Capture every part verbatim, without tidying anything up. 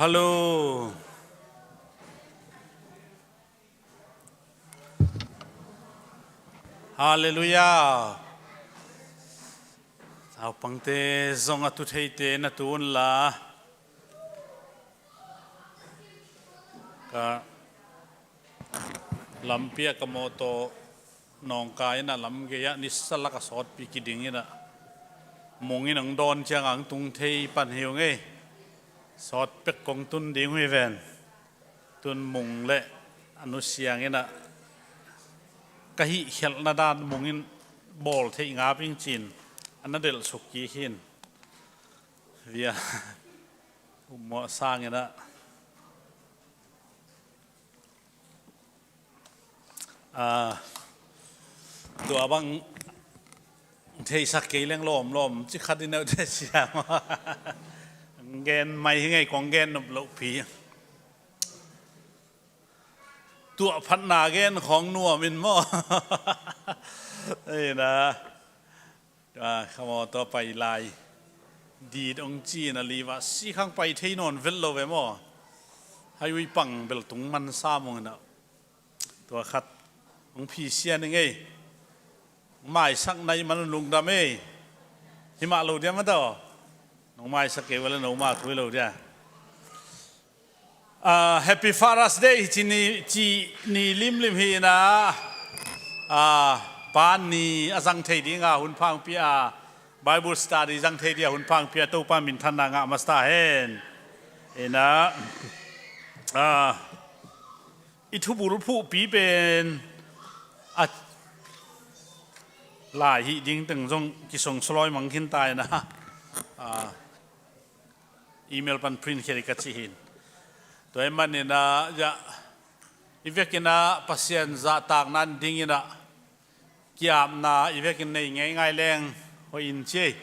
Hallo. Halleluiah. Naupangte zong a tu theite na tu unla. Ka lampi ah ka mawtaw nawngka in a lam gei ah nisa lak a sawtpi kiding in a mung in ang dawn ciang ang tung thei pan hi ung ei. Sawt pek kong tun ding uh hi ven. Tun mung le a nusiang in a ka hih khelhna dan mung in bawl theih ngap ing cin a na delh suk kik hin. Via upmawh sang in a Ah, tua bang theisak kei leng lawmlawm ci khat in a ute siam. Gen mai hi ngei kong gen nop loh pi. Tuah phatna gen khawng nuam in maw? Ei na. Ah, ka mawtaw pai lai. Dit ong ci in a liva si khang pai thei nawn vet lo ve maw? Highway pang bel tung man sa mong in a. Tua khat ong phi sia ning ei. Maisak nai man lungdam ei. Himah lo dia ma taw. Nong maisak kei ua le no ma thui lo dia. Ah, Happy Father's Day ci ni, ci ni limlim hi na. Ah, pa ni a zang thei ding a hun phang pia, Bible study zang thei dia hun phang pia, Topa minthanna ngah masa hen. Ina, ah, i thubul phuhpi pen a lai hih ding teng zong kisong sulawi mang khin ta ina. Ah, email pan print khia ding ka ci hin. Tua hi manin a, ya, i vekin a Pasian zahtakna ding in a kiapna i vekin nei ngeingai leng hoih in ci ei.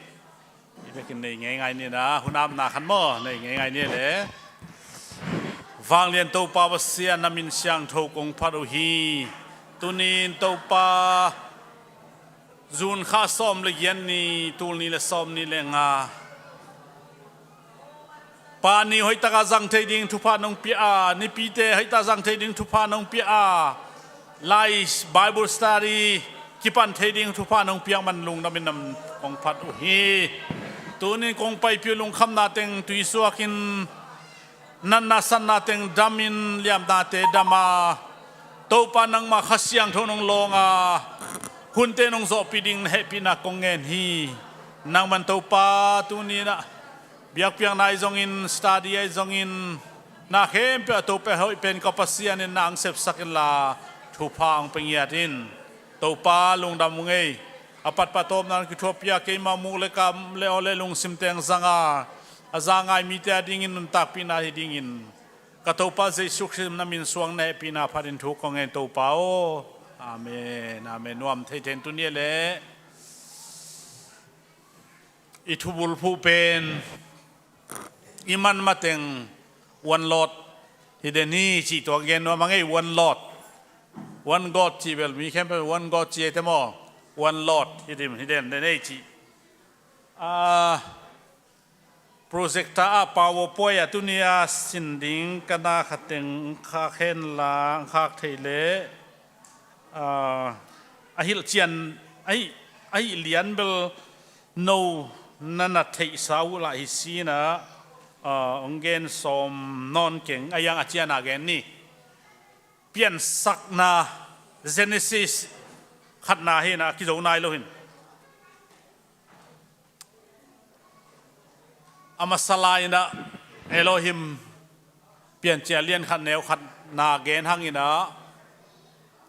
I vekin nei ngeingai ni na, hun apna khan maw, nei ngeingai ni le. Vanglian Topa Pasian na min siangtho kong phat uh hi. Tunin Topa June kha sawm le giat ni, tul ni le sawm ni le nga. Pa ni hoihtaka zang thei ding thupha nong pia a, nipite hoihtaka zang thei ding thupha nong pia a, lai Bible study kipan thei ding thupha nong piak man lungdam in nam kong phat uh hi. Tunin kong paipih uh lungkhamna teng tuisuak in, natna satna teng dam in, liamnate dam a, Topa nangma Kha Siangtho nong lawng a, hunte nong zawhpih ding na hehpihna kong ngen hi. Nangman Topa tuninah biakpiakna ahi zongin, study ahi zongin, na khempeuh a Topa hoih pen ka Pasian in na ang sepsak inla, thupha ang pe ngiat in. Topa lungdam ung ei. A patpat tawpna kithuapia keima muk le kam le aw le lungsim teng zanga, a za ngai mite a dingin nuntakpihna hi dingin ka Topa Jesu Khrist na min suang na hehpihna phatin thu kong ngen Topa aw. Amen. Amen. Nuam thei thei in tuni le i thubulphuh pen i man mateng one Lord hi den hi cih tua gen nuam a ngei. One Lord, one God cih bel mi khempeuh one God cih ei te maw? One Lord hi den, hi den den ei cih. Ah, projector ah, PowerPoint ah tuni a sin ding ka na khat teng khak hen la, khak thei leh, ah, a hilh cian, a hih, a hih lian bel no na na theihsa uh lah hi sinah, ah, ong gen sawm nawn keng, a yang a cian a gen ni. Piansakna, Genesis khatna hinah a kizo nai lo hin. A masa lai-inah Elohim Piancil lian khat neu khat na gen hanginah,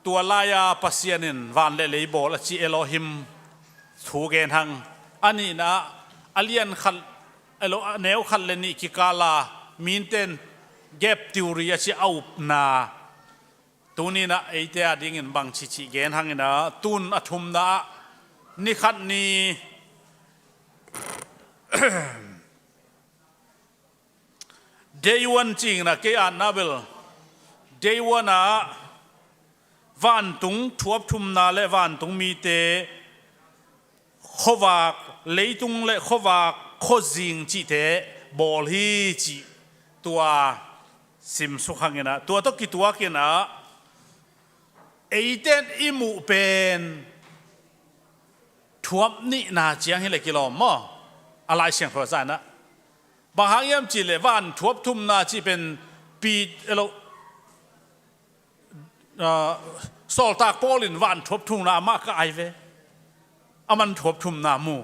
tua lai-a Pasian in van le lei bawl a ci Elohim thu gen hang. A nihna a lian khat, Elo-, a neu khat le nih kikala minten gap theory a ci a upna. Tuninah eite a dingin bang cicih gen hanginah, tun a thumna ah ni khat ni day one cingna kei atna bel, day one ah vantung thuap thumna le vantung mite khuavak, leitung le khuavak khuazing cihte bawl hi cih. Tua simsuk hang in ah, tua tawh kituak in ah, eite in i muh pen thuap nihna ciang hi leh kilawm maw? A Lai Siangtho zah in ah, bang hang hiam cih leh van thuap thumna cih pen Pit, elo, ah, sawltak Paul in van thuap thumna amah ka ai ve. Aman thuap thumna mu.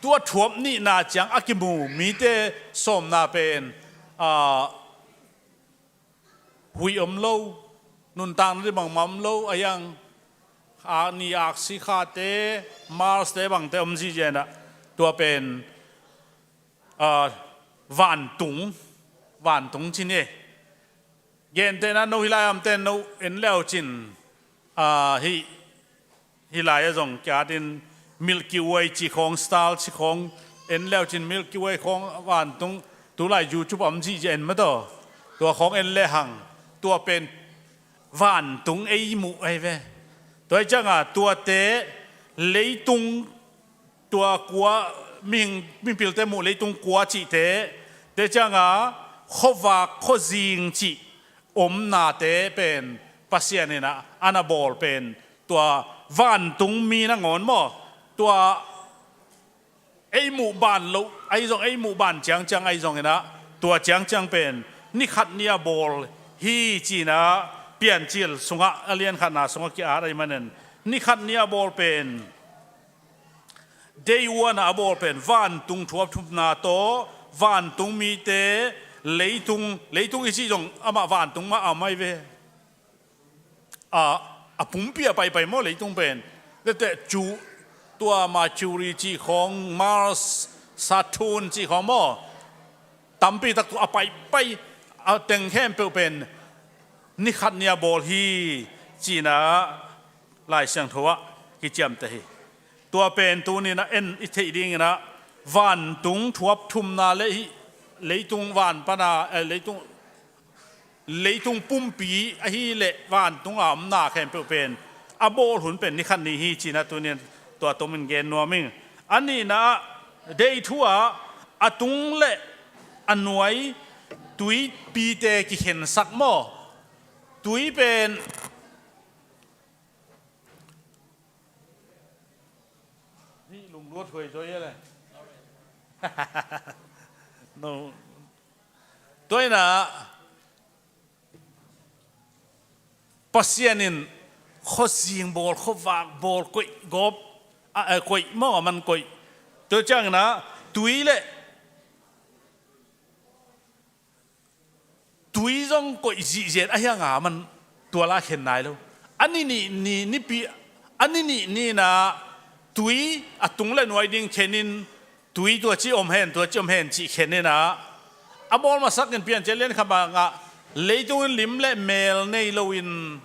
Tua thuap nihna ciang a kimu mite sawmna pen, ah, huih om lo, nuntakna ding bangmah om lo, a hiang, ah, ni aksi khate, Mars te bangte om zihziah in ah, tua pen, ah, vantung, vantung ci ni. Gentehna no hi lai a omte no en le uh cin, ah, hih, hih lai ah zong kia ding Milky Way cih khawng, star cih khawng, en le uh cin Milky Way khawng vantung, tulai YouTube a om zihziah en mah tawh. Tua khawng en le hang, tua pen vantung ei muh ahi ve. Tua hi ciang a, tuate leitung tua kua, mihing, mipilte muh leitung kua cihte, tua hi ciang a khuavak khuazing cih omnate pen Pasian in ah a na bawl pen tua vantung mi nangawn maw? Tua ei muh ban loh ahi zong, ei muh ban ciangciang ahi zong in ah, tua ciangciang pen ni khat ni a bawl hi ci in ah, Piancil sungah, a lian khatna sungah ki-at ahih manin, ni khat ni a bawl pen, day one a bawl pen vantung thuap thumna tawh, vantung mite, leitung, leitung i cih zong amah vantung mah a om ahi ve. A, a pumpi a paipai maw leitung pen? Leteh cu, tua Mercury cih khawng, Mars, Saturn cih khawng maw? Tampi tak tua a paipai a teng khempeuh pen ni khat ni a bawl hi ci in ah Lai Siangtho ah kiciamteh hi. Tua pen tuni in ah en i theih ding in ah, vantung thuap thumna le hih leitung van pan a, eh, leitung, leitung pumpi ahih leh vantung a omna khempeuh pen a bawl hun pen ni khat ni hi ci in ah tuni in tua tomin gen nuam ing. A nihna ah, day two ah a tung le a nuai tuipite kikhensak maw? Tui pen hih lungluat huai zaw hi le. No. Tua in ah Pasian in khuazing bawl, khuavak bawl, koih gawp, a, a, koih maw, a man koih. Tua ciang in ah tui le tui zong koih zihziah a hiang a man tua la khen nai lo. A ni nih ni, nipi, a ni nih ni in ah tui a tung le nuai ding khen in, tui tua ci om hen, tua ci om hen cih khen in ah, a bawl masak in Piancil lian khat bang ah, leitung in lim le mel nei lo in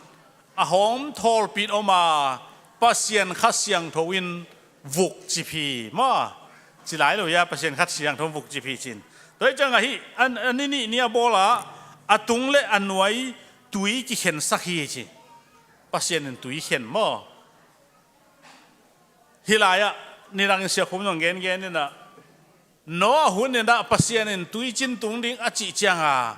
a hawm thawlpi in om a, Pasian Kha Siangtho in vuk cip hi maw? Ci lai lo hia, Pasian Kha Siangtho in vuk cip hi ci in. Tua hi ciang a hih, a, a ni nih ni a bawl a, a tung le a nuai tui kikhensak hi ci. Pasian in tui khen maw? Hih lai ah nidang in Sia Khum zong gengen in ah, Noah hun in ah Pasian in tuicin tung ding a cih ciang a,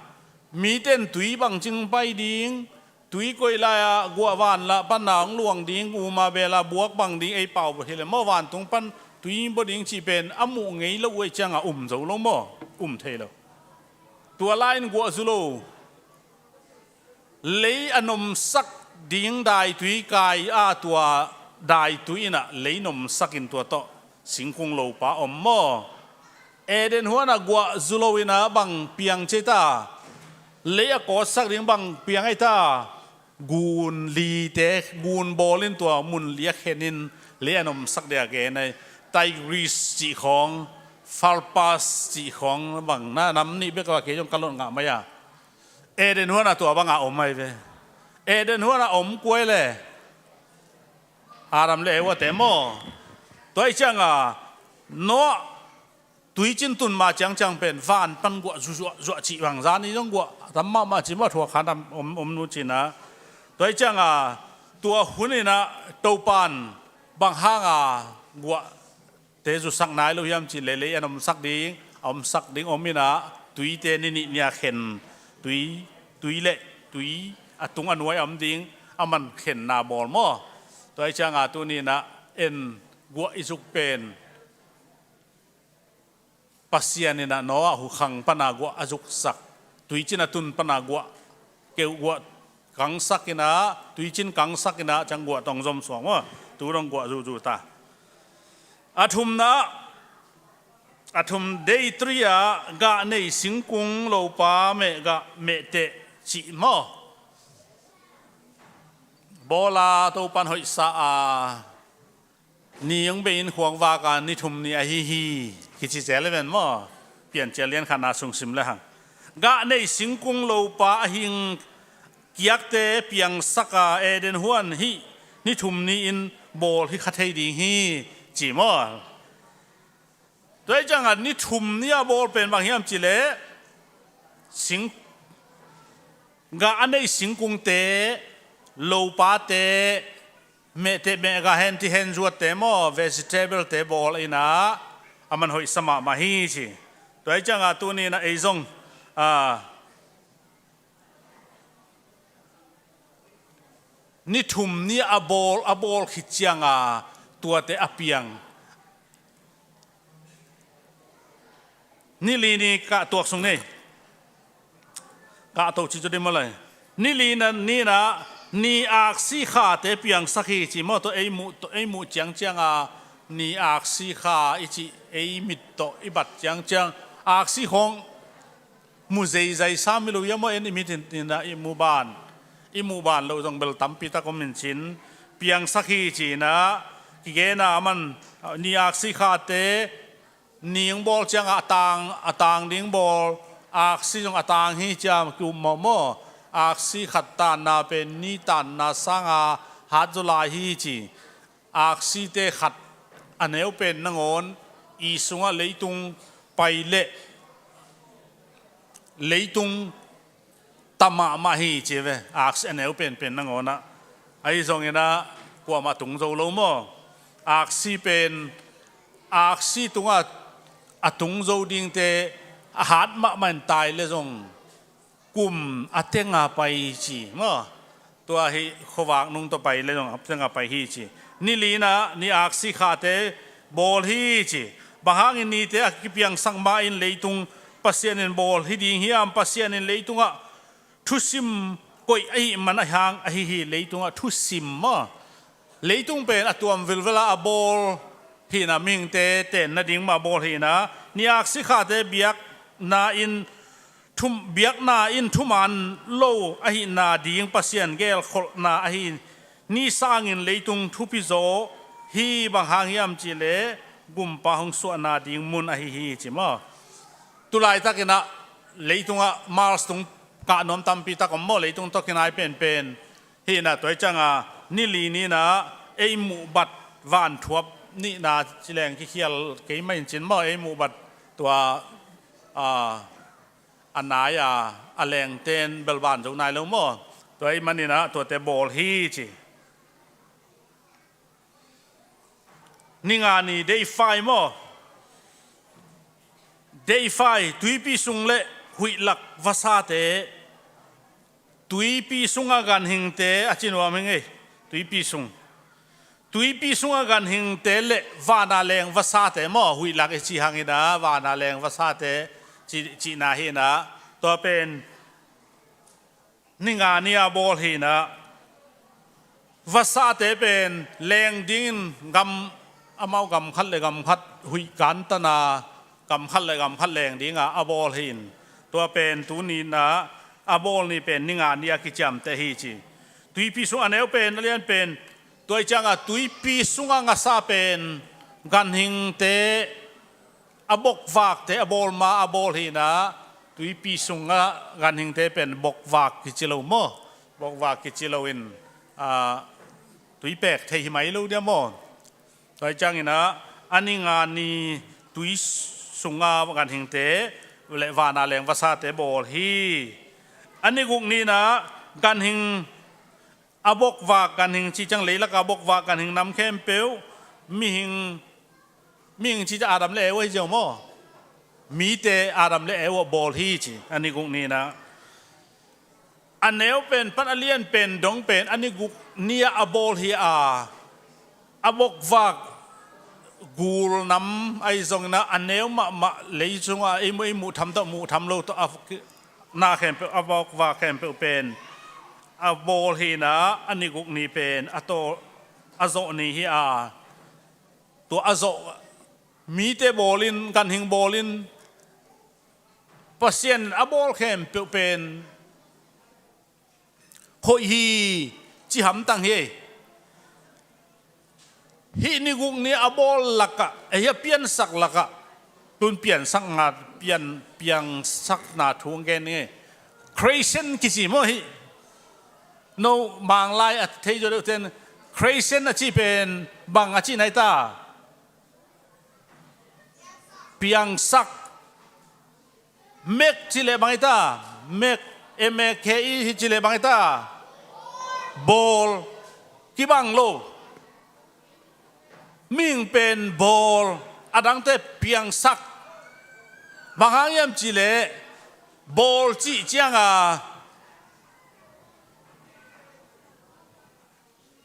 mite in tui bangci pai ding, tui koih lai ah guah van lah pan a hong luang ding, uma bel a buak bang ding, ei pau bawh hi le maw, vantung pan tui bawh ding cih pen a muh ngei lo uh ahih ciang a um zo lo maw, um thei lo. Tua lai in guah zu lo. Lei a nomsak ding daitui kai a, tua daitui in ah lei nomsak in tua tawh singkung lopa om maw? Eden huan ah guah zu lo in ah bang piang ci ta? Lei a kawtsak ding bang piang ei ta? Gun lite, gun bawl in tua mun li a khen in lei a nomsak ding a gen ei. Tigris cih khawng, Farpars cih khawng bang na nam nih bek a kei zong ka lot ngah mai a. Eden huan ah tua bang a om ahi ve. Eden huan ah om kua ei le? Adam le Eva te maw? Tua ahih ciang a Noah tuicin tun ma ciangciang pen van pan guah zuzuah zuah cih bang, zani zong guah tam mahmah cih maw, thuak khan om, om nu cih na. Tua ahih ciang a tua hun in ah Topan bang hang a guah te zusak nai lo hiam cih leh, lei a nomsak ding, a omsak ding om in ah, Tuite ni nih ni-a khen, tui, tui le tui a tung a nuai a om ding a man khenna bawl maw. Tua hi cianga tuni-in ah en guah i zuk pen Pasian in ah Noah hukhang pana guah a zuksak, tuicin a tun pana guah, keu guah kangsak in ah, tuicin kangsak in ah ciang guah tawng zom suak maw. Tu dong guah zuzu ta. A thumna, a thum, day three ah gah nei singkung lopa meh gah mehteh cih maw. Bawla Topan hoihsa a, ni hong bei-in khuang vak a ni thum ni ahi hi, kici zel e ven maw. Piancil lian khatna sung sim le hang. Gah nei singkung lopa a hing kiakte piangsak a, Eden huan hih ni thum ni-in bawl hi kha thei ding hi, ci maw. Tua hi cianga ni thum ni a bawl pen bang hiam cih leh, sing, gah a nei singkungte, lopate, mehteh meh gah hen ti hen zuatte maw, vegetable-te bawl in ah a man hoihsa mahmah hi ci. Tua hi cianga tuni-in ah ei zong, a, ni thum ni a bawl, a bawl khit cianga tuate a piang. Ni li ni kah tuak sung ni. Kah to ci cu ding maw lai. Ni li na, ni-in ah ni aksi khate piangsak hi ci maw. Tua ei muh, tua ei muh ciangcianga ni aksi kha i cih ei mit tawh i bat ciangciang aksi khawng mu zeizai sam i lo ia maw, en i mit in, in ah i muh ban, i muh ban lo zong bel tampi tak om in cin, piangsak hi ci-in ah kigen a, a man, ni aksi khate, ni hong bawl cianga a tang, a tang ding bawl, aksi zong a tang hi ci-a ki-um mawh maw. Aksi khat tanna pen ni tanna sanga hat zaw lai hi ci. Aksite khat a neu pen nangawn i sungah leitung pai leh leitung ta mahmah hi ci ve. Aksi a neu penpen nangawn ah. Ahi zongin ah kuamah tung zo lo maw. Aksi pen, aksi tungah a tung zo dingte a hat mahmah in tai le zong kum a tenga pai ci maw. Tua hi khuavak nung tawh pai le zong a tenga pai hi ci. Ni li-in ah ni aksi khate bawl hi ci. Bang hangin nite a kipiangsak ma-in leitung Pasian in bawl hi ding hiam? Pasian in leitungah thusim koih ahih man a hang ahi hi. Leitungah thusim maw. Leitung pen a tuam vilvela a bawl hi-in ah, mihingte tenna ding mah a bawl hi-in ah, ni aksi khate biakna in thum, biakna in thuman lo ahihna ding Pasian gelkholhna ahi ni sangin leitung thupi zaw hi. Bang hang hiam cih leh gumpa hong suahna ding mun ahi hi ci maw. Tulaitakin ah leitungah Mars tung kah nuam tampi tak om maw, leitung tawh kinai penpen. Hi-in ah tua hi cianga ni li ni-in ah ei muh bat vanthuap nihna ci leng kikhial kei mah in cin maw, ei muh bat tua, a, a nai a, a lengten bel van zo nai lo maw. Tua ahih manin ah tuate bawl hi ci. Ni nga ni day five maw. Day five, tuipi sung le huih lak vasate, tuipi sunga ganhingte a ci nuam hi ing ei. Tuipi sung, tuipi sunga ganhingte le vana leng vasate maw, huih lak i cih hangin ah vana leng vasate ci, cihna hi-in ah, tua pen ni nga ni a bawl hi-in ah, vasate pen leng dingin gam, amau gam khat le gam khat huih kantan a, gam khat le gam khat leng dinga a bawl hi-in, tua pen tuni-in ah a bawl ni pen ni nga ni a kiciamteh hi ci. Tuipi sung a neu pen, a lian pen, tua hi cianga tuipi sunga ngasa pen ganhingte, a bokvakte a bawl ma a bawl hi-in ah, tuipi sunga ganhingte pen bokvak kici lo maw. Bokvak kici loin, a, tuipek thei hi mai lo dia maw. Tua hi ciangin ah a ni nga ni tui sunga ganhingte le vana leng vasate bawl hi. A ni guk ni-in ah ganhing a bokvak ganhing ci ciang, leilaka bokvak ganhing nam khempeuh, mihing, mihing ci ciang Adam le Eva hi ziau maw. mite Adam le Eva bawl hi ci, a ni guk ni-in ah. A neu pen pan a lian pen dong pen a ni guk ni-ah a bawl hi a, a bokvak gul nam ahi zongin ah a neu mahmah lei sungah ei muh, ei muh tham tawh, muh tham lo tawh a na khempeuh, a bokvak khempeuh pen a bawl hi-in ah, a ni guk ni pen a taw, a zawh ni hi a, tua a zawh mite bawlin, ganhing bawlin, Pasian in a bawl khempeuh pen hoih hi ci hamtang hi. Hih ni guk ni a bawl lakah, eh, hih a piansak lakah, tun piansakna, pian, piangsakna thu hong gen ning ei. Creation kici maw hih? No Manglai a thei zaw deuh ten creation a cih pen bang a cihna hi ta? Piangsak. Mek cih leh bang hi ta? Mek, M A K E hi cih leh bang hi ta? Bawl. Kibang lo. Mihing pen bawl, a dangte piangsak. Bang hang hiam cih leh bawl cih ciangin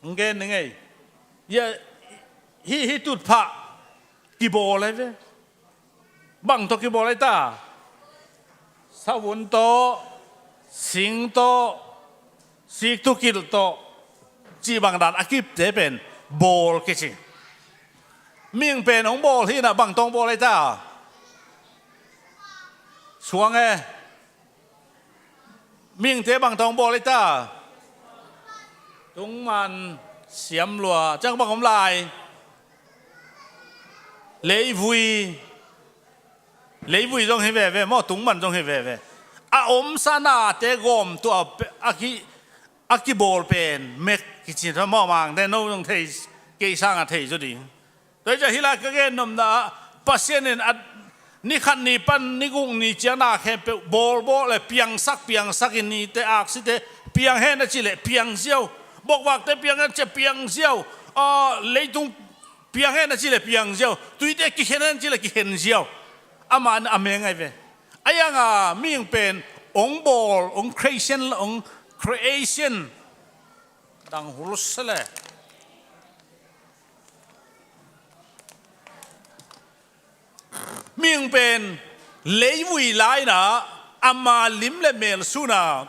hong gen ning ei. Hih, hih tutphah kibawl ahi ve. Bang tawh kibawl ahi ta? Savun tawh, sing tawh, sikthukilh tawh, cih bang dan a kipte pen bawl kici. Mihing pen hong bawl hi-in ah, bang tawh hong bawl ahi ta? Suang e. Mihingte bang tawh hong bawl ahi ta? Tungman, siamlua, ciang bang om lai? Leivui. Leivui zong hi veve maw, tungman zong hi veve. A omsa nate gawm tua a ki, a kibawl pen mek kici maw, Mangte no zong thei, kei sangin thei zaw ding. Tua hi ciang hih lai ka gen nopna ah, Pasian in a ni khat ni pan ni guk ni ciang na khempeuh bawlbawl le piangsak, piangsak in nite, aksite piang hen a cih leh piang ziau. Bokvakte piang hen a cih leh piang ziau. Ah, leitung piang hen a cih leh piang ziau. Tuite kikhen hen a cih leh kikhen ziau. Amah in a meng ahi ve. Ahi hangin mihing pen hong bawl, hong creation, hong creation. Dang hul se le. Mihing pen leivui lai-in ah ama lim le mel sun a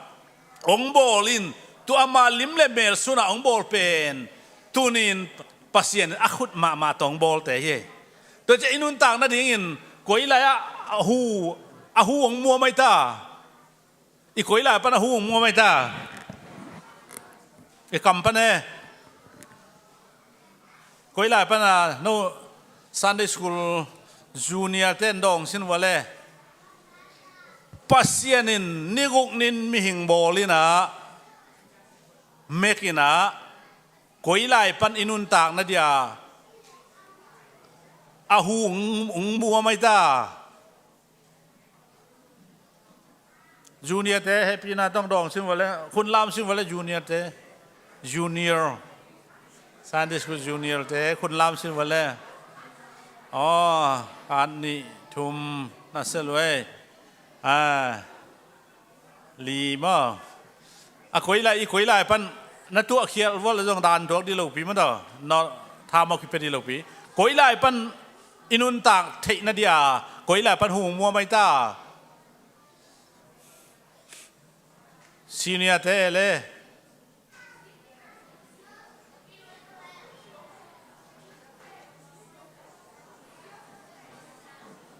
hong bawl in, tua ama lim le mel sun a hong bawl pen tuni-in Pasian in a khut mahmah tawh hong bawlte hi. Tua ciang i nuntak nadingin koi lai-ah a hu, a hu hong muam ahi ta? I koi lai pan a hu hong muam ahi ta? I kam pan e. Koi lai pan a no Sunday school junior ten dawng sin vua le. Pasian in ni guk ni-in mihing bawl in ah, mek in ah, koi lai pan i nuntak nadia a hu hong, hong muam ahi ta? Junior te, hehpihna tawh dawng sin vua le, khut lam sin vua le, junior te. Junior. Sunday school junior te, khut lam sin vua le. Aw, khat, nih, thum, na sia lua ei. Ah, li maw. A koi lai, i koi lai pan na tuahkhial vua le zong dan tuak ding lopi maw taw. No, tha mawk kipia ding lopi. Koi lai pan i nuntak theih nadia koi lai pan hu hong muam ahi ta? Senior te le.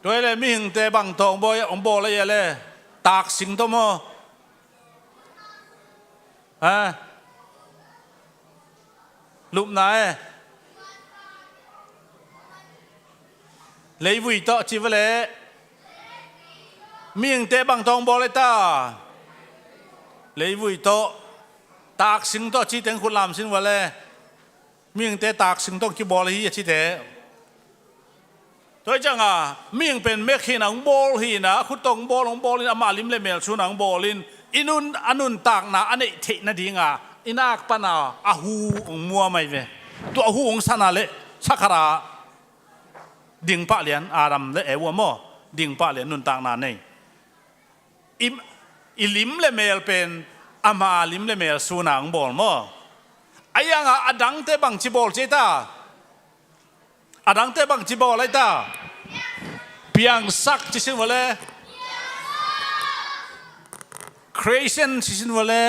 Tua hi le mihingte bang tawh hong bawl, hong bawl ahi a le? Taksing tawh maw? Ha? Lupna e. Leivui tawh ci vua le. Mihingte bang tawh hong bawl ahi ta? Leivui tawh. Taksing tawh ci teng khut lam sin vua le. Mihingte taksing tawh kibawl ahi a cite. Tua hi ciangin mihing pen mek hi-in ah hong bawl hi-in ah, a khut tawh hong bawl, hong bawl in, amah lim le mel sun a hong bawl in, i nun, a nuntakna a neih theih nadingin i nak pan a, a hu hong muam ahi ve. Tua a hu hong san a le, sa khat a ding pah lian, Adam le Eva maw. ding pah lian nuntakna nei. I, i lim le mel pen ama lim le mel suna hong bawl maw? Ahi hangah a dangte bangci bawl ci ei ta? A dangte bangci bawl ei ta? Piangsak ci sin vua le? Creation ci sin vua le?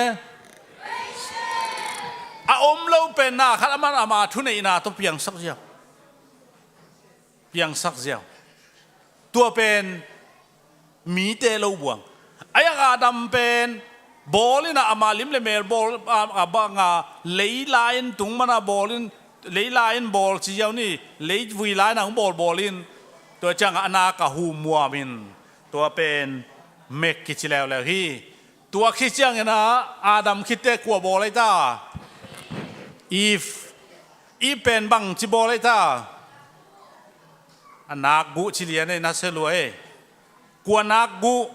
A om lo pen na khat aman ama thuneihna tawh piangsak ziau. Piangsak ziau. Tua pen mite lo buang. Ahi hang Adam pen bawl in a, ama lim le mel bawl a, a bang a, lei la-in tung mana bawl in, lei la-in bawl ci ziau ni, lei vui la-in a hong bawl bawl in. Tua ciangah a nak a humuam in, tua pen mek kici leuleu hi. Tua khit ciangin a Adam khitte kua bawl ei ta? Eve. Eve pen bangci bawl ei ta? A nak guh ci lian ei, na sia lua ei. Kua nak guh?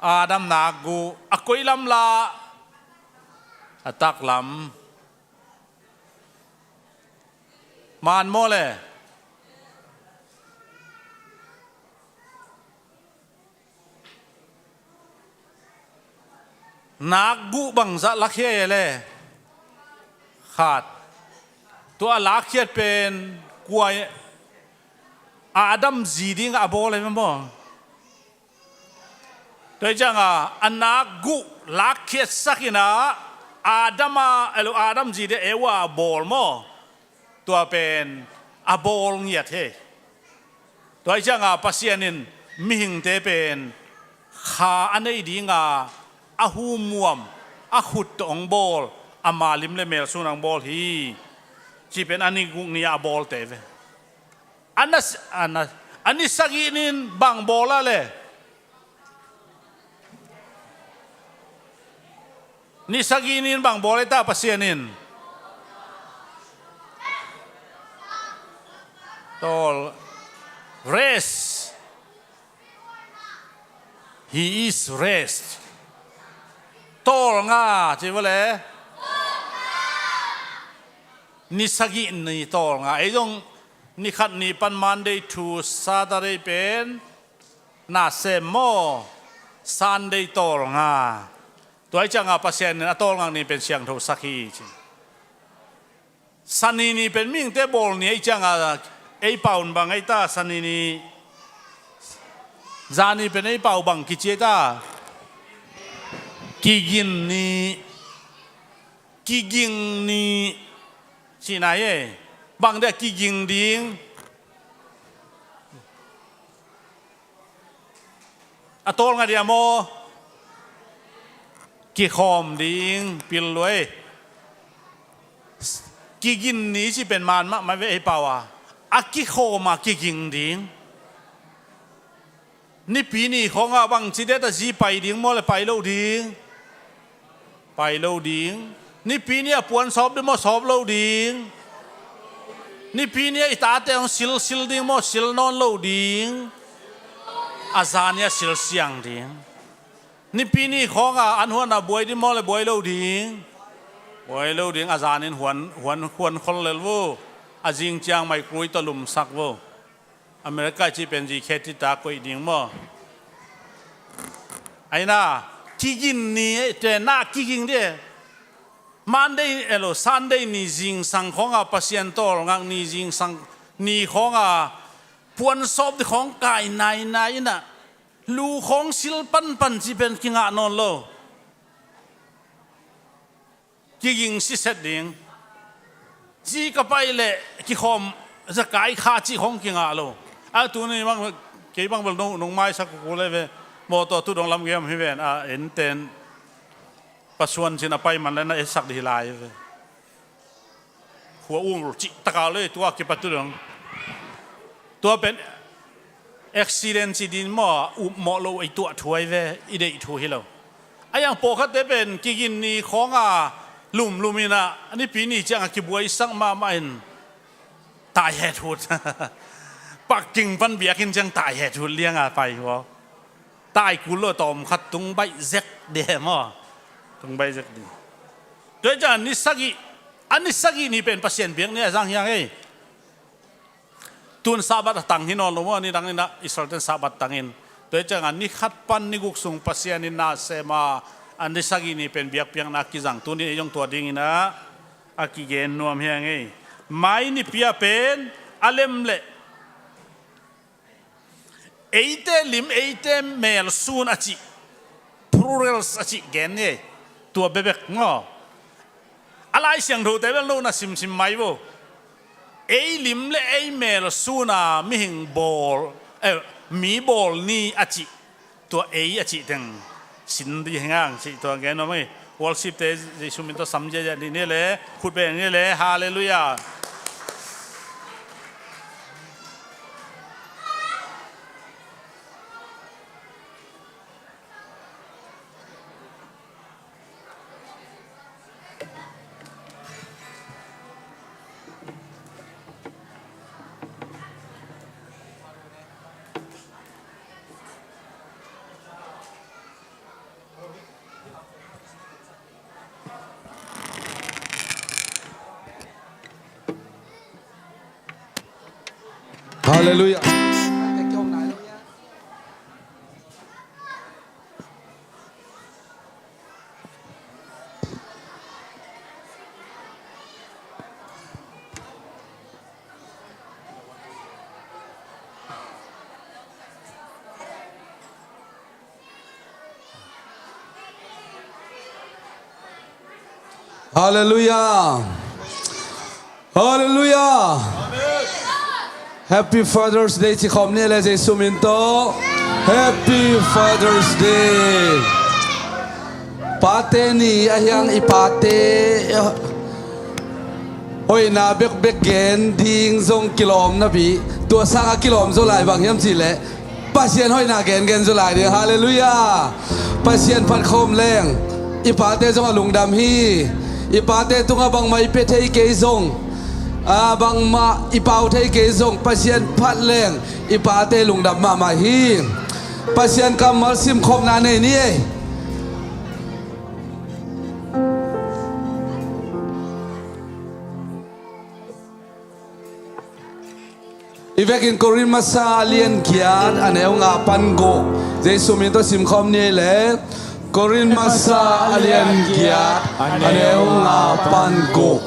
Adam nak guh. A koi lam la? A tak lam. Man maw le? Nak guh bangzah lakhia ei le? Khat. Tua a lakkhiat pen kua, Adam zi dingah a bawl ei maw? Tua hi ciangah a nak guh lakkhiatsak in a, Adam a, elo, Adam zi ding Eva a bawl maw? Tua pen a bawl ngiat hi. Tua hi ciangah Pasian in mihingte pen kha a nei dinga a humuam, a khut tawh hong bawl, ama lim le mel suna hong bawl hi. Ci pen a ni guk ni-ah a bawlte ve. A na, a na, a ni sagih ni-in bang bawl a le? Ni sagih ni-in bang bawl ei ta Pasian in? Tawl, rest. He is rest. Tawlnga ci vua le? Ni sagih ni tawlnga. Ei zong ni khat ni pan Monday to Saturday pen na sem maw? Sunday tawlnga. Tua hi ciangah Pasian in a tawlngak ni pen siangthosak hi ci. Sani ni pen mihingte bawl ni ahi ciangah ei pau in bang ahi ta, sani ni. Zani pen ei pau bang kici ahi ta? Kigin ni. Kiging ni. Cihna hi ei. Bang dia kiging ding? A tawlnga dia maw? Kikhawm ding, pil lua ei. Kigin ni ci pen man mahmah ve ei pau a. A kikhawm a kiging ding. Nipi ni khawngah bangci deta zi pai ding maw le pai lo ding? Pai lo ding. Nipi ni a puan sawp ding maw sawp lo ding? Nipi ni a i tate hong silsil ding maw sil nawn lo ding? A zan ni a silsiang ding. Nipi ni khawngah an huan a buai ding maw le buai lo ding? Buai lo ding, a zanin huan, huan, huan khol lel vo. A zing ciang mai kui tawh lumsak vo. America cih pen zi khe tita koih ding maw? Aina, kigin ni eh, te na kiging de. Monday, elo, Sunday ni zingsang khawngah Pasian tawlngak ni zingsang ni khawngah puan sawp ding khawng kai nainai inah lu khawng sil panpan cih pen kingah nawn lo. Kiging siset ding. Zi ka pai leh kikhawm zakai kha cih khawng kingah lo. A tuni bang kei bang bel nong, nong maisak kul ei ve. Mawtaw tu dong lam gei om hi ven a enten. Pasuan cin a pai man le na etsak dih hi lai ve. Khua um cih taka lo ei tua kipat tu dong. Tua pen accident ci din maw, upmawh lo ei tuah thu ei ve, i deih thu hi lo. A yang pawlkhatte pen kigin ni khawnga lumlum inah nipi ni ciangah kibuaisak mahmah in tai het hut. Parking pan biakinn ciang tai het hut lianga pai hua. Tai kul lo tawm khat tung baih zek de maw? Tung baih zek de. Tua hi ciang ni sagih, a ni sagih ni pen Pasian biak ni a zang hiang ei. Tun Sabbath a tang hi nawn lo maw, ni dang in ah Israel ten Sabbath tang in. Tua hi ciangah ni khat pan ni guk sung Pasian in na sem a, a ni sagih ni pen biakpiakna kizang. Tuni ei zong tua ding in ah a kigen nuam hi ing ei. Mai nipi ah pen a lem leh eite lim, eite mel sun a cih, plurals a cih gen ni ei. Tua bekbek maw. A Lai Siangthote bel no na simsim mai vo. Ei lim le ei mel sun a mihing bawl, eh, mi bawl ni a cih. Tua ei a cih teng sin ding hi hang cih tua gen nuam ei. Worship te Jesu min tawh sam ziahziah dih ni le, khut beng ni le. Halleluiah. Halleluiah. Halleluiah. Halleluiah. Happy Father's Day ci khawm ni le, Jesu min tawh. Happy Father's Day. Pate ni a hiang i pate hoihna bekbek gen ding zong kilawm napi. Tua sangah kilawm zo lai bang hiam cih leh Pasian hoihna gengen zo lai ding. Halleluiah. Pasian phat khawm leng i pate zong a lungdam hi. I pate tungah bangmah i pia thei kei zong, a, bangmah i pau thei kei zong, Pasian phat leng i pate lungdam mahmah hi. Pasian kammal simkhopna nei ni ei. I vekin Korin masa a lian giat a neu nga pan guk, Jesu min tawh simkhawm ni le. Korin masa a lian giat a neu nga pan guk.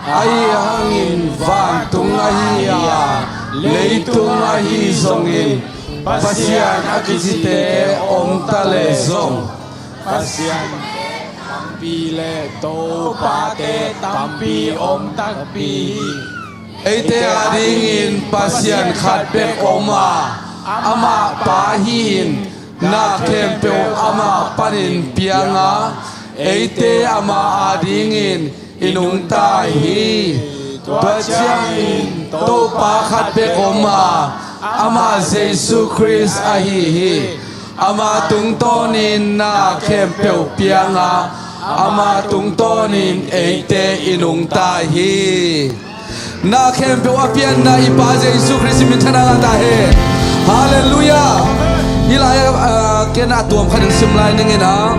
Ahi hangin vantung ahi a, leitung ahi zongin Pasian a kicite om ta leh zong, Pasian tampi le topate tampi om takpi hi. Eite adingin Pasian khat bek om a, amah Pa hi-in, na khempeuh amah panin piang a, eite amah adingin i nungta hi. Tua ciangin Topa khat bek om a, amah Jesu Khrist ahi hi. Amah tungtawnin na khempeuh piang a, amah tungtawnin eite i nungta hi. Na khempeuh a pianna i Pa Jesu Khrist min thang a ta hen. Halleluiah. Hih lai, ah, ken a tuam khat in sim lai ning in a,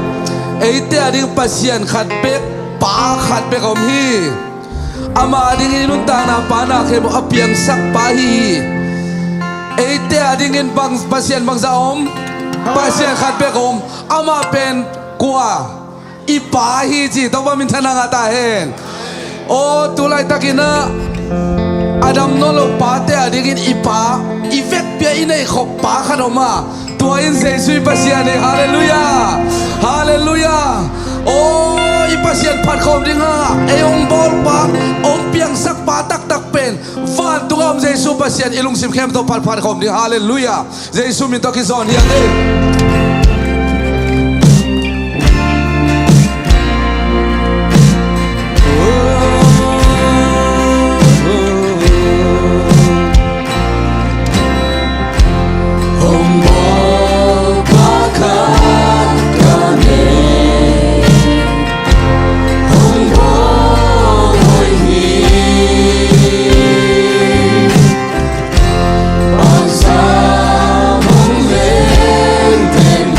eite ading Pasian khat bek, Pa khat bek om hi. Amah adingin i nuntakna Pa na khempeuh a piangsak Pa hi. Eite adingin bang, Pasian bangzah om? Pasian khat bek om. Amah pen kua? I Pa hi ci. Topa min thang a ta hen. Aw, tu laitakin ah a dam nawn lo pate adingin i Pa, i vekpi-a i neih khop Pa khat om a, tua in Jesu i Pasian hi. Halleluiah. Halleluiah. Aw, i Pasian phat khawm ding hang a, ei hong bawl Pa, hong piangsak Pa taktak pen vantung a om Jesu Pasian, i lungsim khempeuh tawh phat, phat khawm ding. Halleluiah. Jesu min tawh kizawn hi hang ei. Hong bawl Pa khat ka nei, hong bawl hoih hi. Bangzah hong leng teng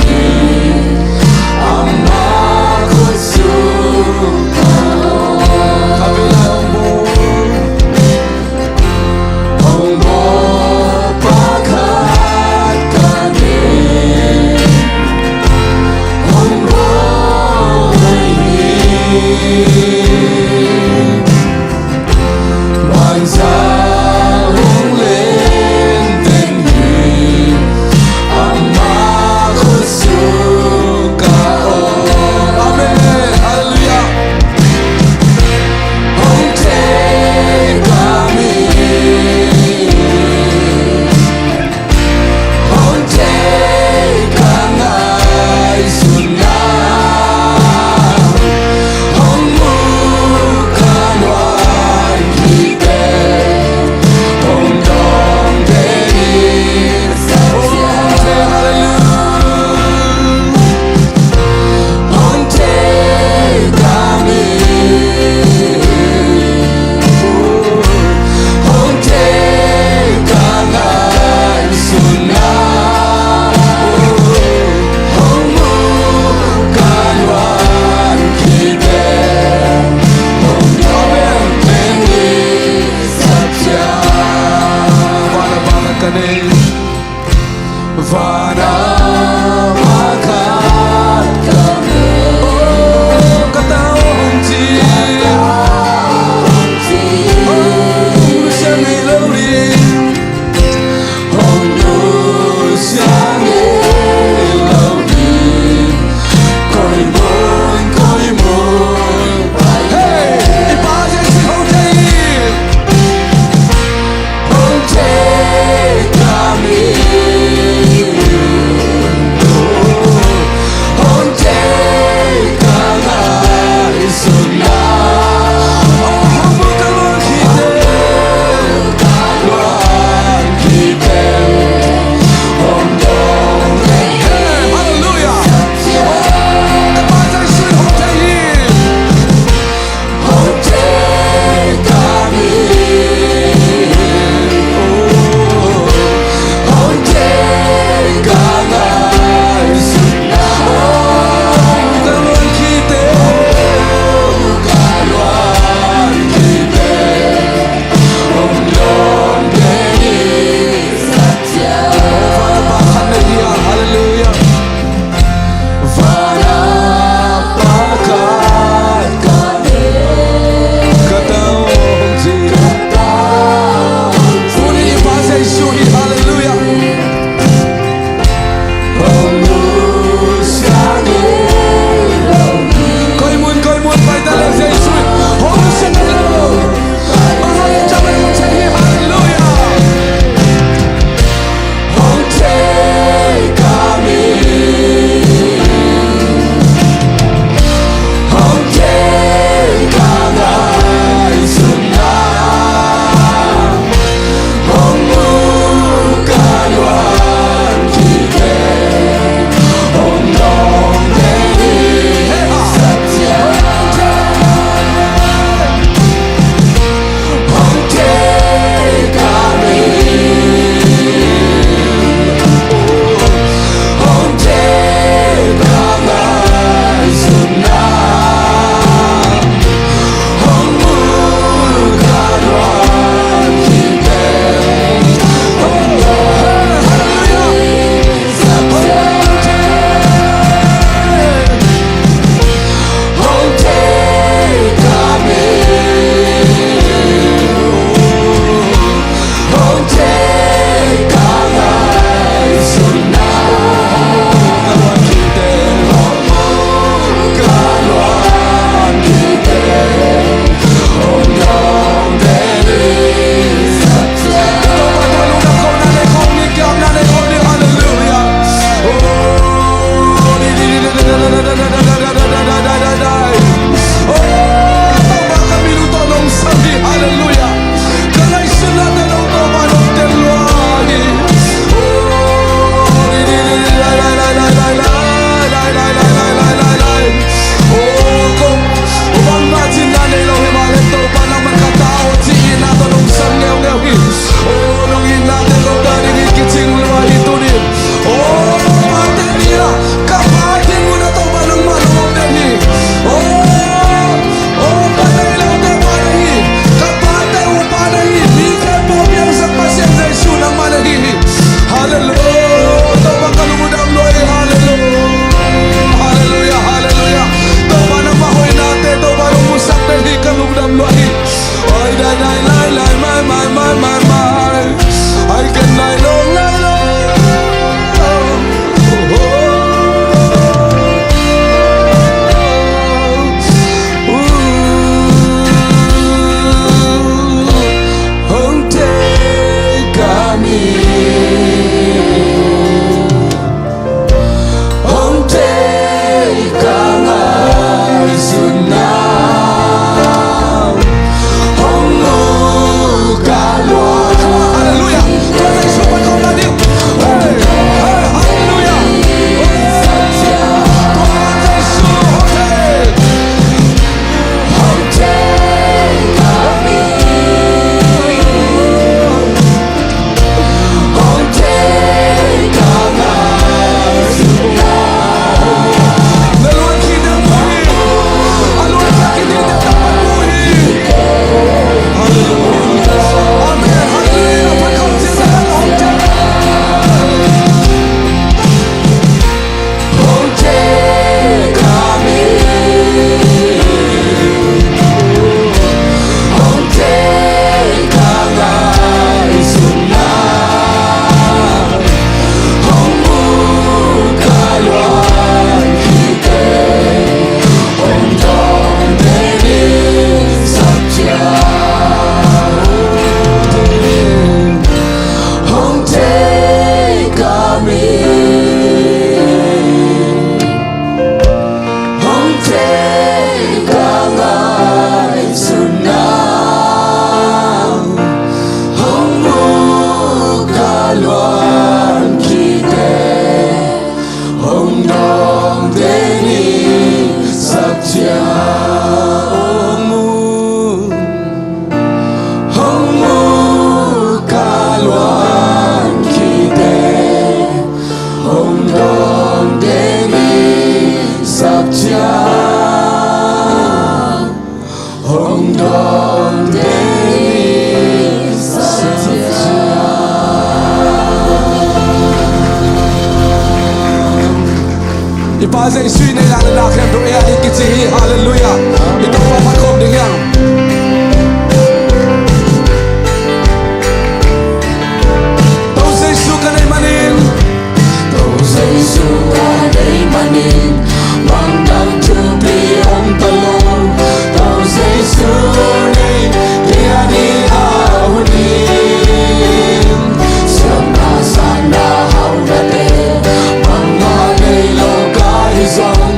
Hong dong ding hi, Pasian. I Pa Jesu i neih lak le na khempeuh ei a ding kici hi. Halleluiah. I Topa phat khawm ding hiam? To Jesu ka neih manin, To Jesu ka neih manin, bang dang thupi om ta lo. To Jesu neih, tia ding a hun in. Siamna, satna, haunate, bangmah nei lo ka hih zong,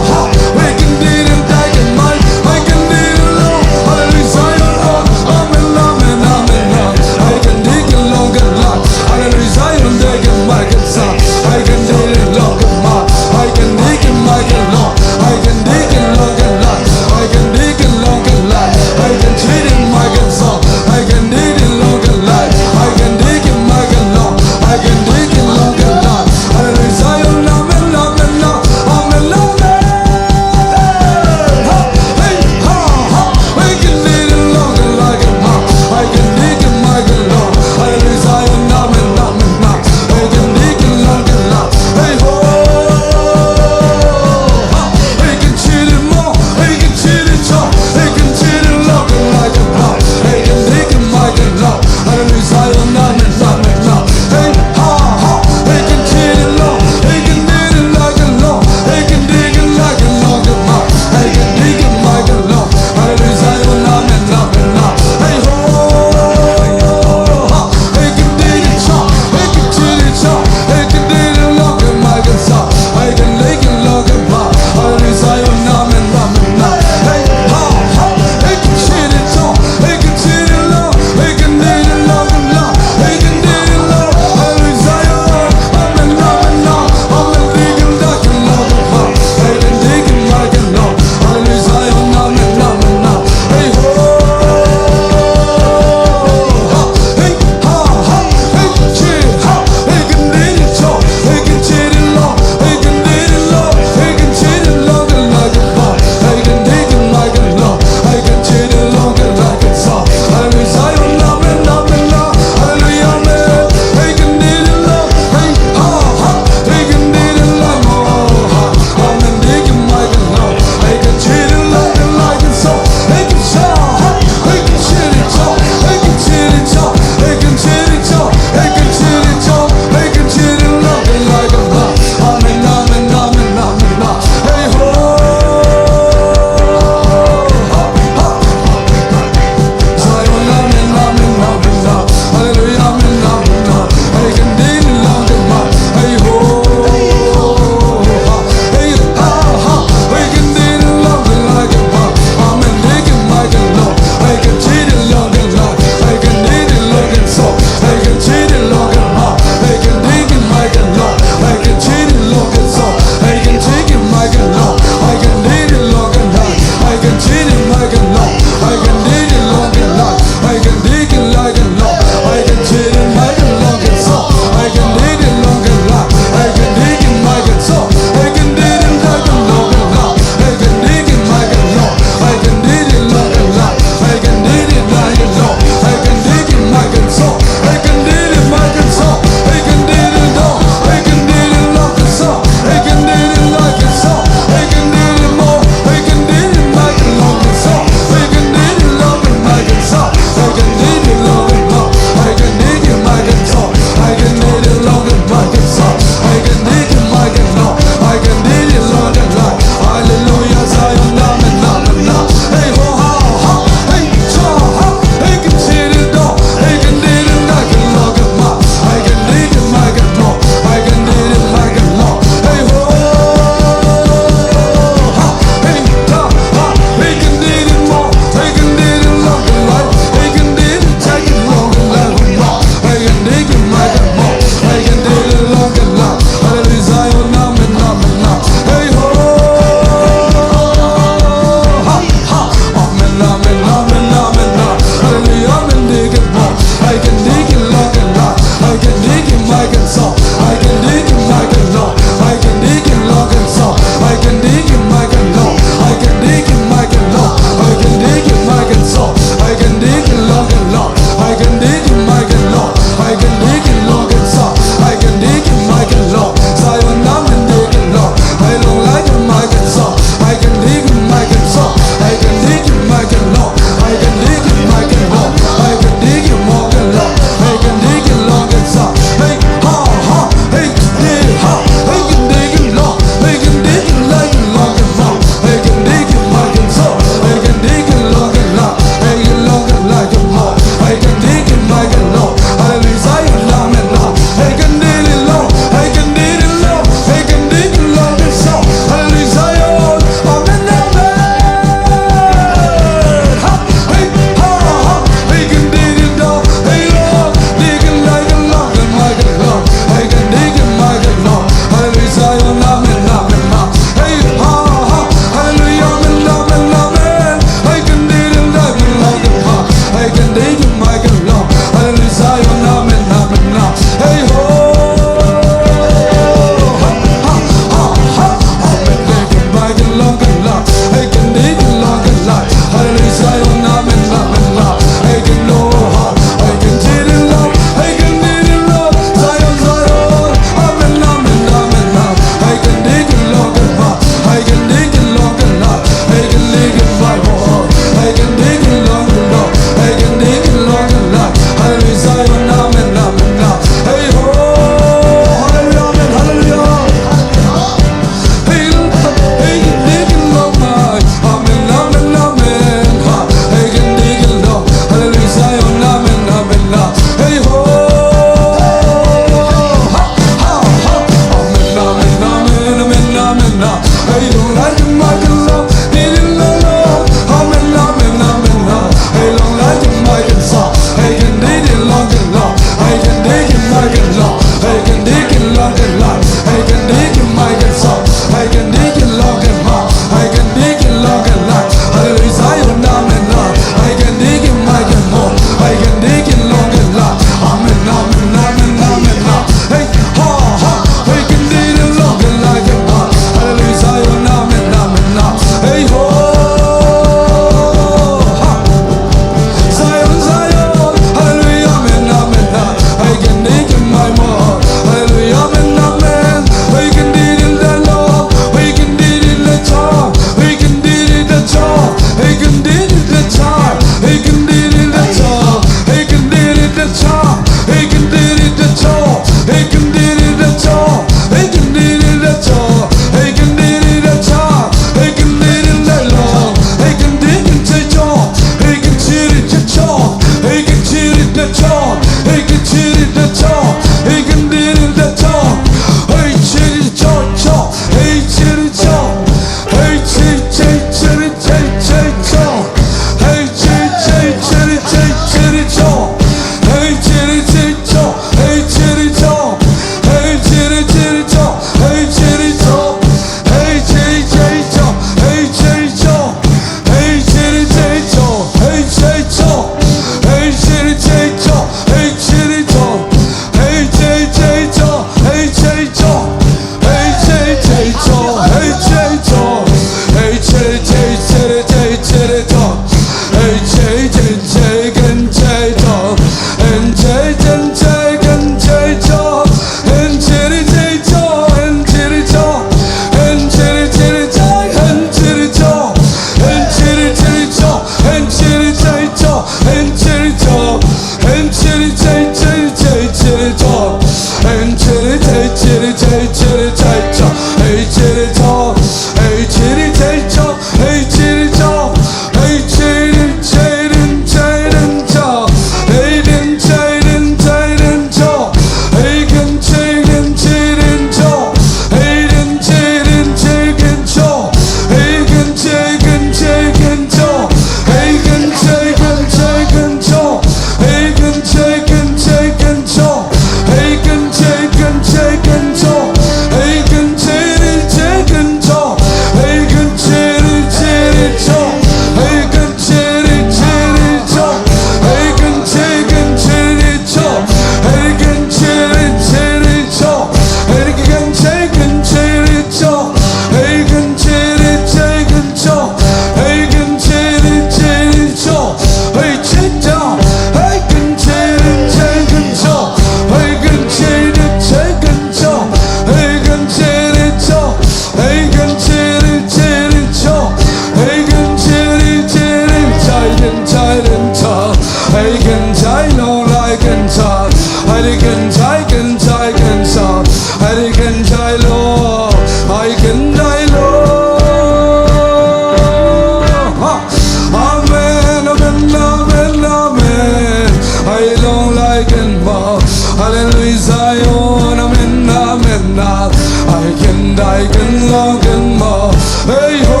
Amen, amen, amen, amen. Ai long lai ken ma. Hallelujah, Zion, amen, amen, amen. Ai ken dai ken long ken ma. Hey ho.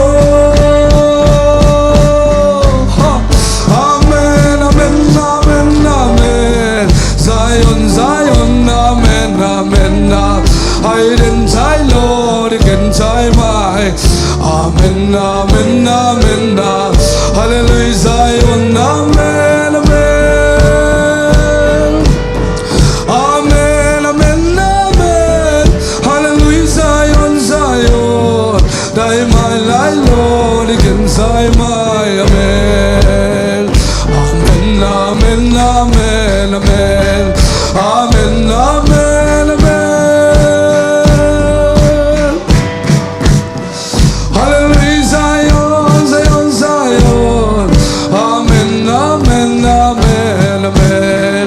Ha. Amen, amen, amen, amen. Zion, Zion, amen, amen, amen. Ai den tai lo di ken tai mai. Amen, amen, amen, amen. Hallelujah, Zion, amen, amen. Amen, amen, amen. Hallelujah, Zion, Zion. Dai mai lai lo di ken sai mai, amen. Amen, amen, amen, amen. Amen, amen, amen. Hallelujah, Zion, Zion, Zion. Amen, amen, amen, amen.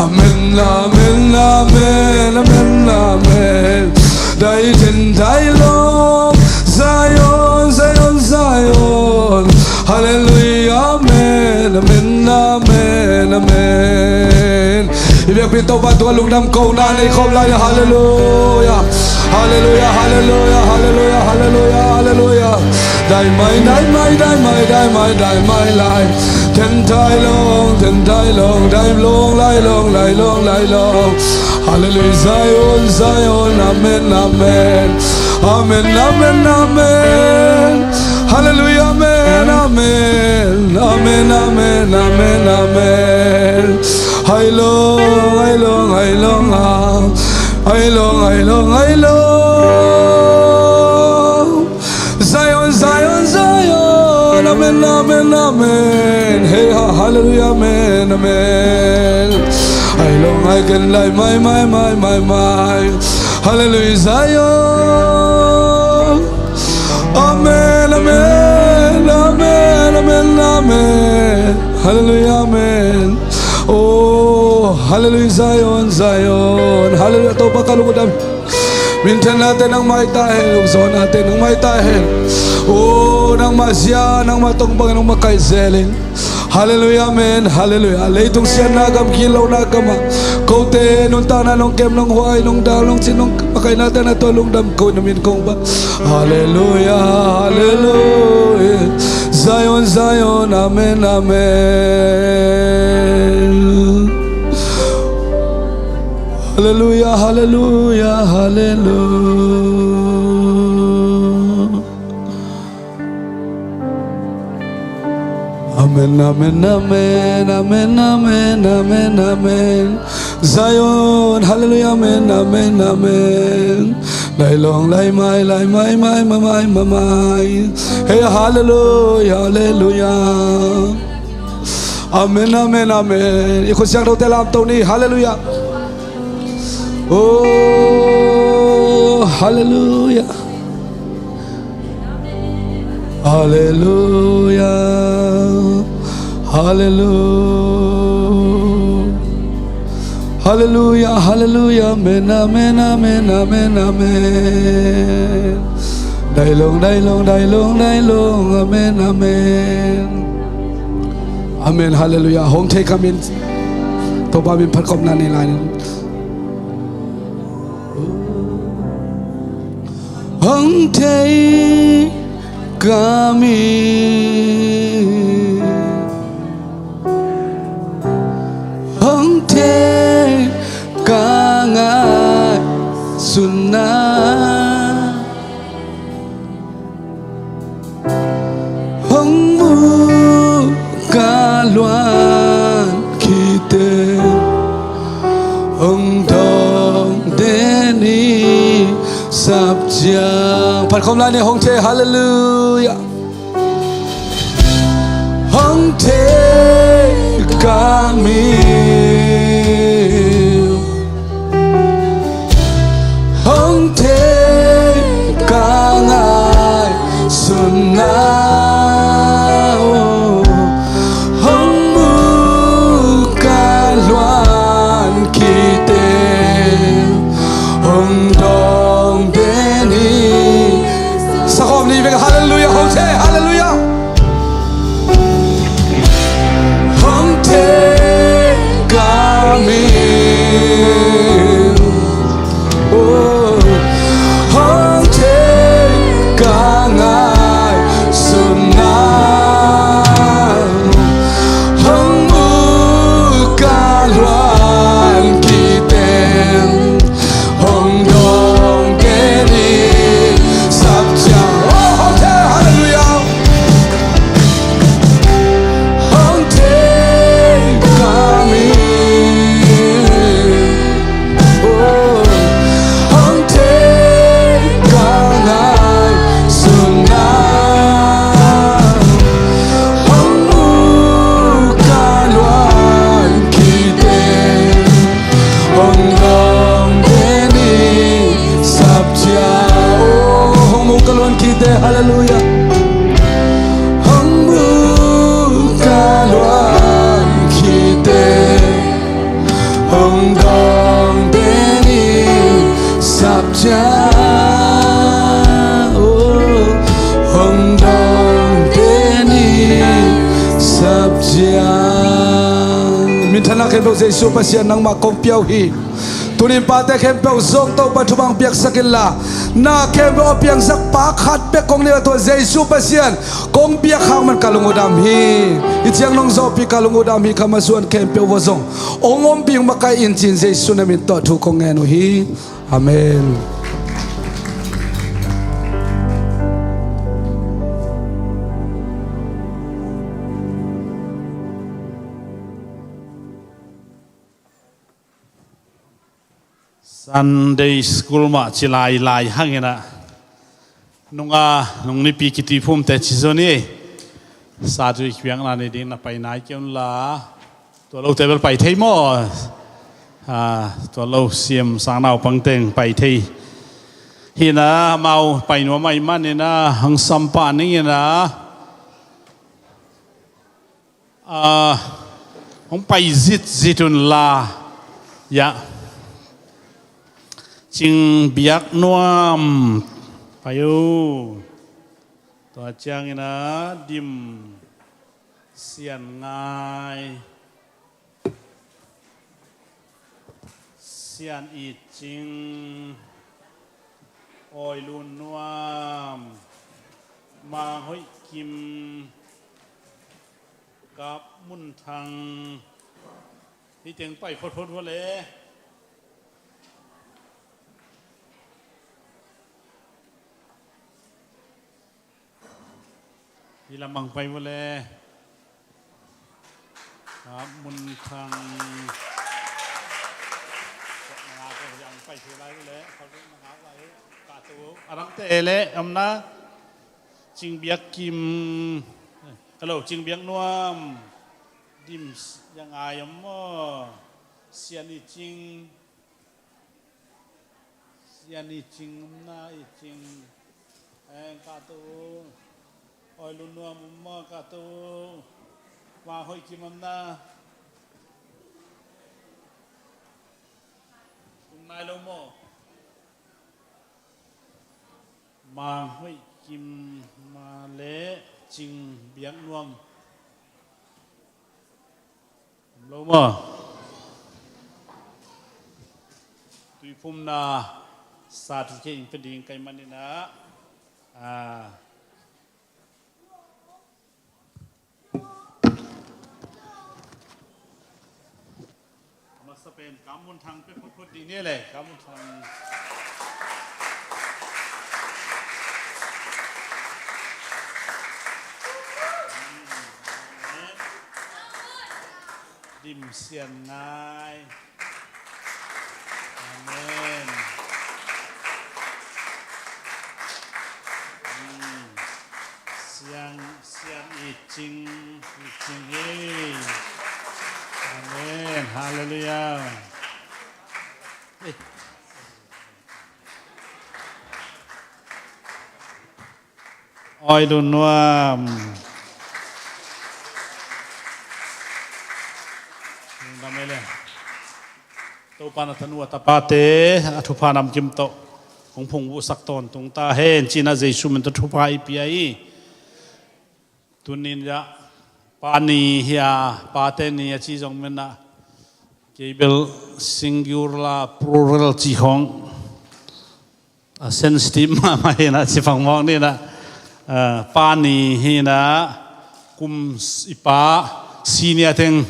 Amen, amen, amen, amen, amen. Dai den tai lo. Zion, Zion, Zion. Hallelujah, amen, amen, amen, amen. I biakpiak Topa tungah lungdam kohna nei khawm lai. Hallelujah. Hallelujah, hallelujah, hallelujah, hallelujah, hallelujah. Dai mai, dai mai, dai mai, dai mai, dai mai lai. Ten tai long, ten tai long, dai long lai long, lai long, lai long. Hallelujah, Zion, Zion, amen, amen. Amen, amen, amen. Hallelujah, amen, amen. Amen, amen, amen, amen. Hai long, hai long, hai long, ah. Hai long, hai long, hai long. Zion, Zion, Zion. Amen, amen, amen. Hey, ha, hallelujah, amen, amen. Hai long, hai ken lai mai, mai, mai, mai, mai. Hallelujah, Zion. Amen, amen, amen, amen, amen. Hallelujah, amen. Oh, hallelujah, Zion, Zion. Hallelujah, Topa ka lungdam. Minthannate nangmah hi ta hen, lungzawhnate nangmah hi ta hen. Oh, nangmah zia, nangmah tawh bang, nangmah kai zel in. Hallelujah, amen, hallelujah. Leitung siatna gam, gitlohna gamah kote nuntakna nong kem, nong huai, nong dal, nong cin, nong makainate na tawh lungdam ko, na min kong ba. Hallelujah, hallelujah. Zion, Zion, amen, amen. Hallelujah, hallelujah, hallelujah. Amen, amen, amen, amen, amen, amen, amen. Zion, hallelujah, amen, amen, amen. Lai long, lai mai, lai mai, mai, mai, mai, mai, mai. Hey, hallelujah, hallelujah. Amen, amen, amen. I khut siangthote lamto ni, hallelujah. Oh, hallelujah. Hallelujah. Hallelujah. Hallelujah. Hallelujah. Amen. Amen. Amen. Amen. Amen. Dai long, dai long, dai long, dai long. Amen. Amen. Amen. Hallelujah. Hong thei kha min. Topa min phat khopna nei lai ning. Hong thei kha min, hong thei kha ngaihsutna, hong mu kha luan khite, hong dawng den hi sap ciang. Phat khawm lai ni, hong thei, hallelujah. Hong thei kha min, hong thei kha ngaihsutna, hong mu kha luan khite, hong dawng den hi. Sa khawm ni vek, hallelujah, hong thei, hallelujah. Hong thei kha min, oh, hong thei kha ngaihsutna, hong mu kha luan khite, hong dawng den hi sap ciang. Oh, hong thei, hallelujah. Hong thei kha min, oh, hong thei kha ngaihsutna, hong mu kha luan khite, hong dawng den hi sap ciang. Oh, hong mu kha luan khite, hallelujah. Hong mu kha luan khite, hong dawng den hi sap ciang. Oh, hong dawng den hi sap ciang. Minthanna khempeuh Jesu Pasian nangmah kong pia uh hi. Tuni in pate khempeuh zong Topa thupha hong piaksak inla, na khempeuh a piangsak pa khat bek kong nei a, tua Jesu Pasian kong biak hang man ka lung uh dam hi. Hih ciang nong zawhpih ka lung uh dam hi. Kha masuan khempeuh uh zong hong ompih hong makaih in ci-in Jesu na min tawh thu kong ngen uh hi. Amen. Sunday school mah ci lailai hangin ah, nunga nung nipi kituiphumte ci zaw ni. Sa tui piakna nei ding na pai nai kei un la, tua lote bel pai thei maw? Ah, tua lo siam sang naupang teng pai thei hi na, amau pai nuam ahih manin ah hong sam pah ning in ah, ah, hong pai zitzit un la, ya. Cing biak nuam pai uh. Tua ciangin ah dim, Sian Ngai, Sian It Cing, Awi Lun Nuam, Mang Hoih Kim, Kap Mun Thang. Hih teng pai photphot vua le. Hih lam bang pai vua le. Kap Mun Thang. Pai thei lai le, kal deuh na ngak lai, ka tu. A dangte le, om na, Cing Biak Kim, hello, Cing Biak Nuam, Dim Yang Ai om maw, Sian I Cing, Sian I Cing om na, I Cing, eng ka tu, Oi Lu Nuam om maw, ka tu, Mang Hoih Kim om na, Tung nai lo maw? Mang Hoih Kim ma le Cing Biak Nuam. Om lo maw? Tuiphumna sa tu kei in pe ding kai manin ah. Ah. A masa pen Kam Mun Thang pia photphot ding ni le, Kam Mun Thang. Dim Sian Ngai. Amen. Hmm. Siang, Siang I Cing, I Cing hi. Amen. Hallelujah. Eh. Oi Lu Nuam. Lungdam ei le. Topa na tanu a tapate a thupha namkim tawh hong phungvuhsak tawntung ta hen, ci-in ah Jesu min tawh thupha i pia hi. Tuni-in ah pa ni hi a, pate ni a ci zong men ah, kei bel singular, plural ci khawng a sensitive mahmah hi-in ah, ci phang mawk ni-in ah, ah, pa ni hi-in ah, kum s-, i pa senior teng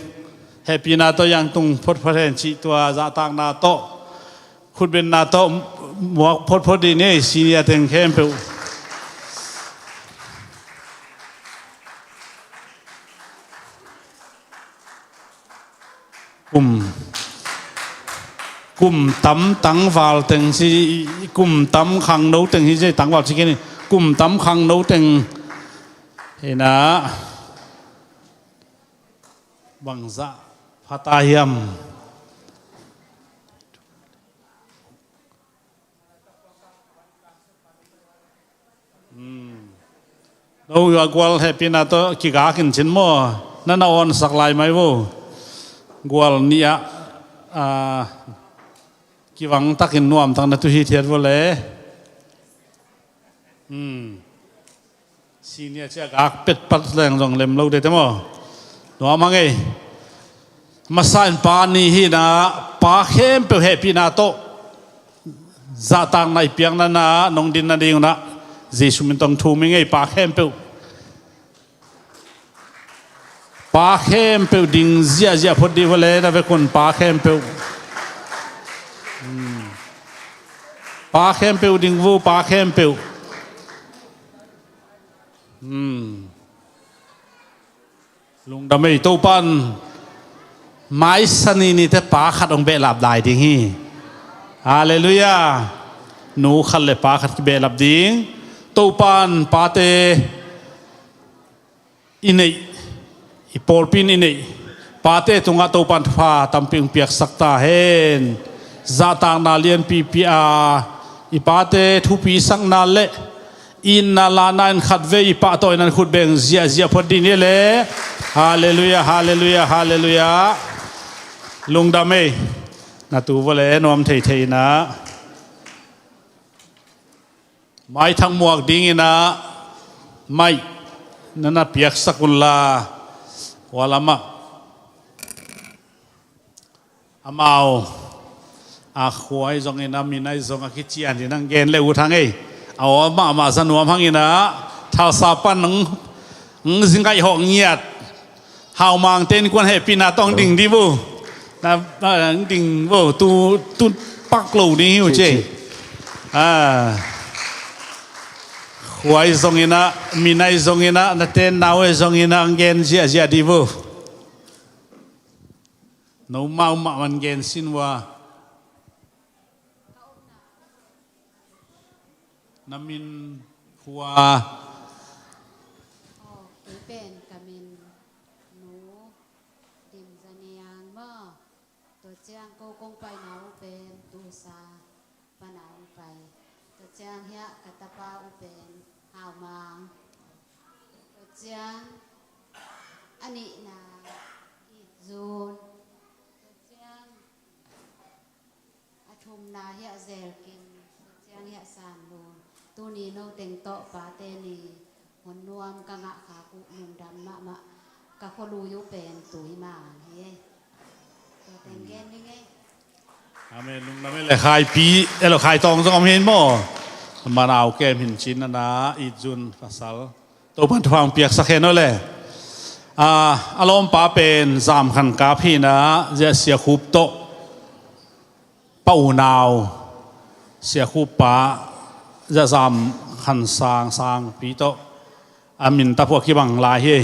hehpihna tawh yang tung photphot hen cih, tua zahtakna tawh, khutbenna tawh muak photphot dih ni, senior teng khempeuh. Kum, kum tam tangval teng ci, kum tam khangno teng hi ci, tangval ci kei ni, kum tam khangno teng hi-in ah, bangzah pha ta hiam? Hmm. No, a gual hehpihna tawh kigak in cin maw, na na awnsak lai mai vo. Gual nih ah, ah, kivang takin nuam tak na tu hithiat vo le. Hmm. Senior ci a gak petpat leng zong lem lo dete maw. Nuam hang ei. Masa in pa ni hi-in ah, pa khempeuh hehpihna tawh zahtakna i piakna-in ah, nong din nading un ah Jesu min tawh thum ing ei, pa khempeuh. Pa khempeuh ding ziahziah phot dih vo le, na vekun pa khempeuh. Hmm. Pa khempeuh ding vo, pa khempeuh. Hmm. Lungdam ei, Topa'n mai Sani ni teh pa khat hong behlap lai ding hi. Halleluiah. Nu khat le pa khat kibehlap ding. Topa'n pate i neih, i pawlpi in i neih pate tungah Topa'n thupha tampi hong piaksak ta hen. Zahtakna lianpipi a, i pate thupisakna le itna lahna in khatvei i pahtawi in an khut beng ziahziah phot dih ni le. Halleluiah, halleluiah, halleluiah. Lungdam ei. Na tu vo le nuam theithei in ah. Maithak muak dingin ah maih na na piaksak unla, hua lamah amau a khua ahi zongin ah, min ahi zong a kician in ang gen le uh thang ei. A aw mahmah za nuam hangin ah, thalsa pan ang, ang zingaih hawh ngiat. Haumangte innkuan hehpihna tawh ang ding dih vo. Na, na, ang ding vo. Tu, tu pak lo ding hi uh ci. Ah. Khua ahi zongin ah, min ahi zongin ah, na tenna uh ahi zongin ah, ang gen ziahziah dih vo. No mahmah man gen sin ua. Na min, khua? Aw, kei pen ka min Nu Dim Za Niang maw. Tua ciang ko kong paina uh pen Tulsa pana hong pai. Tua ciang hiah ka tapa uh pen Hau Mang. Tua ciang a nihna It Zun. Tua ciang a thumna hiah Zel Kim, tua ciang hiah San Lun. Tuni no teng tawh pate ni hun nuam ka ngah khak uh, lungdam mahmah. Ka khualui uh pen Tui Mang hi. Tua teng gen ding ei. Amen. Lungdam ei le. Khaipi, elo, Khai Tawng zong om hi maw. Manau kem hin cin na na, It Zun pasal. Topan thupha hong piaksak hen aw le. A, a lawmpa pen Zam Khan Kap hi na, zia Sia Khup tawh. Pa unau, Sia Khup pa, zia Zam Khan Sang, Sangpi tawh. A min ta phuah kibang lai hi.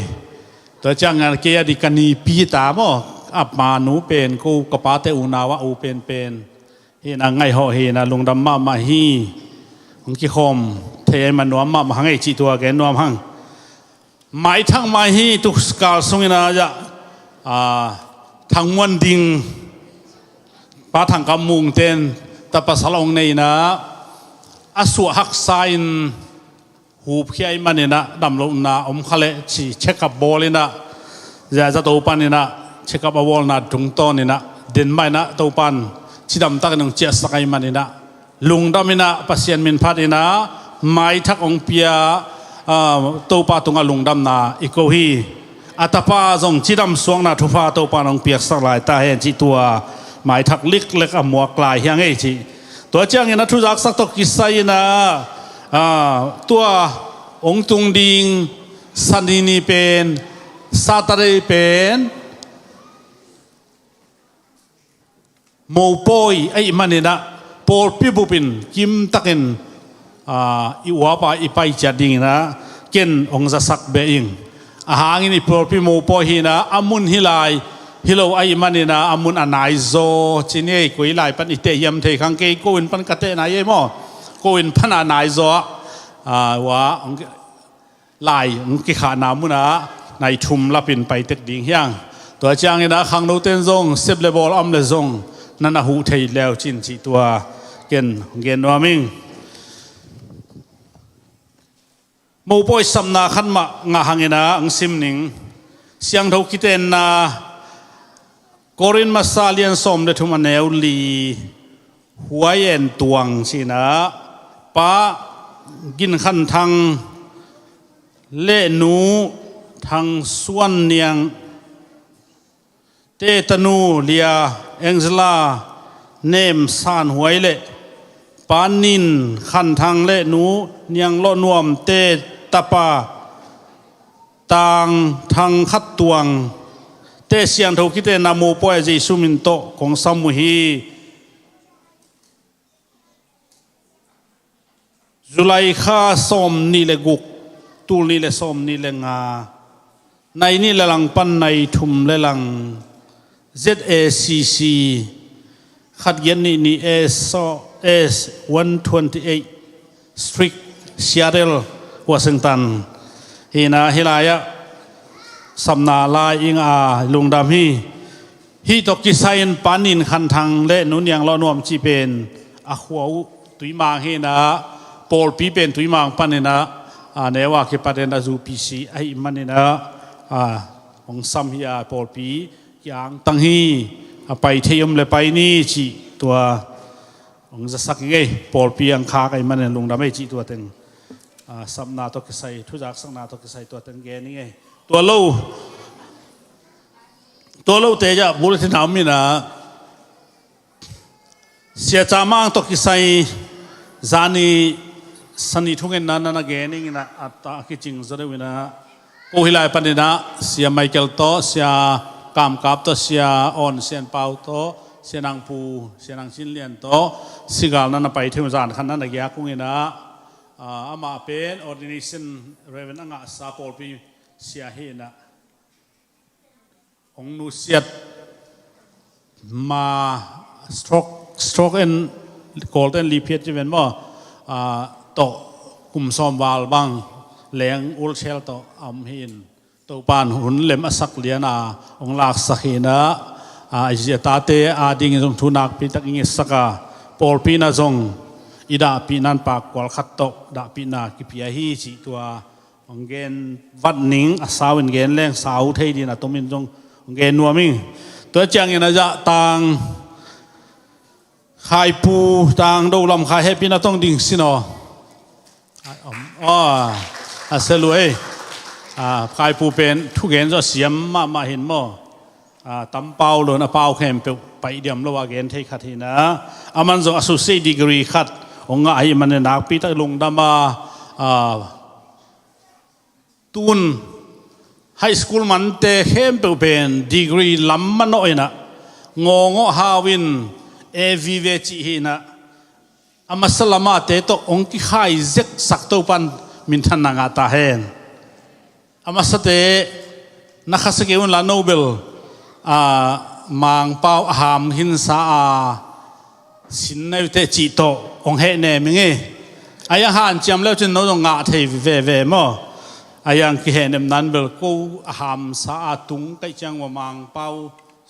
Tua ciang a kei a di ka nipi ta maw. A manu pen ko ka pate unau a u pen pen. Hi na, ngaihawh hi na, lungdam mahmah hi. Hong kikhawm thei a i man nuam mahmah hang ei cih tua gen nuam hang. Maithak mai hi. Tukal sungin a, a, Thang Muan Ding, Pa Thang Kam Mung ten ta pasal hong nei na, a suah haksa in hupkhia i manin a, damlohna om kha leh ci check up bawl in a, zia za Topan in a, check up a bawlna tungtawn in a, den mah in a, Topan cidam takin hong ciahsak a i manin a, lungdam in a, Pasian min phat in a, maithak hong pia, a, Topa tungah lungdamna i ko hi. A tapa zong cidam suakna thupha Topan hong piaksak lai ta hen cih tua maithak liklek a muak lai hi hang ei cih. Tua ciangin a thuzaksak tawh kisai in a, a, tua hong tung ding Sani ni pen, Saturday pen, mopawi ahih manin a, pawlpi bupin kimtakin, a, i uapa i pai ciat dingin a, ken hong zasak beh ing. A hangin i pawlpi mopawi hi na, a mun hi lai, hi lo ahih manin a, a mun a naizaw ci ni ei, koi lai pan i teh hiam thei khang, kei ko inn pan ka teh nai ei maw. Ko inn pan a naizaw a, a, ua, hong ki-, lai hong kikhahna munah nai thum lapin pai tek ding hi hang. Tua ciangin a khangnote in zong sep le bawl a om le zong na na huh thei leu cin cih tua ken gen nuam ing. Mopawi sapna khat mah ngah hangin a hong sim ning. Siangtho Kitenna Korin masa lian sawm le thum a neu li. Huai En Tuang ci-in a, Pa Gin Khan Thang le Nu Thang Suan Niang te tanu Lia Angela Nem San Huai le Pa Nin Khan Thang le Nu Niang Lawh Nuam te tapa Tang Thang Khat Tuang te Siangtho Kitenna mopawi a Jesu min tawh kong sam uh hi. July kha sawm nih le guk, tul nih le sawm nih le nga, nai nih le lang pan nai thum le lang, Z A C C, khat giat nih nih S one twenty eight Street, Seattle, Washington. Hi na, hi lai-ah sapna lai i ngah a lungdam hi. Hih tawh kisai-in Pa Nin Khan Thang le Nu Niang Lawh Nuam cih pen a khua uh Tuimang hi na, pawlpi pen Tuimang panin a, a, neu a kipatin a zu P C ahih manin a, a, hong sam hi a, pawlpi kiangtang hi. A pai thei om le pai ni cih tua hong zasak i ngei, pawlpi ang khak ahih manin lungdam ei cih tua teng, a, sapna tawh kisai, thuzaksakna tawh kisai tua teng gen i ngei. Tua lo, tua lote ah bulletin a om in a, Sia Ca Mang tawh kisai zani sani thungetna na na gen ing in a, a ta kicing zaw deuh in a, ko hi lai panin a, Sia Michael tawh, Sia Kam Kap tawh, Sia On Sian Pau tawh, Sia Nang Pu, Sia Nang Cin Lian tawh, Sigal na na pai thei uh zan khan na na giak ung in a, a, amah pen ordination Reverend a ngahsa pawlpi sia hi in a, hong nusiat ma stroke, stroke en, Kawlte in liphiat ci ven maw, a, tawh kum sawm val bang leng ulsel tawh a om hi in, Topan hun lem a sak lian a hong laksak hi in ah, a, a tate a dingin zong thu nakpi tak i ngetsak a, pawlpi in ah zong i dahpihna in pakkual khat tawh dahpihna kipia hi cih tua hong gen vat ning. A sau in gen leng sau thei dingin a tomin zong hong gen nuam ing. Tua ciangin a zah tang Khaipu tang Do Lam Khai hehpihna tawh ding sin aw. Aw, a sia lua ei. A, Khaipu pen thugen zaw siam mahmah hin maw. A, tam pau lo in a pau khempeuh paih diam lo a gen thei khat hi in ah, aman zong associate degree khat hong ngah ahih manin nakpi tak lungdam a, a, tun high school mante khempeuh pen degree lam manawh in ah, ngawngawh hau in A vive cih hi in ah, a masa lamate tawh hong kikhai zeksak Topan minthanna ngah ta hen. A masate na khasia kei un la, Nobel, a, Mangpau a ham khinsa a sin na hi uh teh cih tawh hong hehnem ing e. A iang hanciam le uh cin no zong ngah thei veve maw. A iang kihehnemna in bel ko a hamsa a tung kaih ciang uh a Mangpau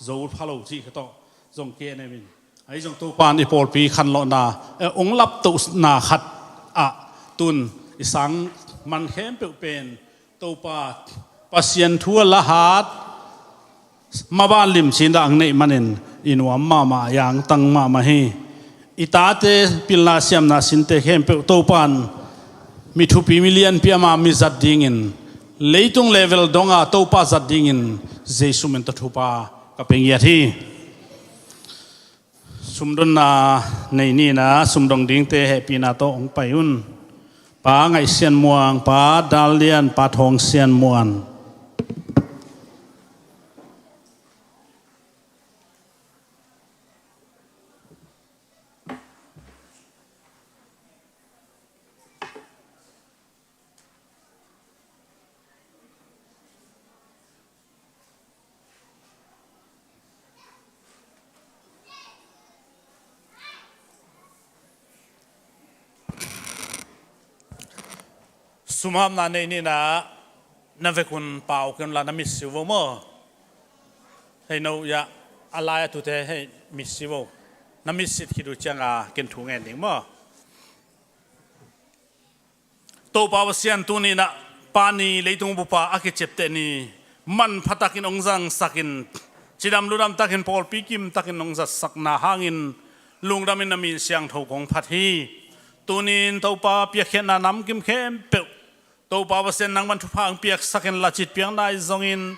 zo pha lo cih kha tawh zong kihehnem in. Ahi zong Topan i pawlpi khanlawhna, eh, hong laptohna khat ah tun i sang man khempeuh pen Topa Pasian thu a la hat maban limci in dah hong neih manin i nuam mahmah, i angtang mahmah hi. I tate pilna siamna sinte khempeuh Topan mi thupi mi lianpi ama mi zat dingin, leitung level donga Topa zat dingin Jesu min tawh thupha ka pia ngiat hi. Sumdonna nei ni in ah, sumdong dingte hehpihna tawh hong pai un. Pa Ngaih Sian Muang, Pa Dal Lian, Pa Thawng Sian Muan. Sumapna nei ni in ah, na vekun pau kei un la, na mit siu vo maw. Hei no ya, a lai a tute hei mit siu vo. Na mit sit khit uh ciang a ken thu ngen ding maw. Topa Pasian, tuni in ah Pa ni, leitung bup a a kiciapteh ni, manpha takin hong zangsak in, cidam ludam takin pawlpi kim takin hong zatsakna hangin lungdam in na min siangtho kong phat hi. Tuni in Topa piakkhiatna namkim khempeuh Topa Pasian nangman thupha hong piaksak in la, citpiakna ahi zongin,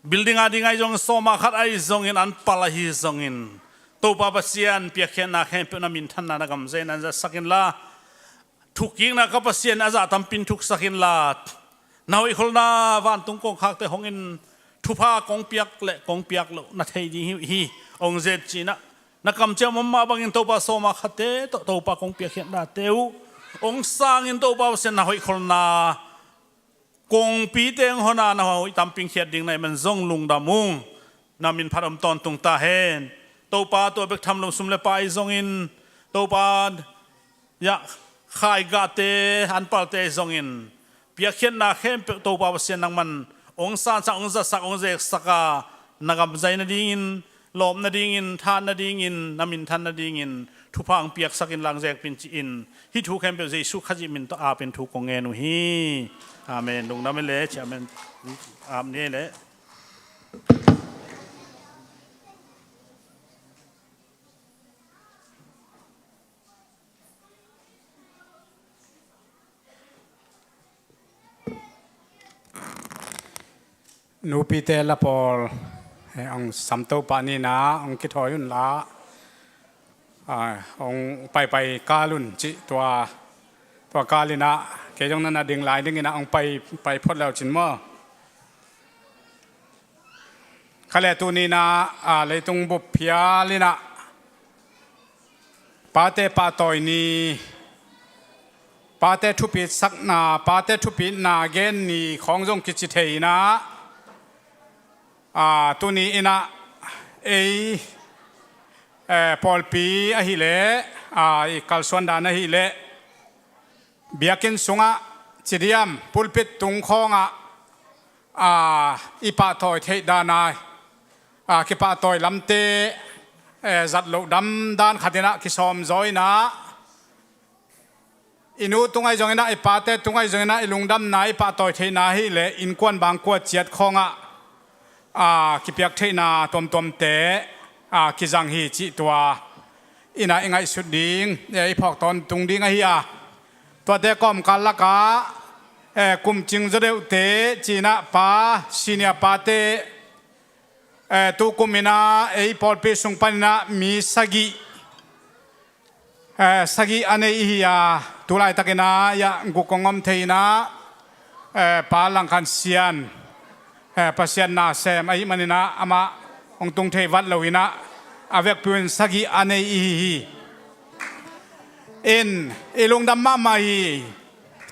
building a ding ahi zongin, sawma khat ahi zongin, an pal ahi zongin, Topa Pasian piakkhiatna khempeuh na minthanna na gamzaina in zatsak in la, thukkikna ka Pasian a zah tampin thuksak in la, na hoihkholhna vantung kongkhakte hong in, thupha kong piak le kong piak loh na thei ding hi uh hi, hong zet ci in ah, na kamciam om mah bangin Topa sawma khatte tawh Topa kong piakkhiatnate uh hong sangin Topa Pasian na hoihkholhna kongpite hong hon a na hoih tampin khiat ding na hih man zong lungdam ung. Na min phat om tawntung ta hen. Topa tua bek tham lo, sum le pai zongin, Topa ya, khaigahte, an palte zongin, piakkhiatna khempeuh Topa Pasian nangman hong sansak, hong zatsak, hong zeksak a, na gamzai nadingin, lawp nadingin, tha nadingin, na minthan nadingin thupha hong piaksak in la, hong zekpih in ci-in, hih thu khempeuh Jesu Khazih min tawh apin thu kong ngen uh hi. Amen. Lungdam hi le, ci amen. Amen hi le. Nupite la pawl, eh, hong samto pah ni in ah, hong kithawi un la, ah, hong paipai kal un cih tua, tua kal in ah, kei zong na na ding lai ding in ah, hong pai, pai phot le uh cin maw. Kha le tuni in ah, ah, leitung bup phial in ah, pate pahtawi ni, pate thupitsakna, pate thupitna gen ni khawng zong kici thei in ah, ah, tuni in ah ei, eh, pawlpi ahih leh, ah, i kalsuan dan ahih leh, Biakinn sungah cidiam pulpit tung khawngah, aa, i pahtawi theih dana, aa, kipahtawi lamte, ee, zat loh dam dan khatinah kisawm zaw inah, i nu tungai zonginah, i pate tungai zonginah i lungdamna, i pahtawi theihna hileh innkuan bangkua ciat khawngah, aa, kipiak theihna tuamtuamte, aa, kizang hi cih tua inah i ngaihsut ding, ee, i phawk tawntung ding ahi a. Tuate kawmkal lakah, ee, kumcing zawdeuhte cinah pa, senior pate, ee, tukum inah, ee, i pawlpi sung paninah mi sagih, ee, sagih a nei ihi a, tulaitakinah, yah, guk hong om thei inah, ee, Pa Langkhan Sian, ee, Pasian na sem ahih maninah amah hong tung thei vat lo inah, a vekpi un sagih a nei ihi hi. In, i lungdam mahmah hi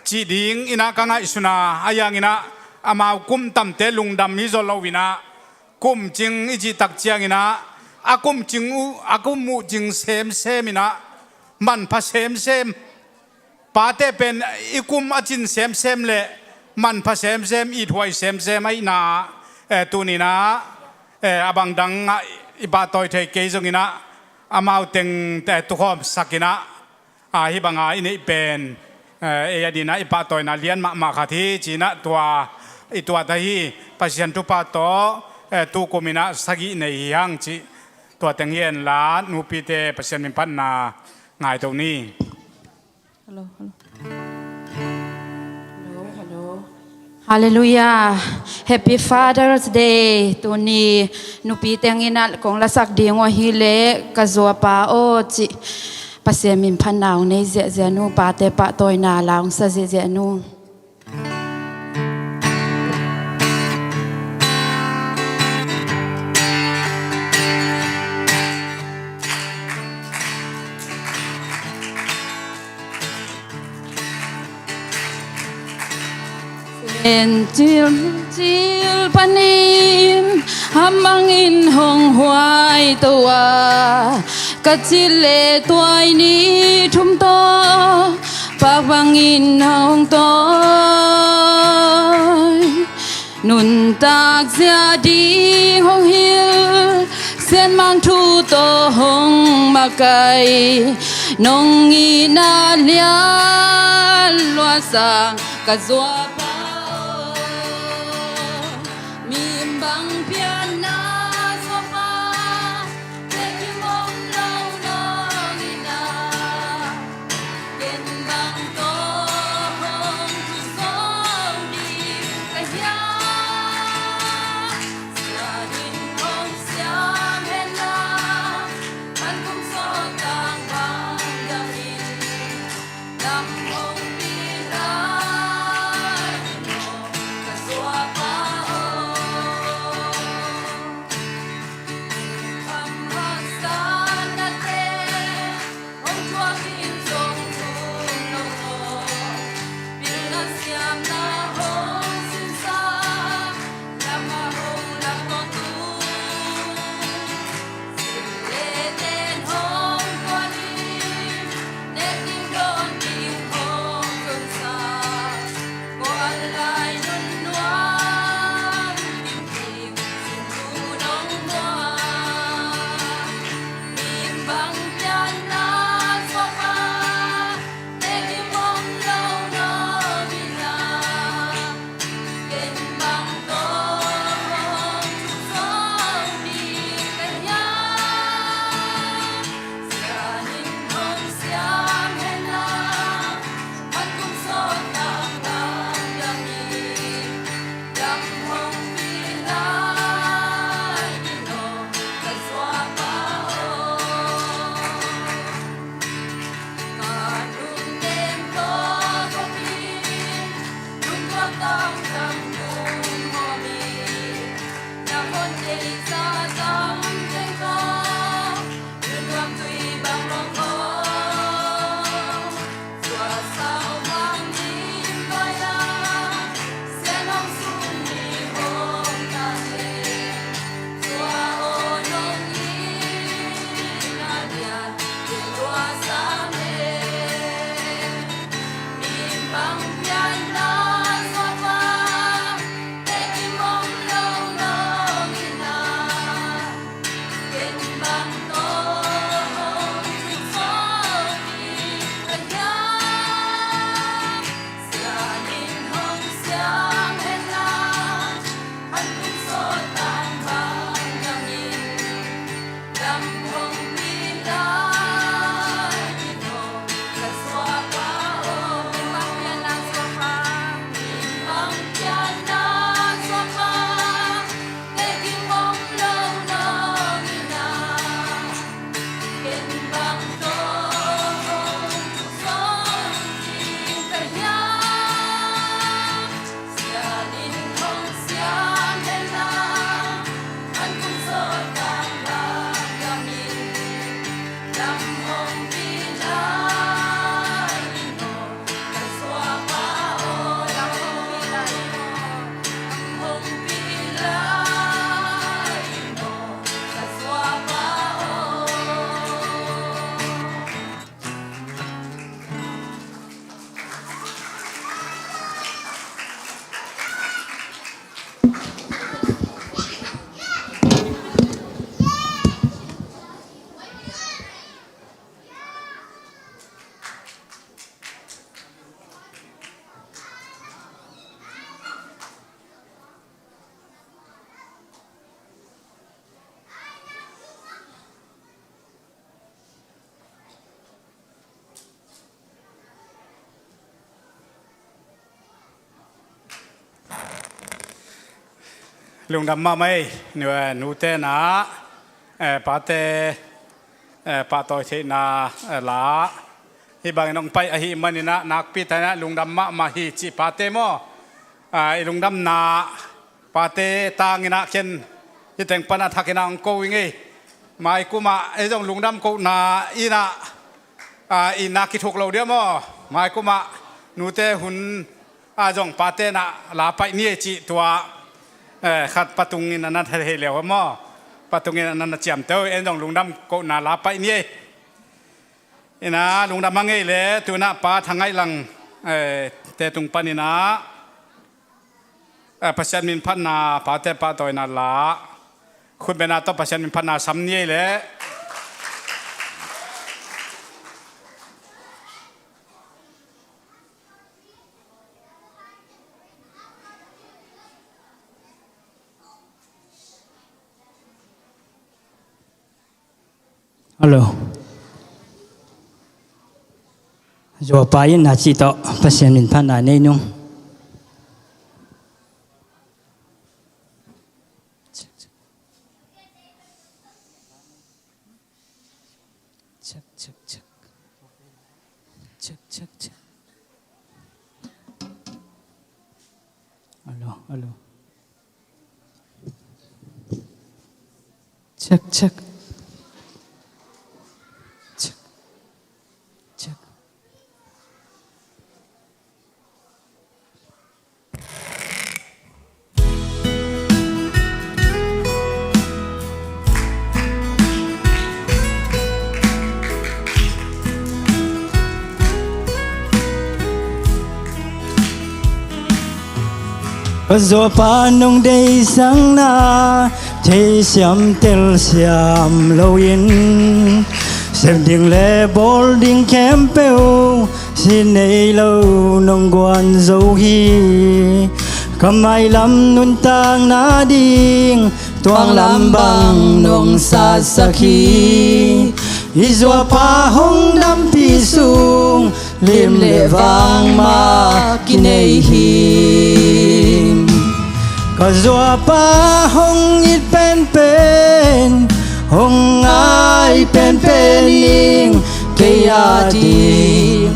cih ding inah ka ngaihsun a, ahi hanginah amau kum tamte lungdam hi zaw lo inah, kumcing i cih tak cianginah, a kumcing uh, a kum uh cing semsem inah, manpha semsem. Pate pen i kum a cin semsem le manpha semsem, ithuai semsem ahihna, ee, tuninah, ee, a bangdang ah i pahtawi thei kei zonginah, amau tengte tukhawmsak inah, aa, hih banga i neih pen, ee, ei a dinah i pahtawina lian mahmah khat hi cinah tua i tuat ahi. Pasian thupha tawh, ee, tukum inah sagih nei hi hang cih tua teng hi henla, nupite Pasian min phatna ngai to ni. Hello, hello. Hello, hello. Hallelujah. Happy Father's Day. Tuni nupi tenginah kong lasak ding uh ahileh, Ka Zuapa Aw cih Pasian min phatna hong nei ziahziah nu, pate pahtawina la hong sa ziahziah nu. En cil cil panin a mangin hong huai to a, ka cil le tuai ni thum tawh pak bangin hong tawi. Nuntak zia ding hong hilh, Sianmang thu tawh hong makaih, nong itna lian luatsang ka zuapa aw. Mi bang pianna zuapa, tek kim om lo nong itna. Ken bang tawh hong thu zo ding ka hiam? Sia ding hong siam henla, man kum sawt tang bang dang in, lam hong pi lai ding aw, ka zuapa aw. Kum kham haksa nate hong thuak in zong thum lo aw. Pilna siamna hong sinsa, lam a hong lam tawh tu. Cil le ten hong kuan in, nek ding dawn ding hong zonsa. Kuan lai nun nuam ding ding, sin tu nong muang. Mi bang pianna zuapa, tek kim om lo nong itna. Ken bang tawh hong thu zo ding ka hiam? Sia ding hong siam henla, man kum sawt tang bang dang in, lam hong pi lai ding aw, ka zuapa aw. Ka nunnem tawh kop in, lungtuak tawh tang lungnuam in, na hon deih zah tang teng tawh, lungnuam tui bang mawk aw. Tua sau mang dim vai la, Sian hong sun ni hong ta le. Tua aw nong itna lian, tua sa me. Mi Lungdam mahmah ei. Nu, eh, nute na, eh, pate, eh, pahtawi theihna, eh, la. Hih bangin hong pai ahih manin ah nakpi takin ah lungdam mahmah hi cih pate maw. Ah, i lungdamna pate tangin ah ken hih teng pan a thakin ah hong ko ing ei. Maikum ah ei zong lungdam kohna in ah, ah, i na kithuk lo dia maw. Maikum ah nute hun ah zong pate na la paih ni ei cih tua, eh, khat patungin a na thei leu maw. Patungin a na ciamteh, en zong lungdam kohna la paih ni ei. Ina lungdam hang ei le, tu in ah Pa Thangaih Lang, eh, te tung panin ah, eh, Pasian min phatna, pate pahtawina la, khutbetna tawh Pasian min phatna sam ni ei le. Hello. Zuapa in a cih tawh Pasian min phatna nei nung. Check, check, check. Check, check, check. Hello, hello. Check, check. Check. Check. Ka zuapa nong deihsakna theisiam telsiam loin, sep ding le bawl ding khempeuh si nei lo nong guan zo hi. Ka mailam nuntakna ding tuanglam bang nong satsak hi. I zuapa hong dampih sung lim le vang mah kinei hi. Ka zuapa hong it penpen, hong ngai penpen ing, kei a ding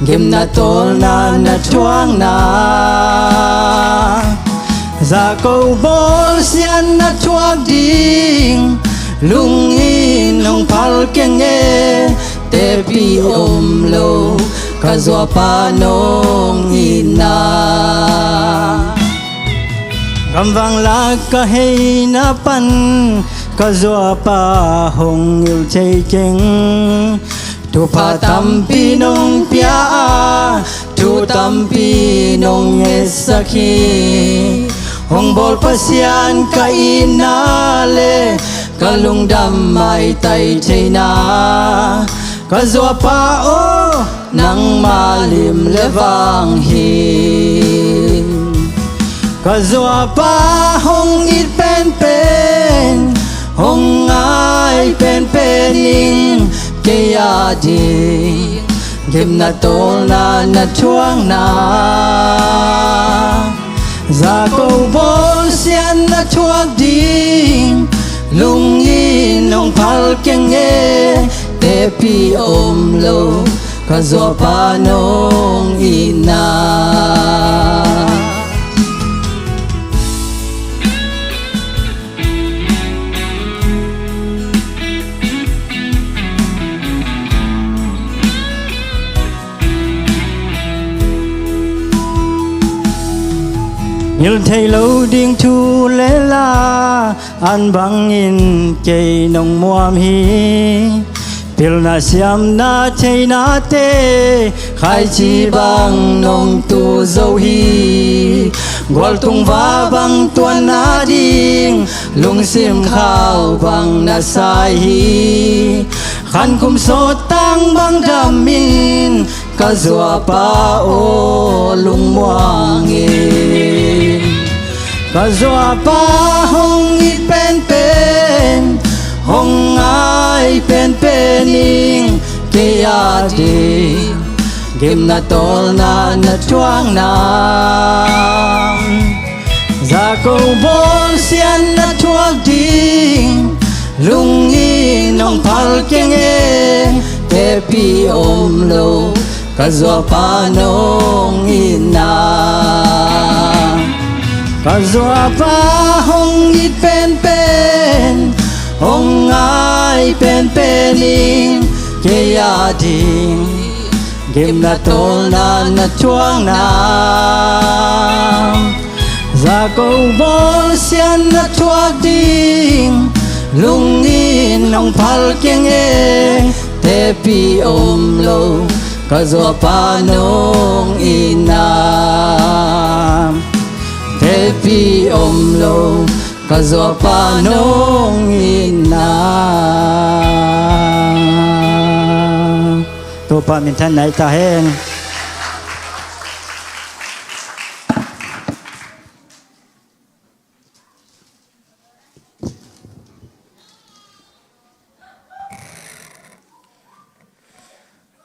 gimna tawlna na thuakna. Za ko bawlsiatna thuak ding lungin hong phal keng e, tepi om lo ka zuapa nong itna. Gamvang lak ka heina pan ka zuapa hong hilh thei keng. Thupha tampi nong pia a, thu tampi nong ngetsak hi. Hong bawl Pasian ka itna le ka lungdam maitai theihna. Ka zuapa aw, nangma lim le vang hi. Ka zuapa hong it penpen, hong ngai penpen ing, kei a ding gimna tawlna na thuakna. Za ko bawlsiatna thuak ding lungin hong phal keng e, tepi om lo ka zuapa nong itna. Ngil thei lo ding thu le la an bangin kei nong muam hi. Pilna siamna theinate khaici bang nong tu zo hi. Gualtung va bang tuanna ding lungsim khau bang na sai hi. Khankhum sawt tang bang damin ka zuapa aw lungmuang in. Ka zuapa hong it penpen, hong ngai penpen ing, kei a ding gimna tawlna na thuakna. Za Ko bawlsiatna thuak ding lungin hong phal keng e, tepi om lo ka zuapa nong itna. Ka zuapa hong it penpen, hong ngai penpen in kei a ding gimna tawlna na thuakna. Za ko bawlsiatna thuak ding lungin hong phal keng e, tepi om lo ka zuapa nong itna. Tepi om lo ka zuapa nong itna. Topa minthanna hi ta hen.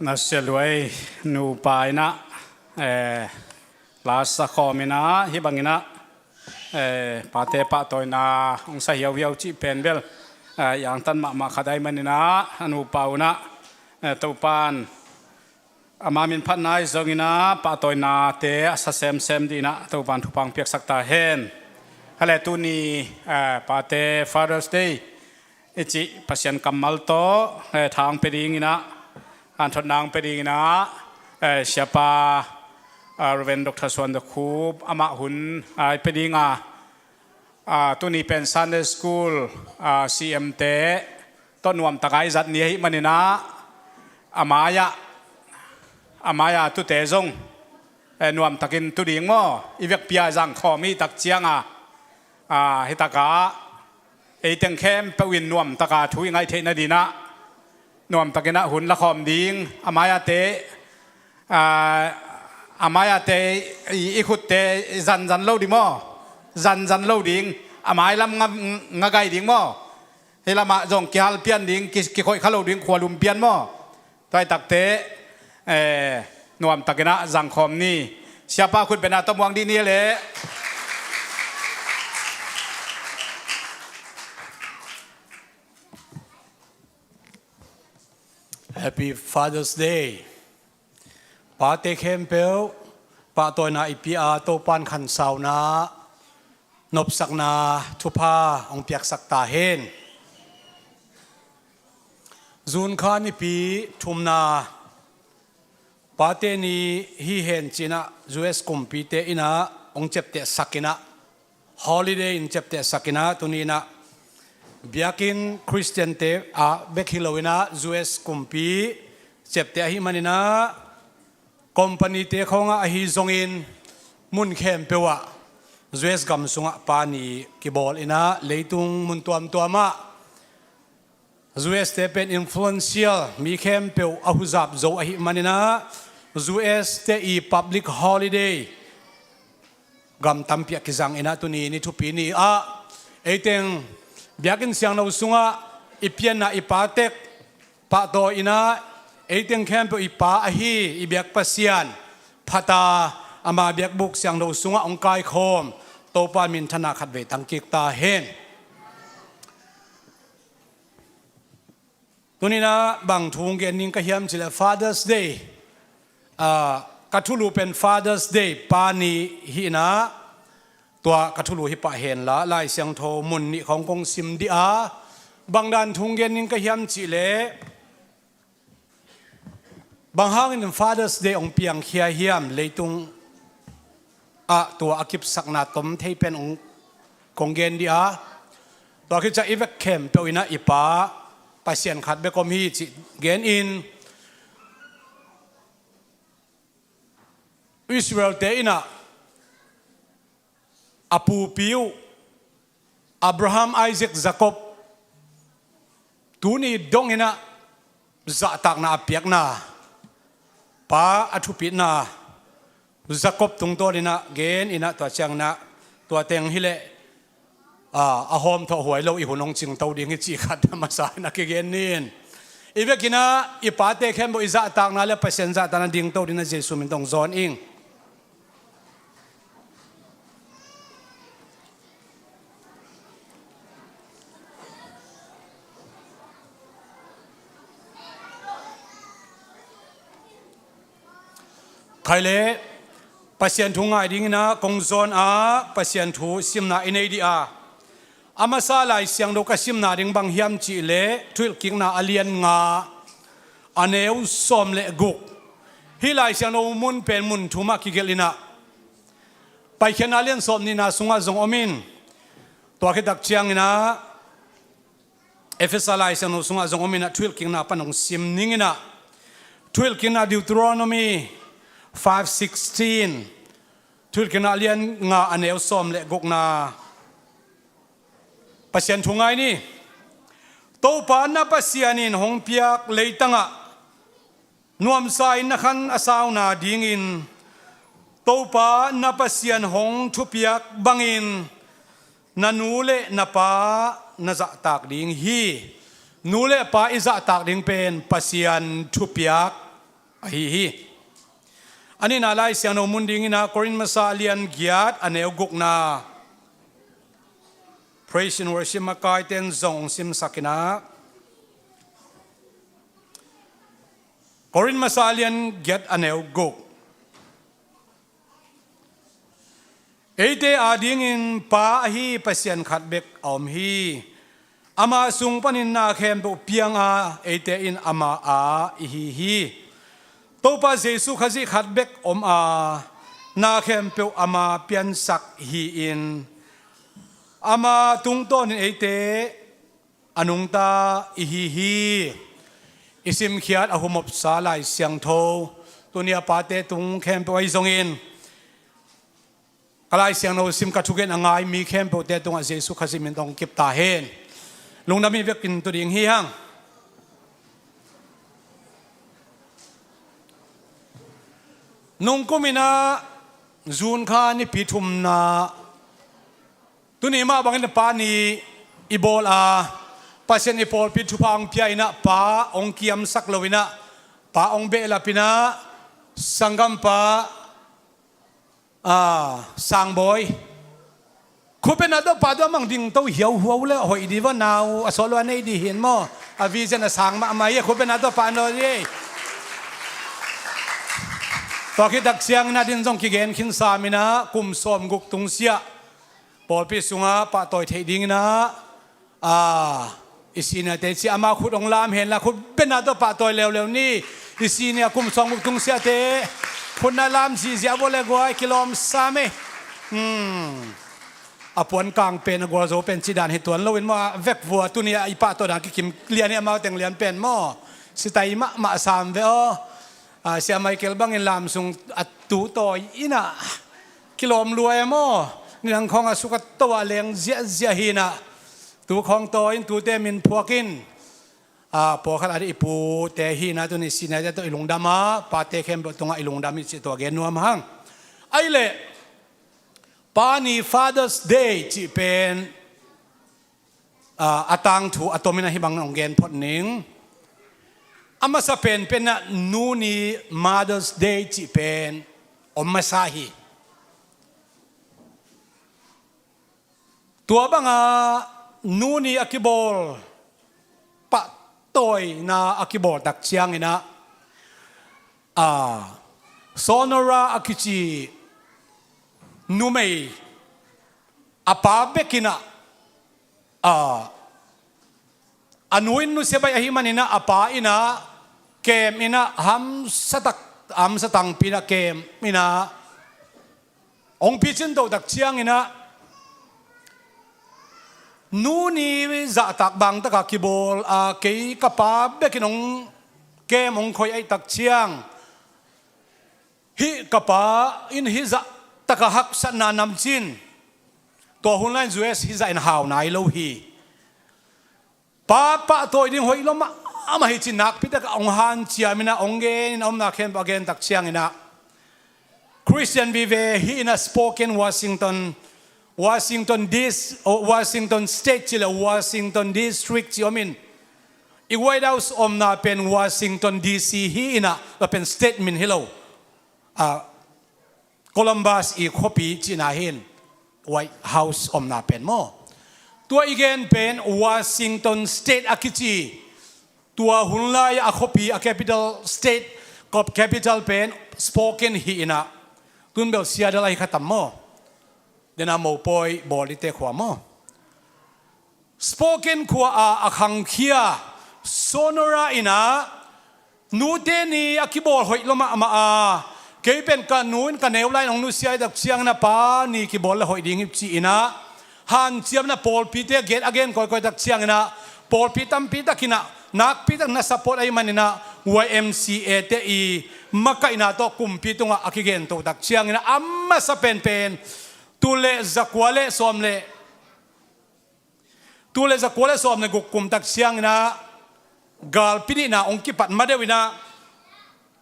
Na sia luai nupa in ah, eh, lasa khawm in ah, hih bang in ah, eh, pate pahtawina hong sa hiauhiau cih pen bel, eh, i angtan mahmah khat ahih manin ah, a nupa un ah, eh, Topan ama min phatna ahi zongin ah pahtawinate a sa semsem dingin ah Topan thupha hong piaksak ta hen. Hale tuni, eh, pate Father's Day i cih Pasian kammal tawh, eh, tha hong pia dingin ah, hanthotna hong pia dingin ah, eh, Siapa, ah, Reverend Doctor Suan Za Khup amah hun, ah, i pia ding a, ah, tuni pen Sunday School, ah, C M te tawh nuamtak a i zat ni ahih manin ah, a mai-ah, a mai-ah tute zong, eh, nuamtakin tu ding maw? I vekpi-a zangkhawm i tak ciang a, ah, hi tak ah ei teng khempeuh in nuamtak a thu i ngaih theih nadingin ah nuamtakin ah hun la khawm ding. A mai-ate, ah, a mai-ate i, i khutte zanzan lo ding maw? Zanzan lo ding. A mai lam nga, nga gai ding maw? Hih lamah zong kihal pian ding, ki, kikhoih kha lo ding, khua lum pian maw? Tua hi takte, eh, nuamtakin ah zangkhawm ni. Siapa khut bengna tawh muang dih ni leh. Happy Father's Day. Pate khempeuh pahtawina i pia a, Topan khansauna, nopsakna thupha hong piaksak ta hen. June kha nipi thumna, Pate Ni hi hen ci-in ah U S kumpite in ah hong ciaptehsak in ah, holiday in ciaptehsak in ah, tuni in ah biakinn Khristiante ah bek hi lo in ah U S kumpi ciapteh ahih manin ah, company-te khawngah ahi zongin mun khempeuh ah U S gam sungah Pa Ni kibawl in ah, leitung mun tuamtuam ah U S-te pen influential mi khempeuh a huzap zo ahih manin ah, U S-te i public holiday gam tampi ah kizang in ah, tuni ni thupi ni ah ei teng biakinn siangtho sungah i pianna i Pa tek pahtawi in ah, ei teng khempeuh i Pa ahi i biak Pasian phat a, ama biakbuk siangtho sungah hong kaikhawm Topa minthanna khatvei tang kik ta hen. Tuni in ah bang thu hong gen ning ka hiam cih leh Father's Day, ah, ka thulu pen Father's Day, Pa Ni hi in ah, tua ka thulu hi pah hen la, Lai Siangtho mun nih khawng kong sim dih a, bang dan thu hong gen ning ka hiam cih leh, bang hangin Father's Day hong piangkhia hiam, leitung ah tua a kipsakna tom thei pen hong kong gen dih a, tua khit ciang i vek khempeuh in ah i Pa Pasian khat bek om hi cih gen in, Israel-te in ah a pupi uh Abraham, Isaac, Jacob tuni dong in ah zahtakna a piakna, Pa a thupitna Jacob tungtawn in ah gen in ah, tua ciang in ah tua teng hi leh, ah, a hawmthawh huai lo i hun hong cingto ding hi cih khat a masa in ah kigen ni in. I vek in ah i pate khempeuh i zahtakna leh Pasian zahtakna dingto ding in ah Jesu min tawh hong zawn ing. Aile Pasian thu ngai dingin ah kong zawn a, Pasian thu simna i nei dih a. A masa Lai Siangtho ka simna ding bang hiam cihleh Thuhilhkikna a lian nga a neu sawm le guk. Hih Lai Siangtho mun pen mun thum ah kigelh in ah, Paikhiatna a lian sawm nihna sungah zong om in, tua khit tak ciangin ah Efesa Lai Siangtho sungah zong om in ah Thuhilhkikna pan hong sim ning in ah, Thuhilhkikna Deuteronomy five sixteen, Thuhilhkikna a lian nga a neu sawm le gukna Pasian thu ngai ni. Topa na Pasian in hong piak leitangah nuamsa in na khan a sauna dingin Topa na Pasian hong thupiak bangin na nu le na pa na zahtak ding hi. Nu le pa i zahtak ding pen Pasian thupiak ahi hi. A nihna Lai Siangtho mun dingin ah Korin masa a lian giat a neu gukna. Praise and worship makaite in zong simsak in ah, Korin masa a lian giat a neu guk. Eite adingin Pa ahi Pasian khat bek a om hi. Ama sung panin na khempeuh piang a, eite in ama a i hi hi. Topa Jesu Khazih khat bek om a, na khempeuh ama piansak hi-in, ama tungtawnin eite a nungta i hi hi. I simkhiat a humopsa Lai Siangtho tuni a pate tung khempeuh ahi zongin, ka Lai Siangtho sim ka thugen a ngai mi khempeuhte tungah Jesu Khazih min tawh kong kip ta hen. Lungdam i vekin tu ding hi hang. Nungkum in ah June kha nipi thumna, tuni mah bangin Pa ni i bawl a, Pasian i pawlpi thupha hong pia in ah, pa hong kiamsak lo in ah, pa hong behlap in ah, sanggampa, a, Sangbawi, khutbetna tawh pah tawh a mang ding to hiauhuau le hoih dih va, nau a sawt lua nei dih hi in maw. A vision a sang mahmah hi, khutbetna tawh pah nawn hi. Tua khit tak ciangin a din zong kigen khin sam in ah kum sawmguk tungsiah pawlpi sungah pahtawi theih dingin ah, a, i senior-te ci a, ama khut hong lam hen la, khutbetna tawh pahtawi leuleu ni. I senior kum sawmguk tungsiahte khut na lam zihziah vua le guai, kilawm sam e. Hmm. A puan kang pen, a gualzo pen cih dan hi tuan lo in maw, a vek vua tuni a i pahtawi dan kikim lian hi, amau teng lian pen maw. Sitai mahmah sam ve aw. A, Sia Michael bangin lam sung a tu tawi in ah kilawm lua e maw. Nidang khawng a suk a to a leng ziahziah hi in ah, tu khawng tawi in, tute min phuak in, a, pawlkhat a dih i pute hi in ah, tuni senior-te tawh i lungdam a, pate khempeuh tungah i lungdam hi cih tua gen nuam hang. Ahi leh, Pa ni, Father's Day cih pen, a, a tangthu a tomin ah hih bang hong gen phot ning. A masa penpen ah Nu ni, Mother's Day cih pen om masa hi. Tua bangah Nu ni a kibawl, pahtawina a kibawl tak ciangin ah, a, Sonora a kici numei a pa bek in ah, a, a nu in nusia baih ahih manin ah, a pa in ah kem in ah, hamsa tak, hamsa tangpi in ah kem in ah, hong picin toh tak ciangin ah, Nu ni zahtak bang takah kibawl a, kei ka pa bek in hong kem, hong khoih ahih tak ciang, hih ka pa in hih zah takah haksatna namcin, tua hun lai-in U S hih zah in hau nai lo hi. Pa pahtawi ding hoih lua mahmah hi ci-in nakpi takah hong hanciam in ah, hong gen in ah, omna khempeuh a gen tak ciangin ah, Christian vive hi in ah, Spokane, Washington, Washington D C, oh, Washington State cih le Washington District cih om in, i White House omna pen Washington D C hi in ah, tua pen state min hi lo. A, Columbus i khuapi cihna hi in, White House omna pen maw. Tua i gen pen Washington State a kici, tua hun lai-ah a khuapi, a capital state, Kop capital pen Spokane hi inah, tun bel Seattle ahi kha tam maw? Dena mopawi bawl dite khua maw? Spokane khua a a khangkhia Sonora inah nute ni a kibawl hoih lo mahmah a, kei pen ka nu in ka neu lai in hong nusia i tak ciangin a pa ni kibawl le hoih ding hi ci inah hanciam inah pawlpite a gen a gen kawikawi tak ciangin ah pawlpi tampi takin ah nakpi takin a support ahi manin ah Y M C A te i makaihna tawh kumpi tungah a kigento tak ciangin ah a masa penpen tul le zakua le sawm le tul le zakua le sawm le guk kum tak ciangin ah galpi nihna hong kipat ma deuh inah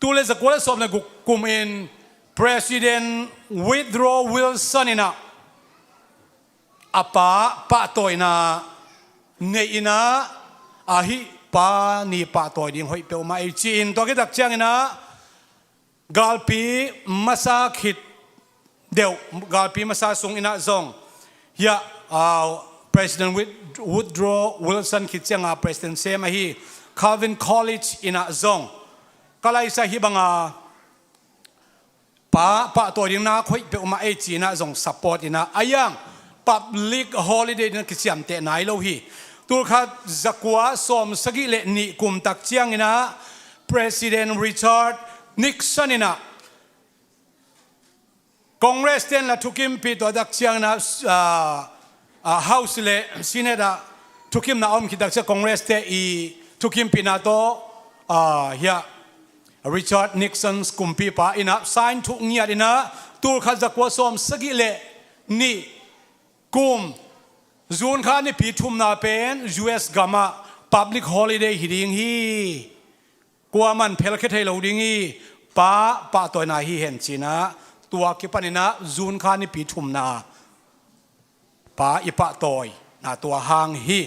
tul le zakua le sawm le guk kum in President Woodrow Wilson inah a pa pahtawina nei inah a hih pa ni pahtawi ding hoih peuhmah ei ci-in tua kitak ciangin ah galpi masa khit deuh, galpi masa sung inah zong hiah, ah, President Wood-, Woodrow Wilson khit cianga President sem ahi Calvin Coolidge inah zong ka laisa hih banga pa pahtawi ding nak hoih peuhmah ei ci inah zong support inah a yang public holiday ding kiciamteh nai lo hi. Tul khat zakua sawm sagih le nih kum tak ciangin ah President Richard Nixon inah Congress ten la thukimpih tua tak ciangin ah, ah, ah, House le Senate ah thukimna a om khit tak ciang Congress te i thukimpihna tawh, ah, hiah Richard Nixon kumpipa inah sign thuh ngiat inah tul khat zakua sawm sagih le nih kum June kha nipi thumna pen U S gamah public holiday hi ding hi. Kuaman phelkhia thei lo ding hi. Pa pahtawina hi hen ci inah tua kipan inah June kha nipi thumna pa i pahtawina tua hang hi.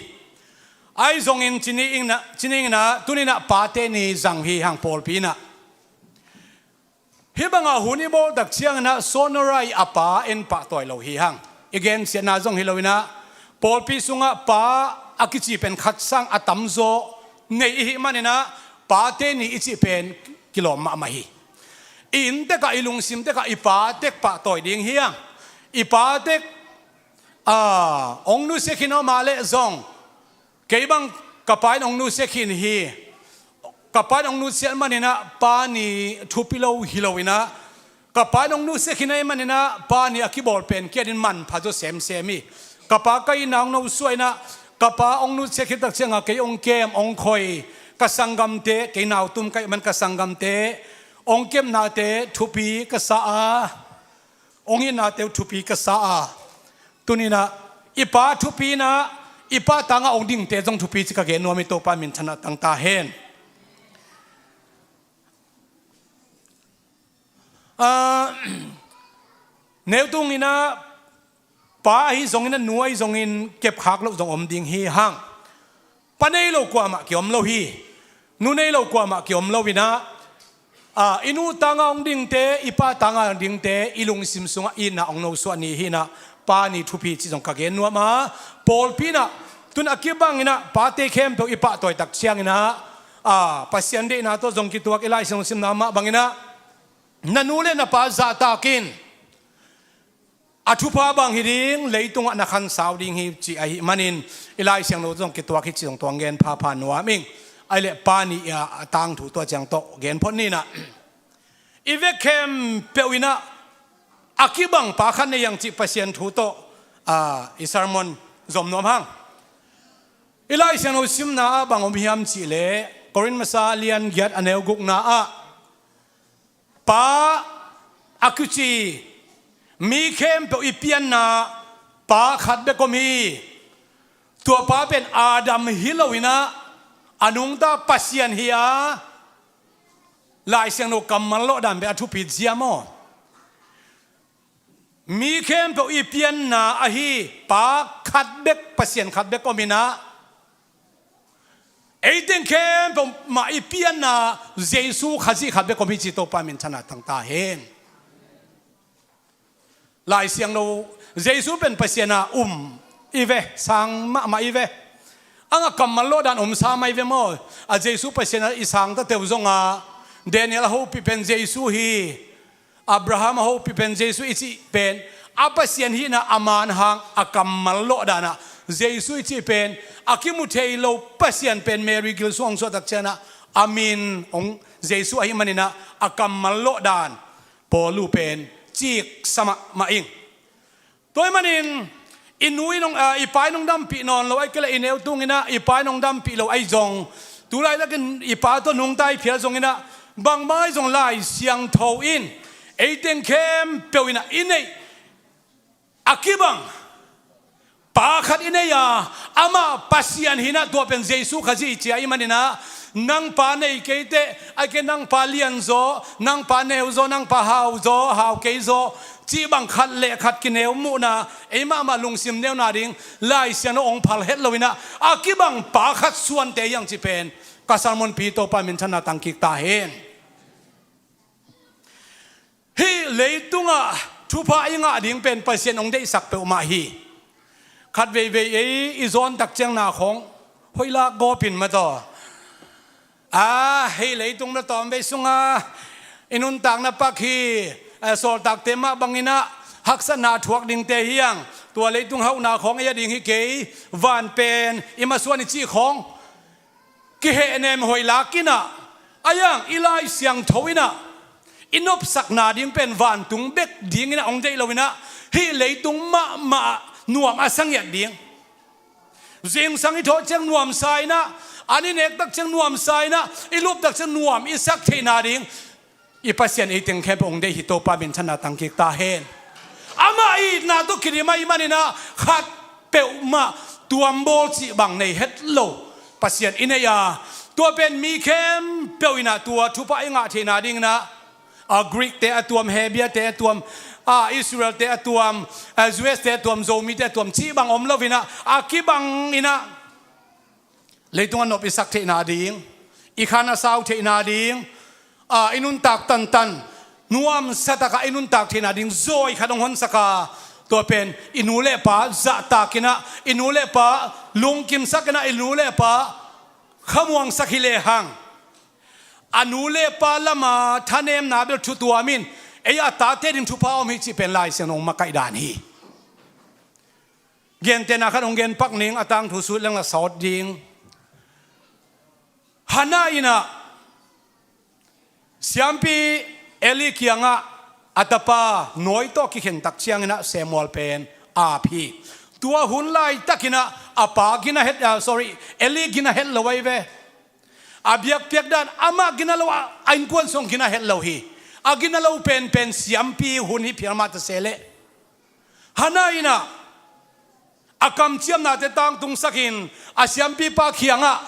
Ahi zongin ci ning inah, ci ning inah tuni inah pate ni zang hi hang pawlpi inah. Hih banga hun i bawl tak ciangin ah Sonora i a pa en pahtawi lo hi hang. I gensiatna zong hi lo inah pawlpi sungah pa a kici pen khat sang a tamzaw nei i hih manin ah pate ni i cih pen kilawm mahmah hi. I inn tekah, i lungsim tekah i pa tek pahtawi ding hi hang. I pa tek, ah, hong nusia khin aw mah leh zong kei bang ka pa in hong nusia khin hi. Ka pa in hong nusiat manin ah pa ni thupi lo hi lo inah ka pa in hong nusia khin ahi manin ah pa ni a kibawl pen kiat in manpha zaw semsem hi. Ka pa ka itna hong nosuah inah ka pa hong nusia khit tak cianga kei hong kem hong khoi, ka sanggamte, kei nautum ka hih man ka sanggamte hong kepnate thupi ka sa a, hong itnate uh thupi ka sa a, tuni inah i pa thupi inah i pa tangah hong dingte zong thupi ci ka gen nuam hi. Topa minthanna tang ta hen. Ah, neutung inah pa ahi zongin a nu ahi zongin kepkhak loh zong om ding hi hang. Pa nei lo kuamah kiom lo hi. Nu nei lo kuamah kiom lo inah, ah, i nu tanga hong dingte, i pa tanga hong dingte i lungsim sungah itna hong nosuah ni hi inah pa ni thupi ci zong ka gen nuam a, pawlpi inah tun a kibang inah pate khempeuh i pahtawi tak ciangin ah, ah, Pasian deihna tawh zong kituak i Lai Siangtho simna mah bangin ah na nu le na pa zahtak in a thupha bang hi ding, leitungah na khansau ding hi cih ahih manin i Lai Siangtho zong kituak hi cih zong tuang gen phapha nuam ing. Ahih leh pa ni a tangthu tua ciang tawh gen phot ni inah, i vek khempeuh inah a kibang pa khat nei hiang cih Pasian thu tawh, ah, i sermon zom nuam hang. I Lai Siangtho simna ah bang om hiam cih leh Korin masa lian giat a neu gukna ah pa a kici mi khempeuh i pianna pa khat bek om hi. Tua pa pen Adam hi lo inah a nungta Pasian hi a, Lai Siangtho kammal lawhdan pen a thupi zia maw? Mi khempeuh i pianna ahi pa khat bek, Pasian khat bek om inah ei teng khempeuh mah i pianna Jesu Khazih khat bek om hi ci Topa minthanna tang ta hen. Lai Siangtho Jesu pen Pasian a um i ve, sang mahmah i ve. Anga kammal lawhdan om sa mah i ve maw? A Jesu Pasian a i sang ta teuh zong a Daniel a hopih pen Jesu hi. Abraham a hopih pen Jesu i cih pen a Pasian hihna a man hang a kammal lawh danah Jesu i cih pen a kimu thei lo Pasian pen Mary gil sung hong suahtak cianah a min hong Jesu ahih maninah a kammal lawh dan Paul uh pen cik sa mahmah ing. Tua ahih manin i nu in hong, ah, i pa in hong dampih nawn lo, ahih kei leh i neu tunginah i pa in hong dampih lo ahi zong, tu laitakin i pa tawh nungta i phial zonginah, bangbang ahi zong Lai Siangtho in ei teng khempeuh inah i neih a kibang pa khat i nei a, amah Pasian hinah tua pen Jesu Khazih i ci ahih maninah, nang pa nei kei teh, ahih kei nang pa lianzaw, nang pa neuzaw, nang pa hauzaw, hau keizaw cih bang khat le khat kineu muhna, ei mahmah lungsim neuna ding Lai Siangtho hong phal het loinah a kibang pa khat suante hiang cih pen ka sermon pi Topa minthanna tangkik ta hen. Hih leitungah thupha i ngah ding pen Pasian hong deihsak peuhmah hi. Khat veivei ei i zawntak ciang na khawng hoih lak gawpin mataw. A, hih leitung na tawmvei sunga i nuntakna pak hi. A, sawltakte mah banginah haksatna thuak dingte hiang, tua leitung hauhna khawng ei a ding hi kei, van pen i masuan i cih khawng kihehnem hoih lakinah, a yang i Lai Siangtho inah i nopsakna ding pen vantung bek dinginah hong deih loinah hih leitung mahmah nuam a sangiat ding. Zingsang i thawh ciang nuamsa inah, an i nektak ciang nuamsa inah, i luptak ciang nuam i sak theihna ding i Pasian ei teng khempeuh hong deih hi. Topa minthanna tangkik ta hen. Amah itna tawh kidim ahih maninah khat peuhmah tuambawl cih bang nei het lo Pasian i neih a, tua pen mi khempeuh inah tua thupha i ngah theihna dinginah, a, Greek-te a tuam, Hebia-te a tuam, a, Israel-te a tuam, a, U S-te a tuam, Zomite a tuam cih bang om loinah a kibang inah leitung a nop i sak theihna ding, i khan a sau theihna ding, a, i nuntak tantan nuamsa takah i nuntak theihna ding zawi khat hong honsak a, tua pen i nu le pa zahtakinah, i nu le pa lungkimsakinah, i nu le pa khamuangsak hi lehang, a nu le pa lama thanemna bel thutuam in ei a tate ding thupha om hi cih pen Lai Siangtho hong makaih dan hi. Gentehna khat hong genpak ning, a tangthu sut leng la sawt ding. Hannah inah siampi Eli kiangah a tapa nawi tawh kikhen tak cianginah Samuel pen ap hi. Tua hun laitakinah a pa gina het, ah, sorry, Eli gina het lo ahi ve. A biakpiak dan amah gina lo, a, a innkuan sung gina het lo hi. A gina lo penpen siampi hun hi phial mah ta se leh, Hannah inah a kamciamnate tangtungsakin a siampipa kiangah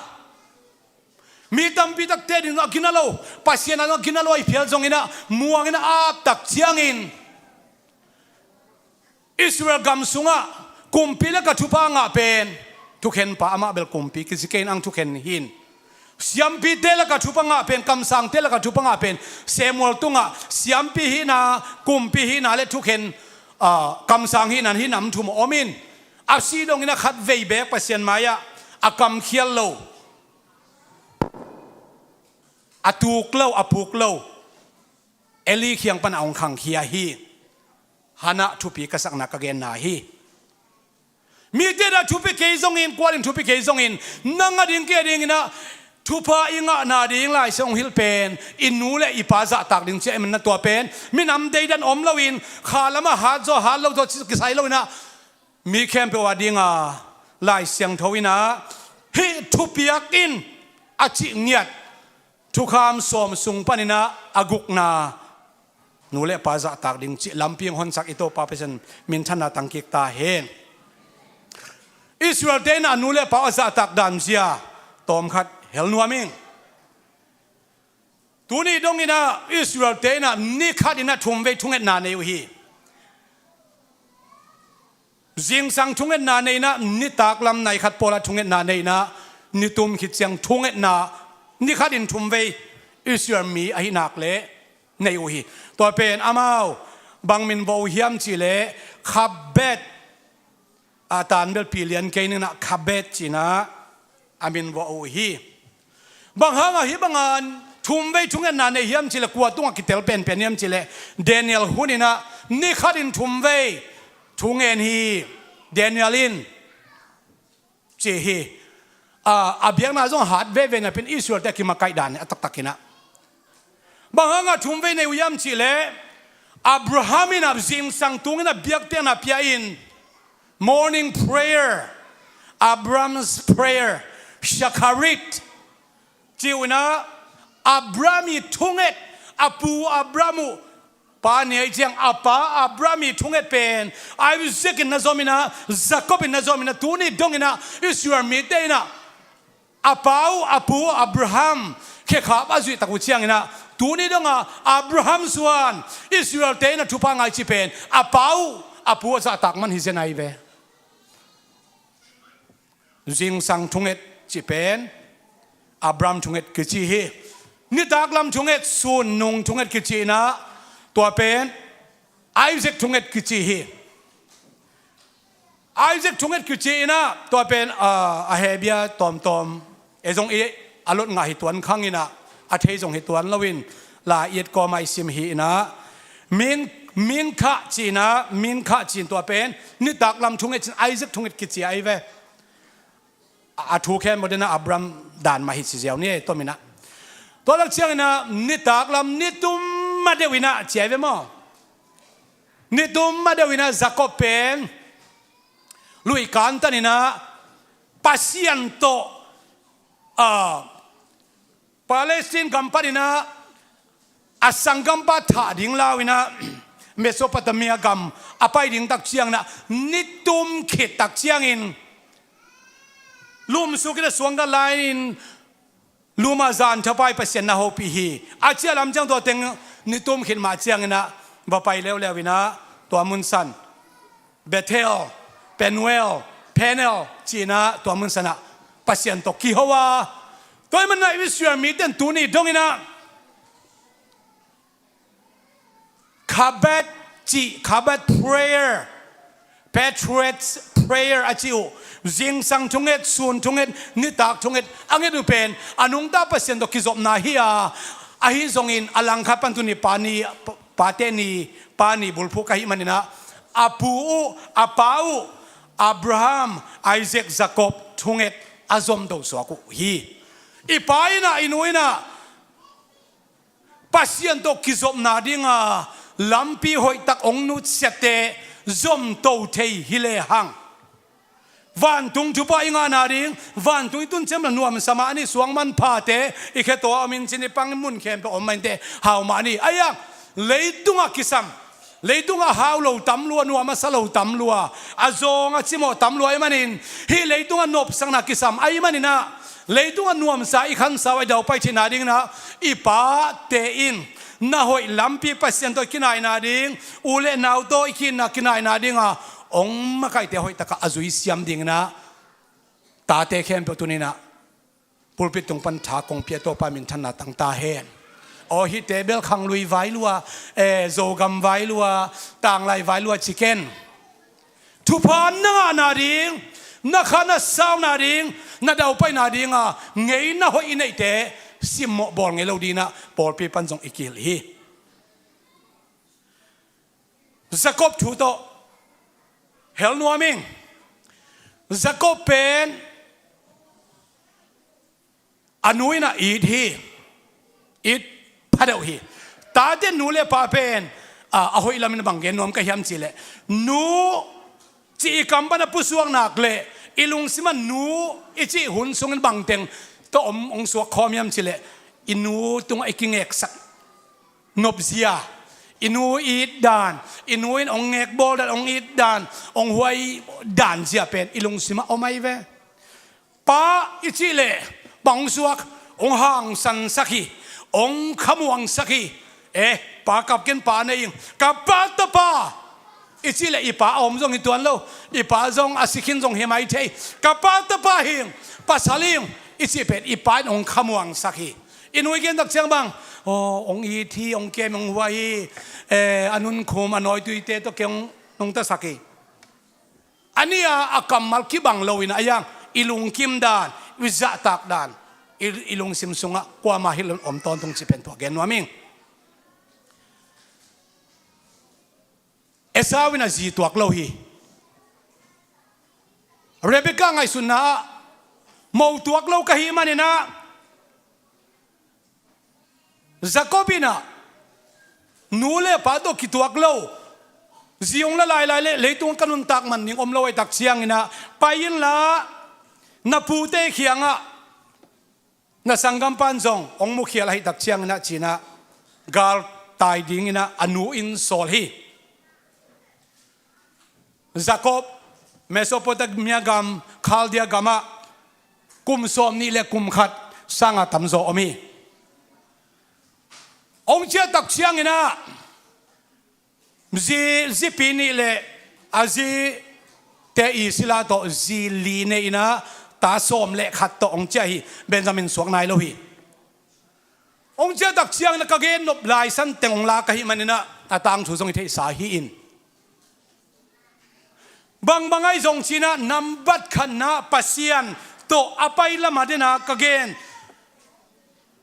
mi tampi takte ding a gina lo, Pasian a gina lo ahi phial zonginah muanginah a aptak ciangin Israel gam sungah kumpi le ka thupha ngah pen thukhenpa, amah bel kumpi kici kei in ang thukhen hi in. Siampite le ka thupha ngah pen, kamsangte le ka thupha ngah pen Samuel tungah siampi hihna, kumpi hihna le thukhen, ah, kamsang hihna hi nam thum om in, a si dongin a khat vei beek Pasian mai-ah a kamkhial lo, a tuk lo, a puk lo Eli kiang pan a hong khangkhia hi. Hannah thupi ka sakna ka genna hi. Mite dah thupi kei zongin, kualin thupi kei zongin, nang a ding kei a dinginah thupha i ngahna ding Lai Siangtho hong hilh pen i nu le i pa zahtak ding cia i man na tua pen minam deidan om loin, kha lamah hat zaw hat lo zaw kisai loinah mi khempeuh a dinga Lai Siangtho inah hih thupiak in a cih ngiat thukham sawm sung paninah a gukna nu le pa zahtak ding cih lampi hong honsak i Topa Pasian minthanna tangkik ta hen. Israel-te inah nu le pa a zahtak dan zia tawmkhat hel nuam ing. Tuni donginah Israel-te inah ni khat inah thumvei thungetna nei uh hi. Zingsang thungetna nei inah, nitak lam nai khat pawlah thungetna nei inah, nitum khit ciang thungetna ni khatin thumvei Israel mi ahi nak leh nei uh hi. Tua pen amau bang min vawh uh hiam cihleh Khabet, a tan bel pi lian kei ninah Khabet cinah a min vawh uh hi. Bang hangah hih banga thumvei thungetna nei hiam cihleh kua tungah kitel penpen hiam cihleh Daniel hun inah ni khatin thumvei thungen hi. Daniel in ci hi. A, a biakna zong hat veve napi-in Israel-te a kimakaih dan a taktak inah. Bang hangah thumvei nei uh hiam cihleh Abraham inah zingsang tung inah biakpiakna pia in, morning prayer, Abraham's prayer, Shacharit ci uh inah, Abraham ii thunget, a pu Abraham uh pa nei ciang a pa Abraham ii thunget pen Isaac in na zom inah, Jacob in na zom inah, tuni dong inah Israel mite inah a pa uh, a pu Abraham khekhap a zuih tak uh ciang inah, tuni dong a Abraham suan Israel-te inah thupha ngai cih pen a pa uh, a pu a zahtak man hi zen ahi ve. Zingsang thunget cih pen Abraham thunget kici hi. Nitaklam thunget, sun nung thunget kici inah, tua pen Isaac thunget kici hi. Isaac thunget kici inah, tua pen, a, a hebia tawmtawm ei zong i a lot ngah hi tuan khang inah, a thei zong hi tuan loin la i et kawmah i sim hi inah, min, minkhah ci inah, minkhah ci-in tua pen nitaklam thunget ci-in Isaac thunget kici ahi ve. A, a thu khempeuh dena Abraham dan mah hi ci ziau ni, tom inah. Tua lak ciang inah nitaklam nitum ma deuh inah ci ahi ve maw? Nitum ma deuh inah Jacob pen luih kantan inah Pasian tawh, a, Palestine gam pan inah a sanggampa thah ding lau inah Mesopotamia gam a pai ding tak ciang inah nitum khit tak ciangin lumsuk inah suanggal lai-in lum a zan thapai Pasian na hopih hi. A ciah lam ciang tua teng nitum khit mah ciang inah va pai leuleu inah tua mun san Bethel, Penuel, Penel ci inah tua mun sanah Pasian tawh kiho a. Tua ahih manin ah Israel mite in tuni dong inah Shabbat cih, Shabbat prayer, Patriarch's prayer a cih uh, zingsang thunget, sun thunget, nitak thunget a nget uh pen a nungta Pasian tawh kizopna hi a, ahi zongin a langkhat pan tuni pa ni, pate ni, pa ni bulphuh ka hih manin ah a pu uh, a pa uh Abraham, Isaac, Jacob thunget a zomto suak uh hi. I pa in ah, i nu in ah Pasian tawh kizopna dinga lampi hoihtak hong nutsiate zomto thei hi lehang, vantung thupha i ngahna ding, vantung i tun ciang bel nuamsa mah ni, suang manphate i khe tawh a om in cin i pang in mun khempeuh om mah inte hau mah ni. Ahi hang leitungah kisam, leitungah hau lo tam lua, nuam a sa lo tam lua, a zawng a cimawh tam lua ahih manin, hih leitungah nopsakna kisam ahih manin ah, leitungah nuamsa i khansa uh a i daupai theihna dingin ah, i pate in na hoih lampi Pasian tawh kinaihna ding, u le nau tawh i ki-itna kinaihna dinga hong makaihte hoihtakah a zui siam dingin ah, tate khempeuh tuni-in ah pulpit tung pan tha kong pia, Topa minthanna tang ta hen. Aw, hihte bel khanglui vai lua, eh, Zogam vai lua, tanglai vai lua ci ken. Thupha na ngahna ding, na kha na sauna ding, na daupaina dinga ngeina hoih i neihte simmawh bawl ngei lo dingin ah pawlpi pan zong i kihilh hi. Jacob thu tawh hel nuam ing. Jacob pen a nu in ah it hi. It phadeuh hi. Tate nu le pa pen, a, a hoih lamin bang gen nuam ka hiam cihleh, nu cih i kam pan a pusuak nak leh i lungsim ah nu i cih hun sungin bangteng tawh om hong suak khawm hiam cihleh, i nu tungah i kingeksak nopzia, i nu i it dan, i nu in hong ngekbawl dan, hong it dan, hong huai dan zia pen i lungsim ah om ahi ve. Pa i cih leh bang hong suak, hong hangsansak hi, hong khamuangsak hi. Eh, pa kap ken, pa nei ing, ka pa tapa i cih leh i pa a om zong hi tuan lo, i pa zong a si khin zong hi mai thei. Ka pa tapa hi ing, pasal hi ing i cih pen i pa in hong khamuangsak hi. I nu i gen tak ciang bang, aw, hong it hi, hong kem, hong huai hi, eh, a nunkhum, a nawituite tawh kei hong nungtasak hi. A nih a, a kammal kibang loin ah, ahi hang i lungkim dan, i zahtak dan, I, i lungsim sungah kuamah hilh loin om tawntung cih pen tua gen nuam ing. Esau in a zi tuak lo hi. Rebekah ngaihsutna ah mo tuak lo ka hih manin ah, Jakob in ah nu le pa tawh kituak lo, zi hong la lailai leh leitung ka nuntak man ding om lo ahih tak ciangin ah, pai inla, na pute kiangah, na sanggampa in zong hong mukhial ahih tak ciangin ah, ci-in ah gal tai dingin ah a nu in sawl hi. Jakob, Mesopotamia gam, Khaldea gamah kum sawmnih le kum khat sanga tamzaw om hi. Hong ciah tak ciangin ah, zi, zipi nih le a zite i sila tawh zi li nei-in ah, ta sawm le khat tawh hong ciah hi. Benjamin suak nai lo hi. Hong ciah tak ciangin ah ka gen nop lai san teng hong la ka hih manin ah, a tangthu zong i theihsa hi in. Bangbang ahi zong ci-in ah, nambat khatna Pasian tawh a pai lam a den a ka gen.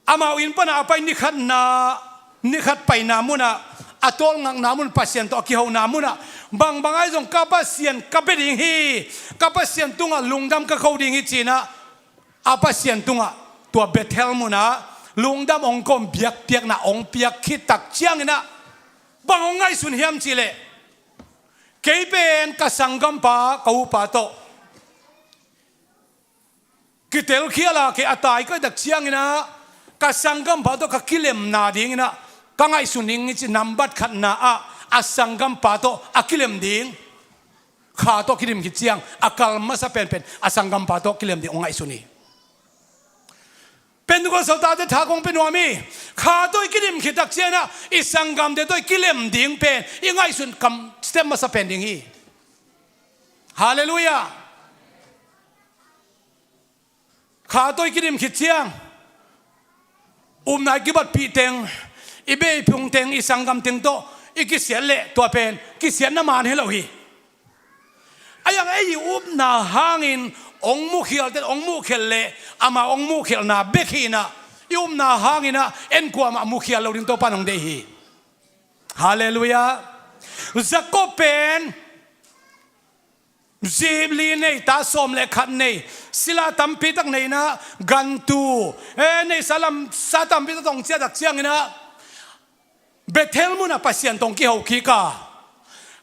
Amau inn panah a pai ni khatna, ni khat paina munah, a tawlngakna mun, Pasian tawh a kihona munah, bangbang ahi zong ka Pasian ka bia ding hi, ka Pasian tungah lungdam ka ko ding hi, ci-in ah, a Pasian tungah tua Bethel munah lungdam hong ko, biakpiakna hong piak khit tak ciangin ah, bang hong ngaihsun hiam cih leh, kei pen ka sanggampa, ka upa tawh kitelkhial a, kei a tai ka hih tak ciangin ah, ka sanggampa tawh ka kilemna dingin ah ka ngaihsun ding hi, ci. Nambat khatna ah a sanggampa tawh a kilem ding. Kha tawh kidim khit ciang a kal masa penpen a sanggampa tawh kilem ding hong ngaihsun hi. Pentecost hoihtak tate tha kong pia nuam hi. Kha tawh i kidim khit tak ciangin ah, i sanggamte tawh i kilem ding pen i ngaihsun kam step masa pen ding hi. Halleluiah. Kha tawh i kidim khit ciang, upna i kibatpih teng, i beh i phung teng, i sanggam teng tawh i kisiat leh, tua pen kisiatna man hi lo hi. Ahi zongin ei i upna hangin hong mukhialte hong muhkhial leh, amau hong muhkhialna bek hi-in ah, i upna hangin ah en kuamah mukhial lo ding Topa'n hong deih hi. Halleluiah. Jakob pen zi li nei, ta sawm le khat nei, sila tampi tak nei-in ah, gantu, eh, neihsa lamsa tampi tak tawh hong ciah tak ciangin ah, Bethel munah Pasian tawh hong kiho kik a,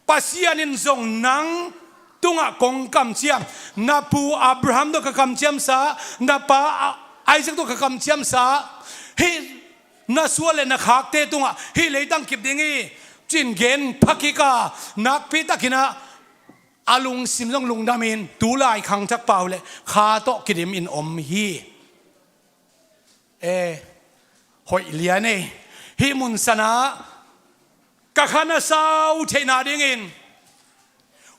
Pasian in zong, nang tungah kong kamciam, na pu Abraham tawh ka kamciamsa, na pa Isaac tawh ka kamciamsa, hih na suan le na khakte tungah hih leitang kip ding hi, ci-in gen pha kik a, nakpi takin ah a lungsim zong lungdamin, tu lai khangthakpa uh leh kha tawh kidimin om hi. Eh, hoih lian ei. Hih mun sanah ka khan a sau theihna dingin,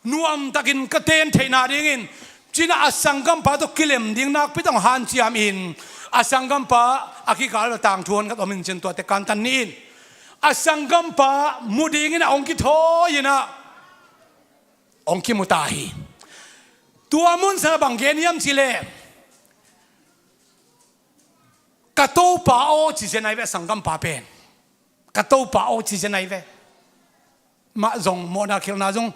nuamtakin ka ten theihna dingin, ci-in ah a sanggampa tawh kilem ding nakpi tak hong hanciamin, a sanggampa a kikal ah tangthu hong khat om in, ci-in tuate kantan ni in, a sanggampa mu dingin ah hong kithawi-in ah hong kimu ta hi. Tua mun sanah bang gen hiam cih leh, "Ka Topa aw," ci zen ahi ve a sanggampa pen. "Ka Topa aw," ci zen ahi ve. Mah zong mawhna khialhna zong,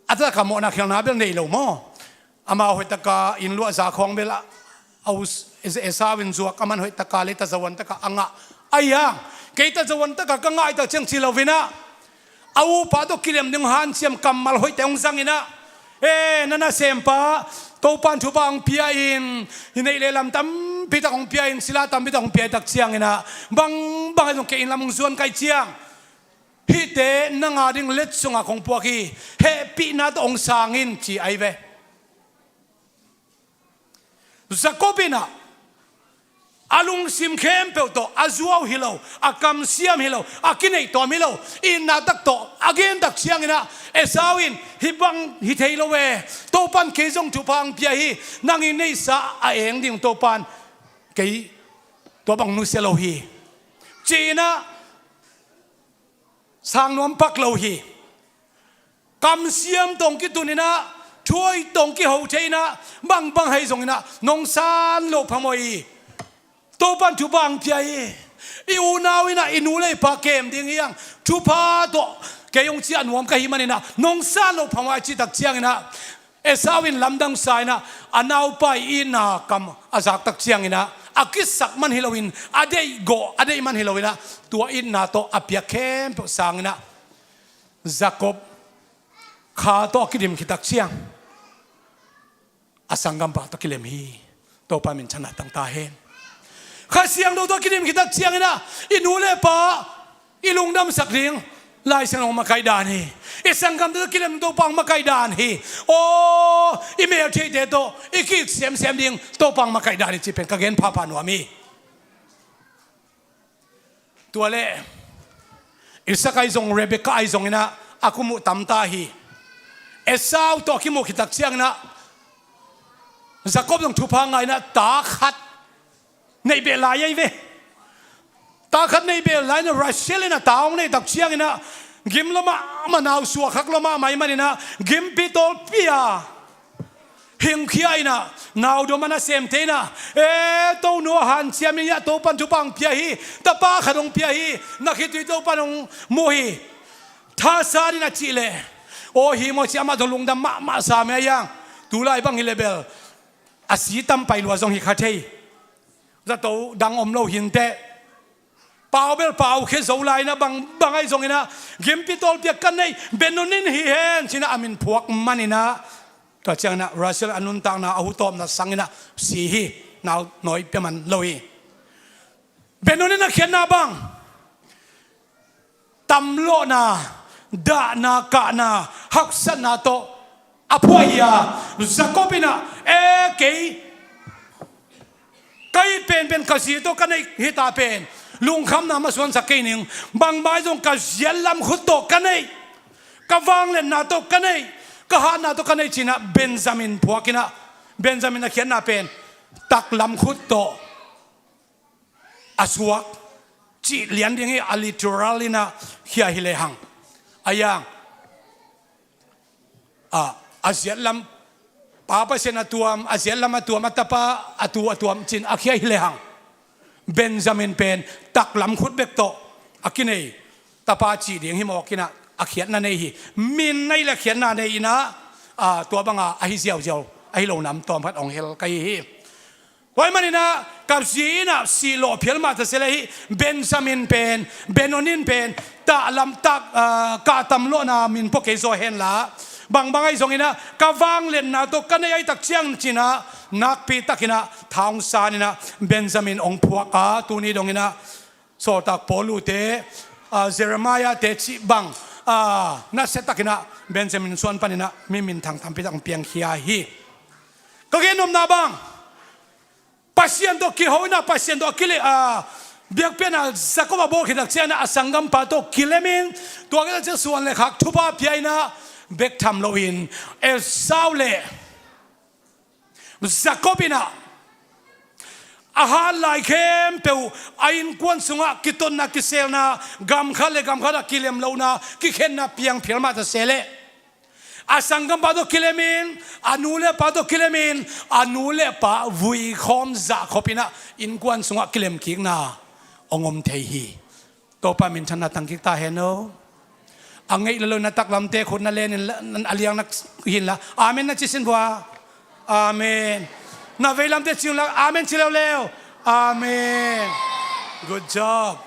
a takah mawhna khialhna bel nei lo maw? Amau hoih takah inn luah za khawng bel a, a u Esau in zuak, aman hoih takah lei tazawan takah a ngah. Ahi hang, kei tazawan takah ka ngah hi tak ciang ci lo-in ah, a upa tawh kilem ding hanciam kammal hoihte hong zangin ah, eh, na nasempa, Topa'n thupha hong pia in, i neih le lam tampi tak hong pia in, sila tampi tak hong pia hi tak ciangin ah, bangbang ahi zong kei inn lam hong zuan ka hih ciang, hihte nang a ding let sungah kong puak hi, hehpihna tawh hong sang in, ci ahi ve. Jakob in ah a lungsim khempeuh tawh, a zuau hi lo, a kamsiam hi lo, a kineih tawm hi lo, itna tak tawh a gen tak ciangin ah, Esau in, "Hih bang hi thei lo e, Topa'n kei zong thupha hong pia hi, nang i neihsa a eng ding Topa'n kei tua bang nusia lo hi," ci-in ah sang nuam pak lo hi. Kamsiam tawh hong kitunin ah, Thu hoih tawh hong kiho thei in ah, bangbang ahi zongin ah nong san loh phamawh hi. Topa'n thupha hong pia hi. I unau in ah i nu le i pa kem ding hi hang. Thupha tawh kei hong ciah nuam ka hih manin ah nong san loh phamawh hi, a cih tak ciangin ah, Esau in lamdang sa in ah, a naupa' itna kam a zak tak ciangin ah, a kisak man hi loin, a deih gawh a deih man hi loin ah, tua itna tawh a piak khempeuh sangin ah, Jakob kha tawh a kidim khit tak ciang, a sanggampa tawh kilem hi. Topa' minthanna tang ta hen. Kha Siangtho tawh a kidim khit tak ciangin ah, i nu le pa i lungdamsak ding Lai Siangtho makaih dan hi. I sanggamte tawh kilem, Topa' makaih dan hi. Aw, i meltheihte tawh i ki-it semsem ding, Topa' makaih dan hi, cih pen ka gen phapha nuam hi. Tua leh Isak ahi zong, Rebekah ahi zongin ah, a kimuh tam ta hi. Esau tawh a kimuh khit tak ciangin ah, Jakob zong thupha ngah in ah, ta khat neih beh lai ahi ve. Ta khat neih beh lai in ah, Rachel in ah ta hong neih tak ciangin ah, gim lua mahmah, nau suak khak lua mahmah ahih manin ah, gimpi tawlpi-a hingkhia in ah, nau dom a nasemte in ah, "E, tonu a hanciam in ah, Topa'n thupha hong pia hi, tapa khat hong pia hi, na khitui Topa'n hong mu hi, thasan in," a cih leh, "Aw, hi maw," ci, amah zong lungdam mahmah sa mah hi hang. Tulai bang hi leh bel a si tam pai lua zong hi kha thei. Zato dang om lo hi inteh. Pau bel pau khia zo lai in ah, bangbang ahi zongin ah, gimpi tawlpi-a ka neih Benoni hi hen, ci-in ah a min phuak manin ah, tua ciangin ah Rachel a nuntakna, a hu tawpna sangin ah si hi. Nau nawi pia man lo hi. Benoni in a khiatna bang, tamlawhna, dahna, kahna, haksatna tawh a phuah hi a, Jakob in ah, "E, kei, ka it penpen ka zi tawh ka neih hi ta pen, lungkhamna masuansak kei ning. Bangbang ahi zong ka ziatlam khut tawh ka neih, ka vangliatna tawh ka neih, ka hatna tawh ka neih," ci-in ah Benjamin phuak in ah, Benjamin a khiatna pen taklam khut tawh a suak cih lian ding hi. A literal in ah khia hi lehang, a yang, a, a ziatlam pa Pasian a tuam, a ziatlam a tuam, a tapa a tu a tuam ci-in a khia hi lehang, Benjamin pen taklam khut bek tawh a kinei tapa cih ding hi mawk in ah, a khiatna nei hi. Min nei le khiatna nei in ah, a, tua banga ahi ziauziau ahi lo nam tawm khat hong hel ka hi hi. Tua ahih manin ah, ka zi in ah sih lawh phial mah ta se leh, hih Benjamin pen, Benoni pen, taklam tak, ah, kah tamlawhna min pua kei zaw hen la, bangbang ahi zongin ah, ka vangliatna tawh ka neih ahih tak ciang, ci-in ah, nakpi takin ah tha hong san in ah Benjamin hong phuak a, tuni dongin ah Sawltak Paulu te, ah, Jeremiah te cih bang, ah, nasia takin ah Benjamin suan panin ah mi minthang tampi tak hong piangkhia hi. Ka gen nopna bang, Pasian tawh kiho in ah, Pasian tawh a kile, ah, biakpiakna Jakob a bawl khit tak ciangin ah, a sanggampa tawh kilem in, tua khit tak ciang suan le khak thupha pia in ah, bek tham loin Esau le Jakob in ah, a hat lai khempeuh, a innkuan sungah kitotna, kiselna, gam khat le gam khat ah kilem lohna, kikhenna piang phial mah ta se leh, a sanggampa tawh kilem in, a nu le pa tawh kilem in, a nu le pa vuikhawm zahkhop in ah, innkuan sungah kilemkikna hong om thei hi. Topa' minthanna tangkik ta hen aw. A ngeih lo lo na taklamte khut na len in la, a liang na hi inla, amen na ci sin vua. Amen. Na veilamte ci inla, amen ci leuleu. Amen. Good job.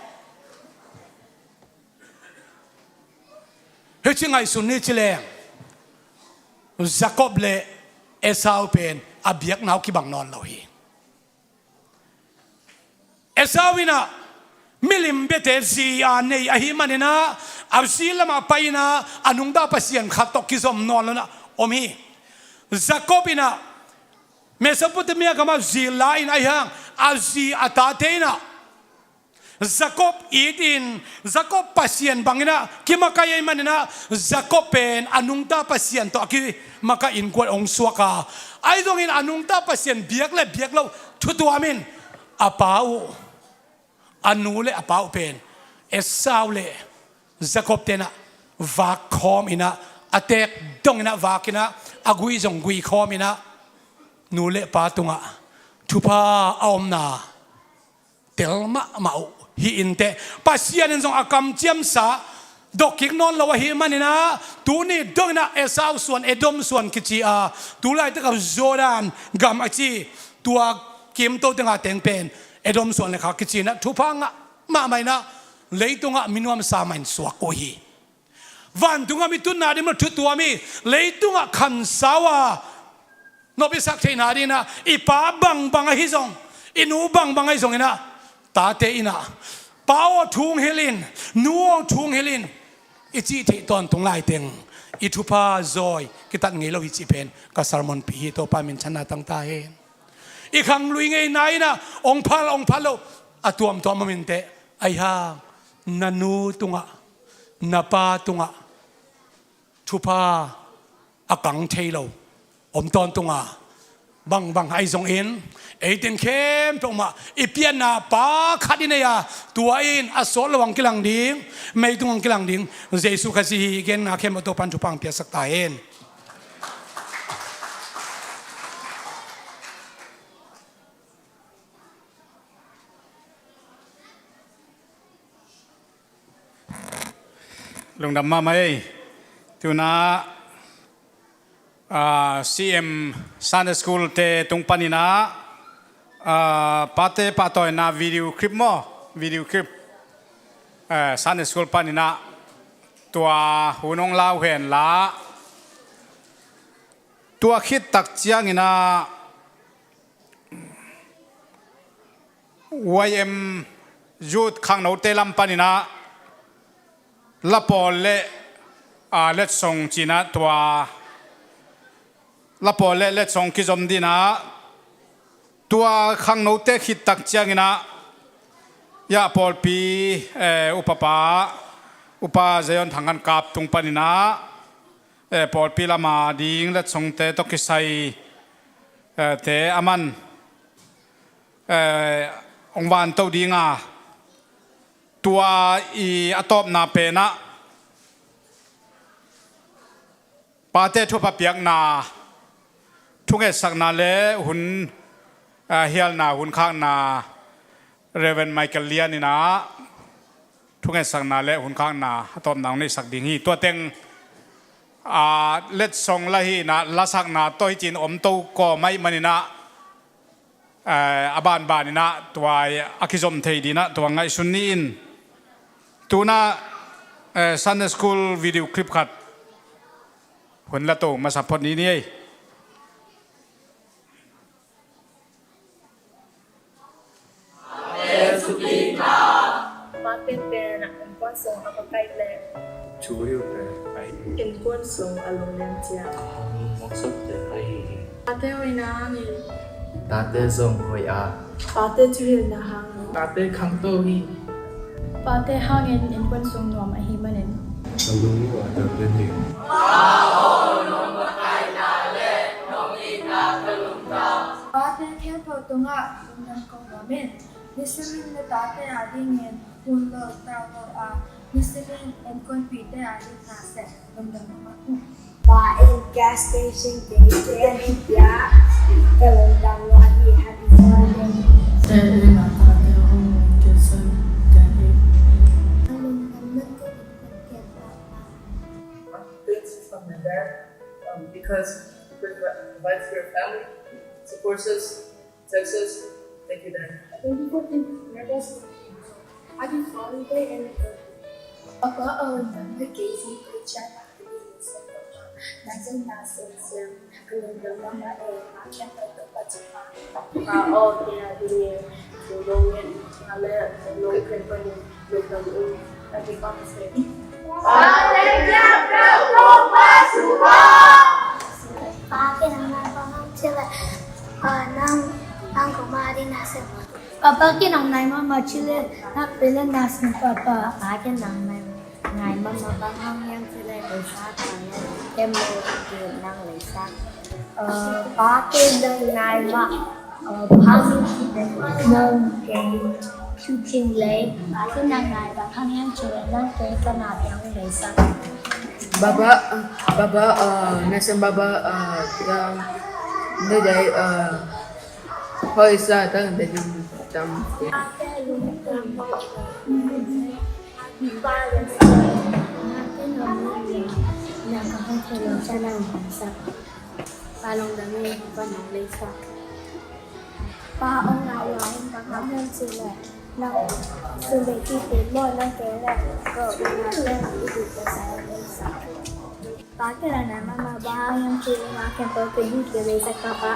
Hih ci ngaihsun ni ci leng, Jakob le Esau pen a biakna uh kibang nawn lo hi. Esau in ah milim biate zi a nei ahih manin ah, a zi lamah pai in ah, a nungta pasian khat tawh kizom nawn lo in ah om hi. Jakob in ah Mesopotamia gamah zi la in, ahih hang a zi a tate in ah Jakob it in, Jakob pasian bangin ah kimakaih ahih manin ah, Jakob pen a nungta pasian tawh a kimakaih innkuan hong suak a, ahi zongin a nungta pasian biak le biak loh thu tuam in, a pa uh, a nu le a pa uh pen Esau le Jakob te'n ah vak khawm in ah, a teek dong in ah vak in ah, a gui zong gui khawm inah nu le pa tungah thupha a omna tel mahmah uh hi inteh. Pasian in zong a kamciamsa dokkik nawn lo ahih maninah tuni donginah Esau suan, Edom suan kici a, tulaitakah Jordan gam a ci, tua kimto tengah teng pen Edom suan le kha kici inah thupha ngah mahmah inah leitungah mi nuamsa mah in suak uh hi. Vantungah mi tunna ding thu tuam hi, leitungah khansau a nop i sak theihna dinginah i pa bangbang ahi zong, i nu bangbang ahi zonginah tate inah, "Pa aw, thu hong hilh in, nu aw, thu hong hilh in," i cih theih tawntung laiteng i thupha zawi kitat ngei lo hi cih pen ka sermon pi hi. Topa minthanna tang ta hen. I khanglui ngeina inah ong phal, ong phal lo a tuamtuam om inteh. Ahi hang na nu tungah, na pa tungah thupha a kang thei lo om tawntunga, bangbang ahi zongin, ei teng khempeuh mah i pianna pa khat i nei a, tua in a sawt lo hong kilang ding, meitung hong kilang ding Jesu Khazih hi. I genna khempeuh Topa'n thupha hong piaksak ta hen. Lungdam mahmah ei. Tuna, ah, C M Sunday School te tung paninah, ah, pate pahtawina video clip maw, video clip, eh, Sunday School paninah tua hun hong lau hen la, tua khit tak cianginah Y M Youth khangnote lam paninah la pawl le, a, letsong cinah tua la pawl le letsong kizom dinah tua khangnote khit tak cianginah, ya, pawlpi, eh, upapa, Upa Zion Thang Khan Kap tung paninah, eh, pawlpi lama ding letsongte tawh kisai, eh, te a man, eh, hong vanto dinga, tua i a tawpna penah pate thupha piakna, thungetsakna le hun, ah, hialna hun khakna, Reverend Michael Lian inah thungetsakna le hun khakna a tawpna hong neihsak ding hi. Tua teng, ah, letsong la hi inah lasakna tawh hi cin om to kawm ahih maninah, eh, a banbaninah tua a kizom thei dinah tua ngaihsun ni in. Tuna, eh, Sunday School video clip khat hun la to masa phot ni ni ei. Pate pen innkuan sung a va kaih leh, thu hilhte ahi hi. Innkuan sung a lungleng ciat, a hong mawhsakte ahi hi. Pate hoihna hangin, tate zong hoih a, pate thuhilhna hangin, tate khangto hi. Pate hangin innkuan sung nuam ahih manin, a lungmuang a tate hi. Pate khempeuh tungah lungdam ko nuam in. Nisimin na tate adingin hun lo tau lo a, nisimin innkuanpihte ading na sem lungdam mahmah hi. Pa in gas station te te a hih pia, ka lungdam lua hi. Happy Father's Day. Te in a tate hong kilsen te hi. Ka lungdam na ko innkuan khempeuh a. Thanks from my dad, um, because he provides for your family, supports us, Success. Thank you, Dad. Thank you for thinking of us. Happy Father's Day and Papa, oh, number Casey, good job. That's a massive sound. Kalungdam mahmah e, makin pagkapatid pa. Pa, oh, kaya din eh. Tulungin, ngala, tulungin pa rin. Pa, ken nang nai mahmah cih leh, ah, nang, nang kong mah ding na sem. Papa, ken nang nai mahmah cih leh, nang pen le na sem, Papa. Pa, ken nang nai, nai mahmah bang hang hiam cih leh, Paisa, ken nang lei sa. Ah, Pa, ken nang nai mah, ah, bang hang hiam cih leh, nang ken Thu cing lei, Pa, ken nang nai bang hang hiam cih leh nang ken ka na piang lei sa. Baba, baba, uh, nasan baba, uh, yang nadai, uh, hoy sa tang dadin tam. Pa, ong ngah lua in ka ngah hiam cih leh nang sun dei kik ding maw, nang kei leh ka ong ngah hiam i dik ka sa in sa. Pa, kei la nai mahmah, bang hang hiam cih leh nang ken tawh kei hi kei leh sa ka pa.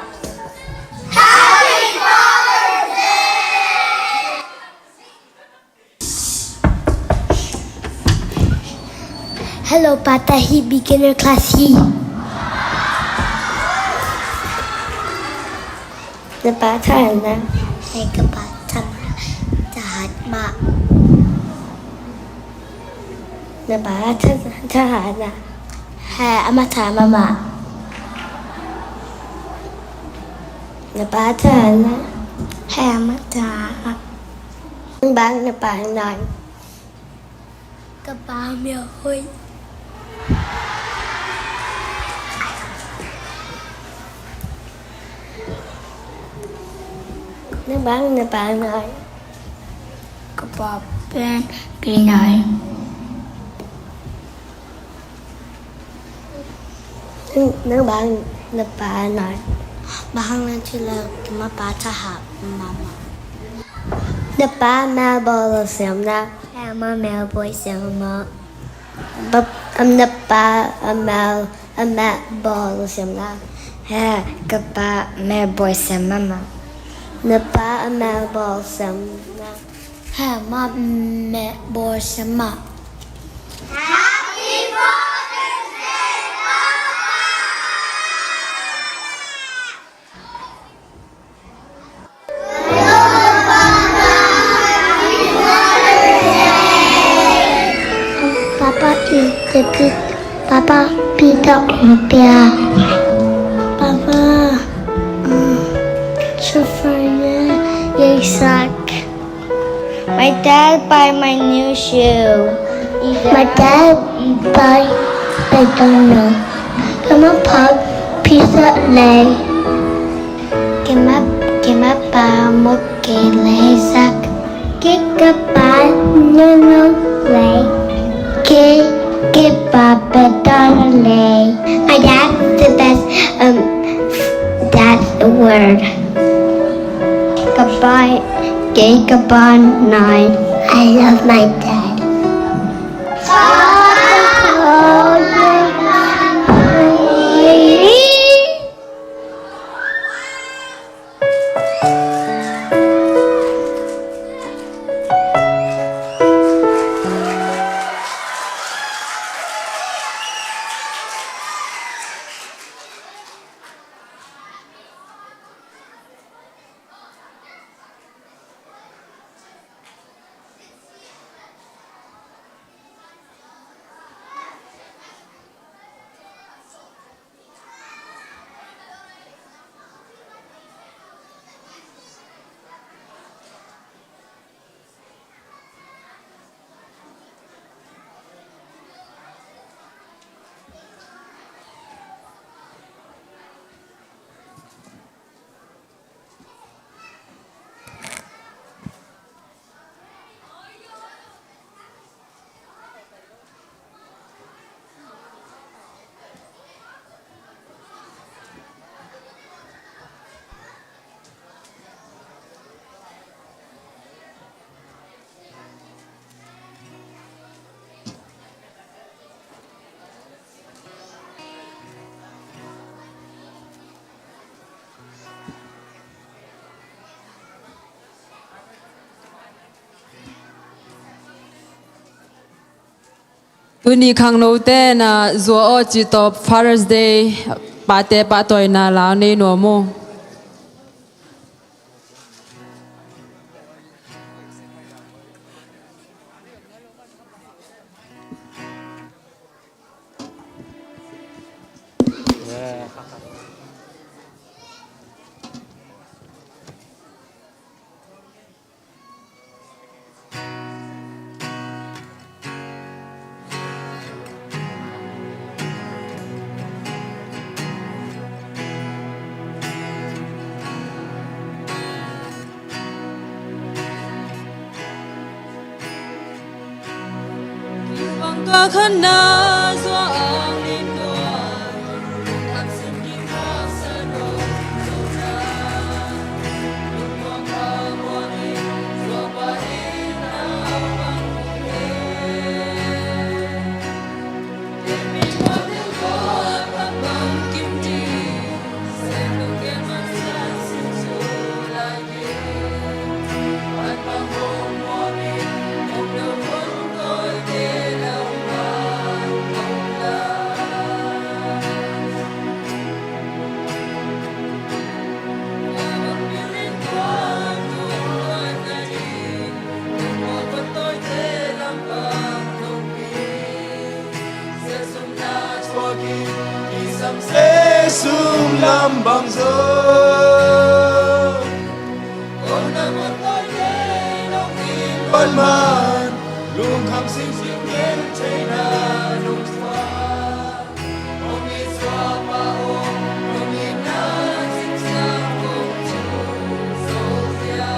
Hello, pa, ta hi beginner class hi. Na pa thahat na? He, ka pa thahat, thahat mah. Na pa tha-, thahat na? He, amah thahat mahmah. Na pa thahat na? He, amah thahat. Nang bang na pa nai? Ka pa mel hoih. Nang bang na pa nai? Ka pa pen kei nai. Nang, nang bang na pa nai? Bang hang na cih leh keima pa thahat mahmah. Na pa mel bawl siam na? He, amah mel bawl siam mahmah. Ba, am, na pa a mel, a mel bawl siam na? He, ka pa mel bawl siam mahmah. Na pa a mel bawl siam na? He, amah mel bawl siam mah. Papa, i te pi-, Papa, pi ta ong pia. Papa, mm, chauffeur ye, ye sak. My dad buy my new shoe. My dad buy McDonald. Keima pa pizza lei. Keima, keima pa mawk kei lei sak. Kei ka pa nono lei. Kei, kei pa McDonald lei. My dad's the best, um, dad in the world. Goodbye, kei ka pa nai. I love my dad. Tuni khangnote na zua aw cih tawh Father's Day pate pahtawina la nei nuam uh. Sum lam bang zo. Kona mo toi te nong in wan man. Lungkham sing sing gen thei na nong tua. Ong i zua pa ong, ong i na sing siang kong tu so sia.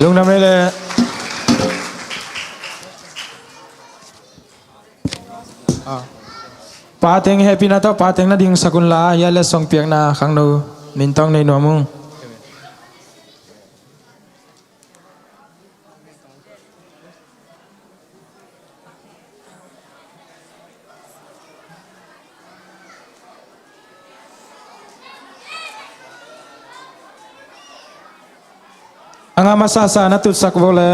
Lungdam ei le. Ah. Pateng hehpihna tawh pateng na dingsak unla, hia le song piakna khangno min tawng nei nuam ung. A nga masasa na tutsak vo le.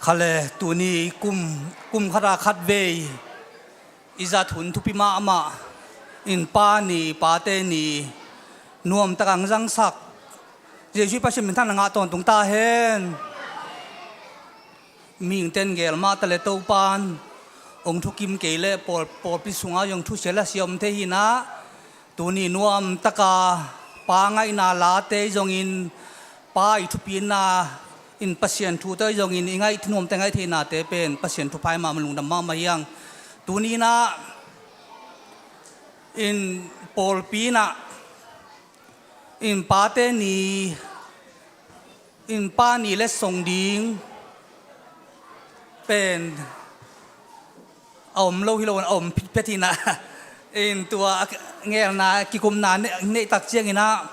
Khale tuni kum, kum khata khatvei i zat hun thupi mahmah in Pa ni, Pate ni nuamtak ang zangsak Jesuh Pasian minthanna ngah tawntung ta hen. Mihingten gel mah ta le Topan hong thukim kei le pawl, pawlpi sungah zong thusia lasia om thei hinah, tuni nuamtaka Pa ngaihna late zongin, Pa i thupina in Pasian thu tawh zongin i ngaih nuamte ngaih theihnate pen Pasian thupha i mahmah, lungdam mahmah hiang. Tuni inah in pawlpi inah in Pate ni, in Pa ni letsong ding pen a om lo hi lo, a om phitphet hinah, in tua a ngelna kikupna neih, neihtak cianginah,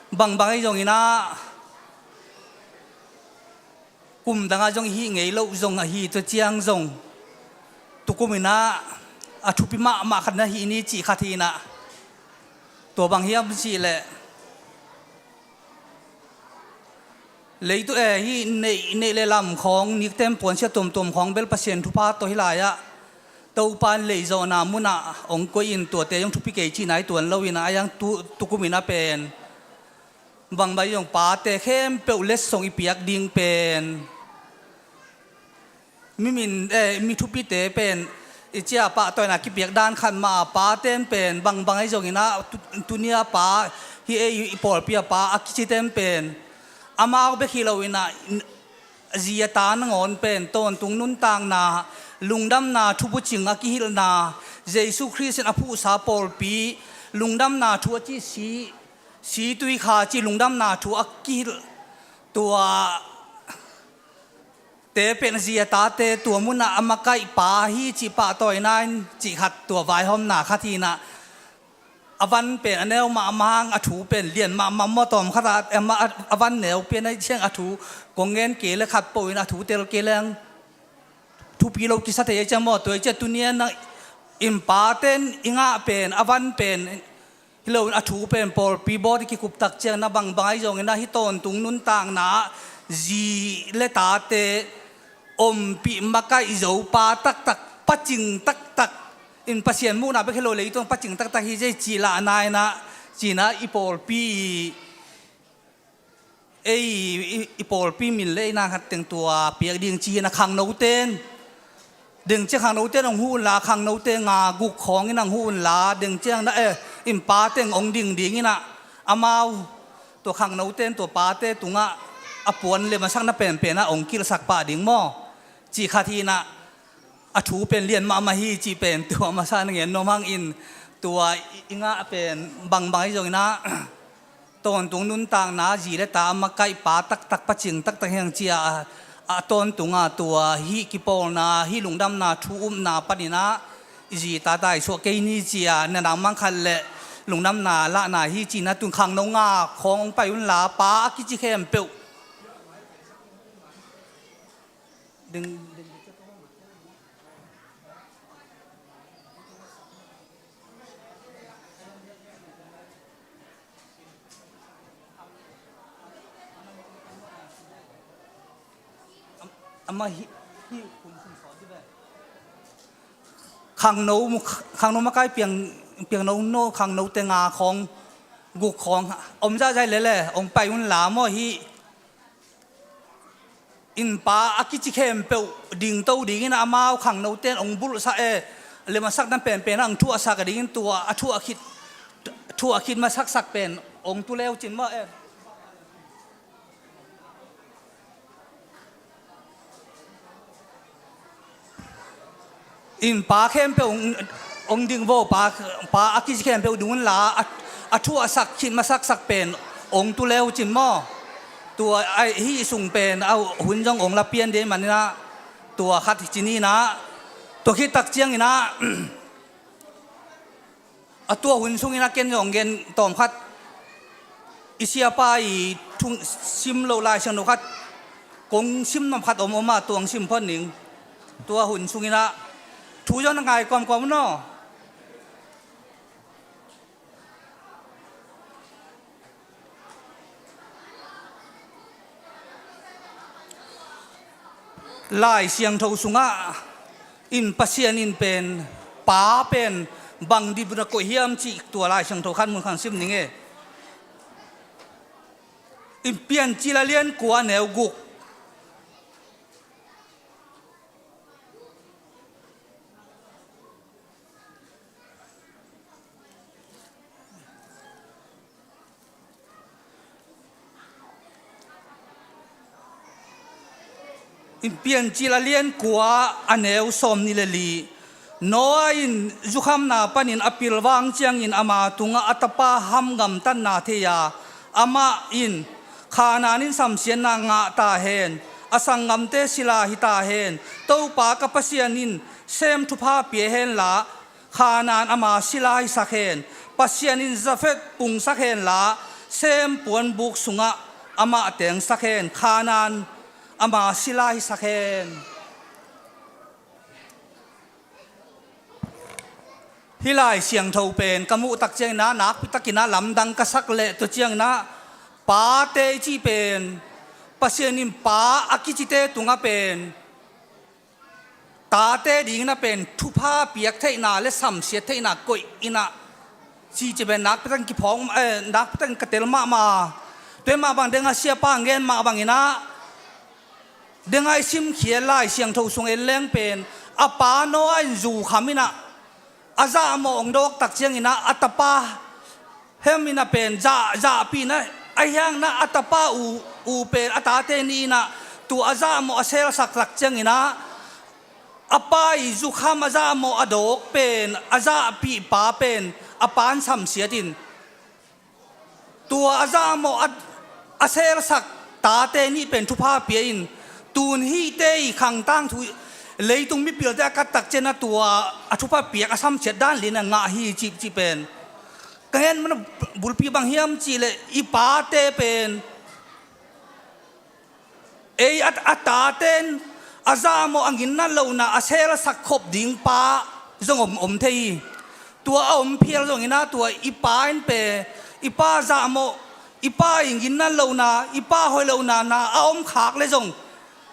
bangbang ahi zonginah, kum dangah zong i hih ngei loh zong ahi, tua ciang zong tukum inah a thupi mahmah khat na hih ni cih khat hinah. Tua bang hiam cihleh leitu e, hih neih, neih le lam khawng, nikten puansia tuamtuam khawng bel Pasian thupha tawh hih lai-ah Topan leizawhna munah hong koih in, tuate zong thupi kei cihna hi tuan lo inah, a yang tu, tukum inah pen bangbang zong Pate khempeuh letsong i piak ding pen mi min, eh, mi thupite pen i cia pahtawina kipiak dan khat mah a, Paten pen bangbang ahi zonginah, tu, tunia Pa hi ei, i pawlpi a Pa a kiciten pen amau bek hi lo inah, zi a ta nangawn pen tawntung nuntakna, lungdamna thubucing a kihilhna, Jesuh Khrist in a phuhsa pawlpi lungdamna thu a cih si, si tui kha cih lungdamna thu a kihilh, tua te pen a zi a tate tua munah a makaih Pa hi cih pahtawina in cih khat, tua vaihawmna khat hinah, a van pen a neu mahmah hang a thu pen lian mahmah maw, tawm khatah a, a van neu pian ahi ciang a thu kong ngen kei le khat peuh in a thu tel kei leng thupi lo kisa thei ahi ciang maw, tua ahi ciang tuni-a nang in Paten i ngah pen a van pen hi loin a thu pen pawlpi bawt i kikup tak ciang na bangbang ahi zongin na hih tawntung nuntakna ah zi le tate ompih makaih zo pa taktak, pacing taktak in Pasian muhna bek hi lo leitung pacing taktak hi zia i cih lahna in ah, ci-in ah i pawlpi i, ei, i, i pawlpi min le ei na khat teng tua piak ding ci hi in ah, khangnote'n, deng ciang khangnote'n hong huh unla, khangnote nga guk khawng in hong huh unla, deng ciang na, eh, in pa teng hong ding ding in ah, amau tua khangnote'n tua pate tungah a puan le masakna penpen ah hong kilhsak pah ding maw, cih khat hi in ah, a thu pen lian mahmah hi cih pen tua masa na ngen nuam hang in, tua i, i ngah pen bangbang ahi zongin ah, tawntung nuntakna zi le ta a makaih pa taktak, pacing taktak hi hang ci-a, a, a tawntung a tua hih kipawlna, hih lungdamna thu upna panin ah i zi ta daisuah kei ni ci-a, na nang mang khat le lungdamna lahna hi ci-in ah, tun khangno nga khawng hong pai unla, pa a kici khempeuh. Ding, ding. Ama hi, hi, khangno, khangno makai piang, piang no, no, khangnote nga khawng, guk khawng om zahzah lele, hong pai unla maw hi. In pa a kici khempeuh dingto dingin ah amau khangnote'n hong bulhsak e, le masakna penpen ah hong thuahsak dingin tua a thuah khit, thuah khit masaksak pen hong tu leu cin maw e. In pa khempeuh hong, hong ding vo, pa, pa a kici khempeuh ding unla, a, a thuahsak khit masaksak pen hong tu leu cin maw. Tua ahi, hih sung pen a hun zong hong la pian ding ahih manin ah, tua khat hi ci ni in ah, tua khit tak ciangin ah, a tua hun sungin ah ken zong gen tawm khat, i siapa i thu sim loh Lai Siangtho khat kong sim nop khat om om a, tua hong sim phot ning. Tua hun sungin ah thu zong na ngai kawmkawm un aw. Lai Siangtho sungah in Pasian in pen, pa pen bang ding bek na koih hiam cih tua Lai Siangtho khat mun khat sim ning e. In Piancil a lian kua a neu guk. In Piancil a lian kua a neu sawmnih le li. Noah in zukhamna panin a pilvang ciangin ama tungah a tapa ham gamtatna thei a, amah in, Khanaan in samsiatna ngah ta hen, a sanggamte sila hi ta hen, Topa ka Pasian in Sem thupha pia hen la, Khanaan ama sila hisak hen. Pasian in Jafet pungsak hen la, Sem puanbuk sungah amah tengsak hen. Khanaan ama sila hisak hen. Hih Lai Siangtho pen ka muh tak ciangin ah, nakpi takin ah lamdang ka sak leh, tua ciangin ah pate i cih pen, Pasian in pa a kicite tungah pen tate dingin ah pen thupha piak theihna le samsiat theihna koih in ah, cih ci pen nakpi takin kiphawng, eh, nakpi takin ka tel mahmah. Tua hi mah bang deng a siapa ngen mah bangin ah, deng a i simkhiat Lai Siangtho sung en leng pen, a pa Noah in zu kham in ah, a zahmawh hong dawk tak ciangin ah, a tapa hem in ah pen zah, zahpih in ah, ahi hangin ah a tapa u, u pen a tate nih in ah, tua a zahmawh a selsak tak ciangin ah, a pa i zukham a zahmawh a dawk pen a zahpih pa pen a pa'n samsiat in, tua a zahmawh a, a selsak tate nih pen thupha pia in, tun hihte i khang tangthu, leitung mipilte a kat tak ciangin ah tua a thupha piak a samsiat dan lian a ngah hi cih, cih pen ka ngen man bulpi bang hiam cih leh, i pate pen, ei a, a tate'n a zahmawh a nginnat lohna a selsak khop ding pa zong om, om thei hi. Tua a om phial zongin ah, tua i pa in pen, i pa zahmawh, i pa i nginnat lohna, i pa hoih lohna na a om khak leh zong,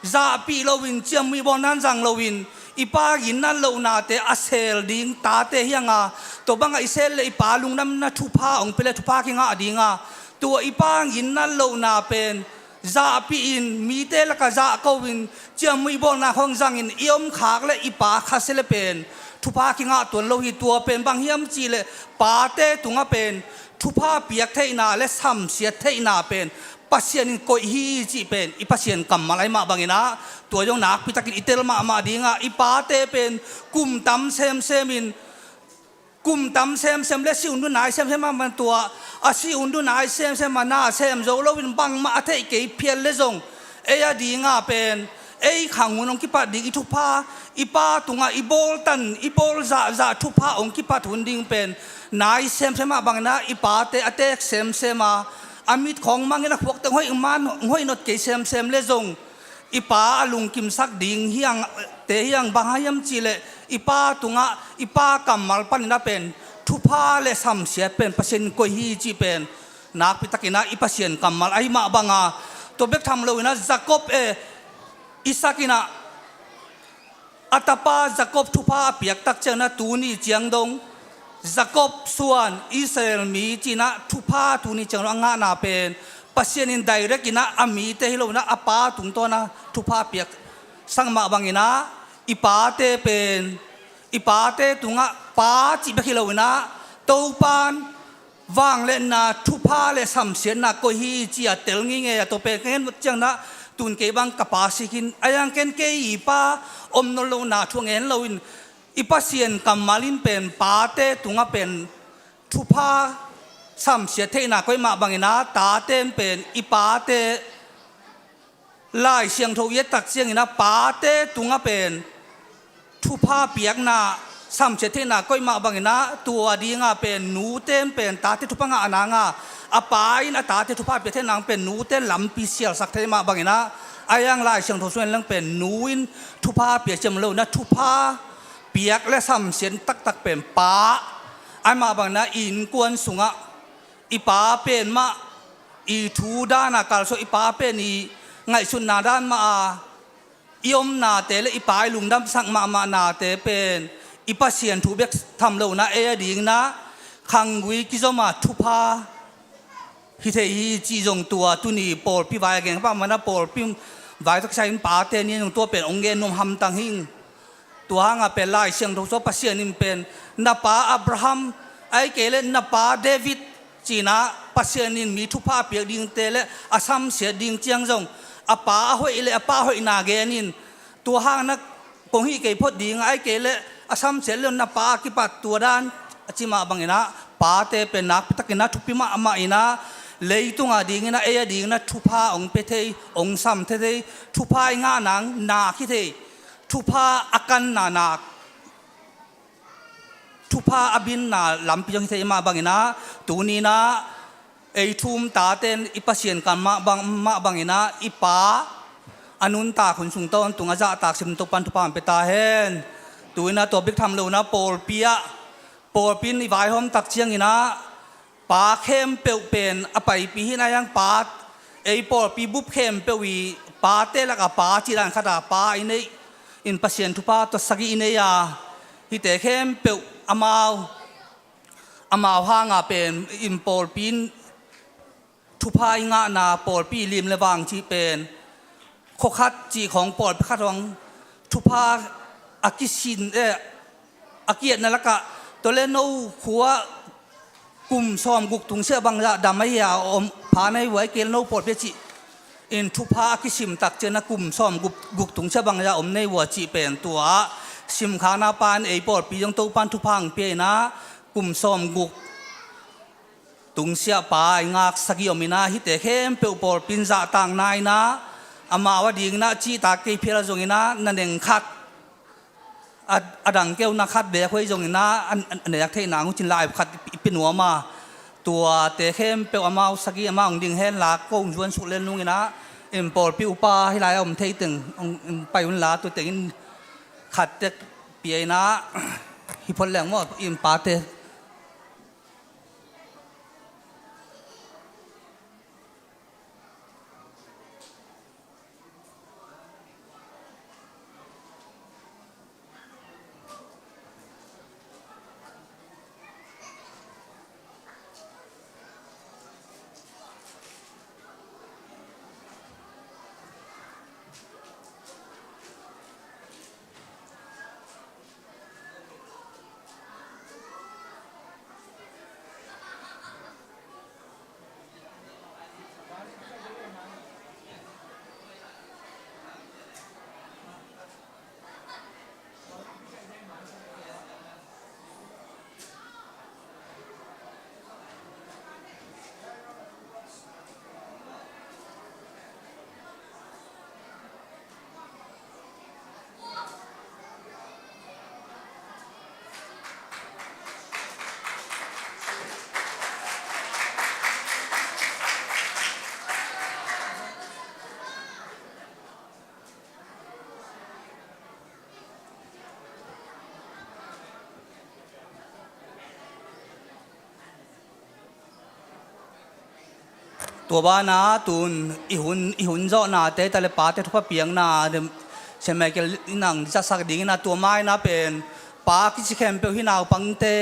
zahpih loin, ciamnuih bawl nan zang loin, i pa nginnat lohnate a sel ding tate hi hang a, tua bangah i sel leh i pa lungdam in ah thupha hong pia leh thupha kingah ding a, tua i pa nginnat lohna pen zahpih in, mite lakah zahko in, ciamnuih bawlna khawng zangin i om khak leh i pa khasia leh pen thupha kingah tuan lo hi. Tua pen bang hiam cih leh, pate tungah pen thupha piak theihna le samsiat theihna pen Pasian in koih hi cih pen i Pasian kammal ahi mah bangin ah, tua zong nakpi takin i tel mahmah ding a, i pate pen kum tam semsem in, kum tam semsem le si un dun nai semsem a man tua, a si un dun nai semsem a na sem zo loin bangmah a theih kei phial leh zong, ei a ding a pen, ei khang hun hong kipat ding i thupha, i pa tungah i bawltan, i bawl zahzah thupha hong kipat hun ding pen nai semsem mah bangin ah, i pate a teek semsem a, a mit khawng mangin a khuakte hong hoih man, hong hoih not kei semsem leh zong, i pa a lungkimsak ding hi hang, te hi hang, bang hang hiam cih leh, i pa tungah, i pa kammal panin ah pen thupha le samsiat pen Pasian in koih hi cih pen nakpi takin ah i Pasian kammal ahi mah bang a, tua bek tham loin ah Jakob, eh, Isak in ah a tapa Jakob thupha a piak tak ciangin ah tuni ciang dong Jakob suan Israel mi ci-in ah thupha tuni ciang dong a ngahna pen Pasian in direct in ah a mite hi loin ah a pa tungtawn ah thupha piak sak mah bangin ah, i pate pen, i pate tungah pa cih bek hi loin ah, Topa'n vangliatna, thupha le samsiatna koih hi ci-a tel ngeingei a, tua pen ka ngen ciangin ah, tun kei bang ka pa sik in, a yang ken kei i pa om nawn lohna thu ngen loin, i Pasian kammal in pen pate tungah pen thupha samsiat theihna koih mah bangin ah, tate'n pen i pate Lai Siangtho i et tak ciangin ah pate tungah pen thupha piakna, samsiat theihna koih mah bangin ah, tua dingah pen nute'n pen tate thupha ngah a nang a, a pa in a tate thupha pia theih nang pen nute'n lampi sialsak thei mah bangin ah, a yang Lai Siangtho sung en leng pen nu in thupha pia ciam loin ah, thupha piak le samsiat taktak pen pa, ahi mah bangin ah i innkuan sungah i pa pen mah i thu dan a kalsuan, i pa pen i ngaihsutna dan mah a i omnate le i Pa i lungdamsak mahmah nate pen i Pasian thu bek tham lo-in ah ei a dingin ah khanggui kizom a thupha hi thei hi cih zong tua tuni pawlpi vai a gen pah mana pawlpi vai taksa in pate ni zong tua pen hong gen nuam hamtang hing. Tua hangah pen Lai Siangtho sua Pasian in pen na pa Abraham ahih kei leh na pa David ci-in ah Pasian in mi thupha a piak dingte le a samsiat ding ciang zong a pa a hoih le a pa hoihna genin tua hang na kong hih kei phot ding ahih kei leh a samsiat le na pa a kipat tua dan a ci mah bangin ah pate pen nakpi takin ah thupi mahmah in ah leitung a dingin ah ei a dingin ah thupha hong pia thei, hong sam thei thei, thupha i ngah nang nak hi thei, thupha a kanna nak, thupha a binna lampi zong hi thei mah bangin ah tuni-in ah ei thu um tate in i Pasian kan mah bang, mah bangin ah i Pa a nuntak hun sung tawntung a zahtak sim Topa'n thupha hong pia ta hen. Tu-in ah tua bek tham lo-in ah pawlpi ah, pawlpi in i vaihawm tak ciangin ah pa khempeuh pen a paipi hi-in ah, a hiang pa, ei pawlpi bup khempeuh i pate lakah pa cih dan khat a pa i neih in Pasian thupha tawh sagih i nei a, hihte khempeuh amau, amau hanga pen in pawlpi in thupha i ngahna pawlpi lim le vang cih pen khua khat cih khawng pawlpi khat hong thupha a kisin, eh, a ki-etna lakah tua le no khua kum sawmguk tungsiah bangzah dam ahi a om pha nei vua, ahih kei leh no pawlpi a cih in thupha a kisim tak ciangin ah kum sawmguk, guk tungsiah bangzah om nei vua cih pen tua simkhakna pan ei pawlpi zong Topa'n thupha hong pia in ah kum sawmguk tungsiah pa i ngak sagih om in ah hihte khempeuh pawlpi in zahtakna in ah amau a dingin ah cihtak kei phial a zongin ah na neng khat a, a dang keu na khat beek huai zongin ah a, a, a nek theih nang uh cin lai khat i, i pia nuam a, tuate khempeuh amau sagih amau hong ding hen la ko hong zuan suk lel nungin ah in pawlpi upa hih lai a om thei teng hong, hong pai un la tua tengin khat tek pia in ah hi phot leng maw in pate. Tua banah tun i hun, i hun zawhnate ta le pate thupha piakna Saint Michael in ang zatsak dingin ah tua ma-in ah pen pa a kici khempeuh hih naupangte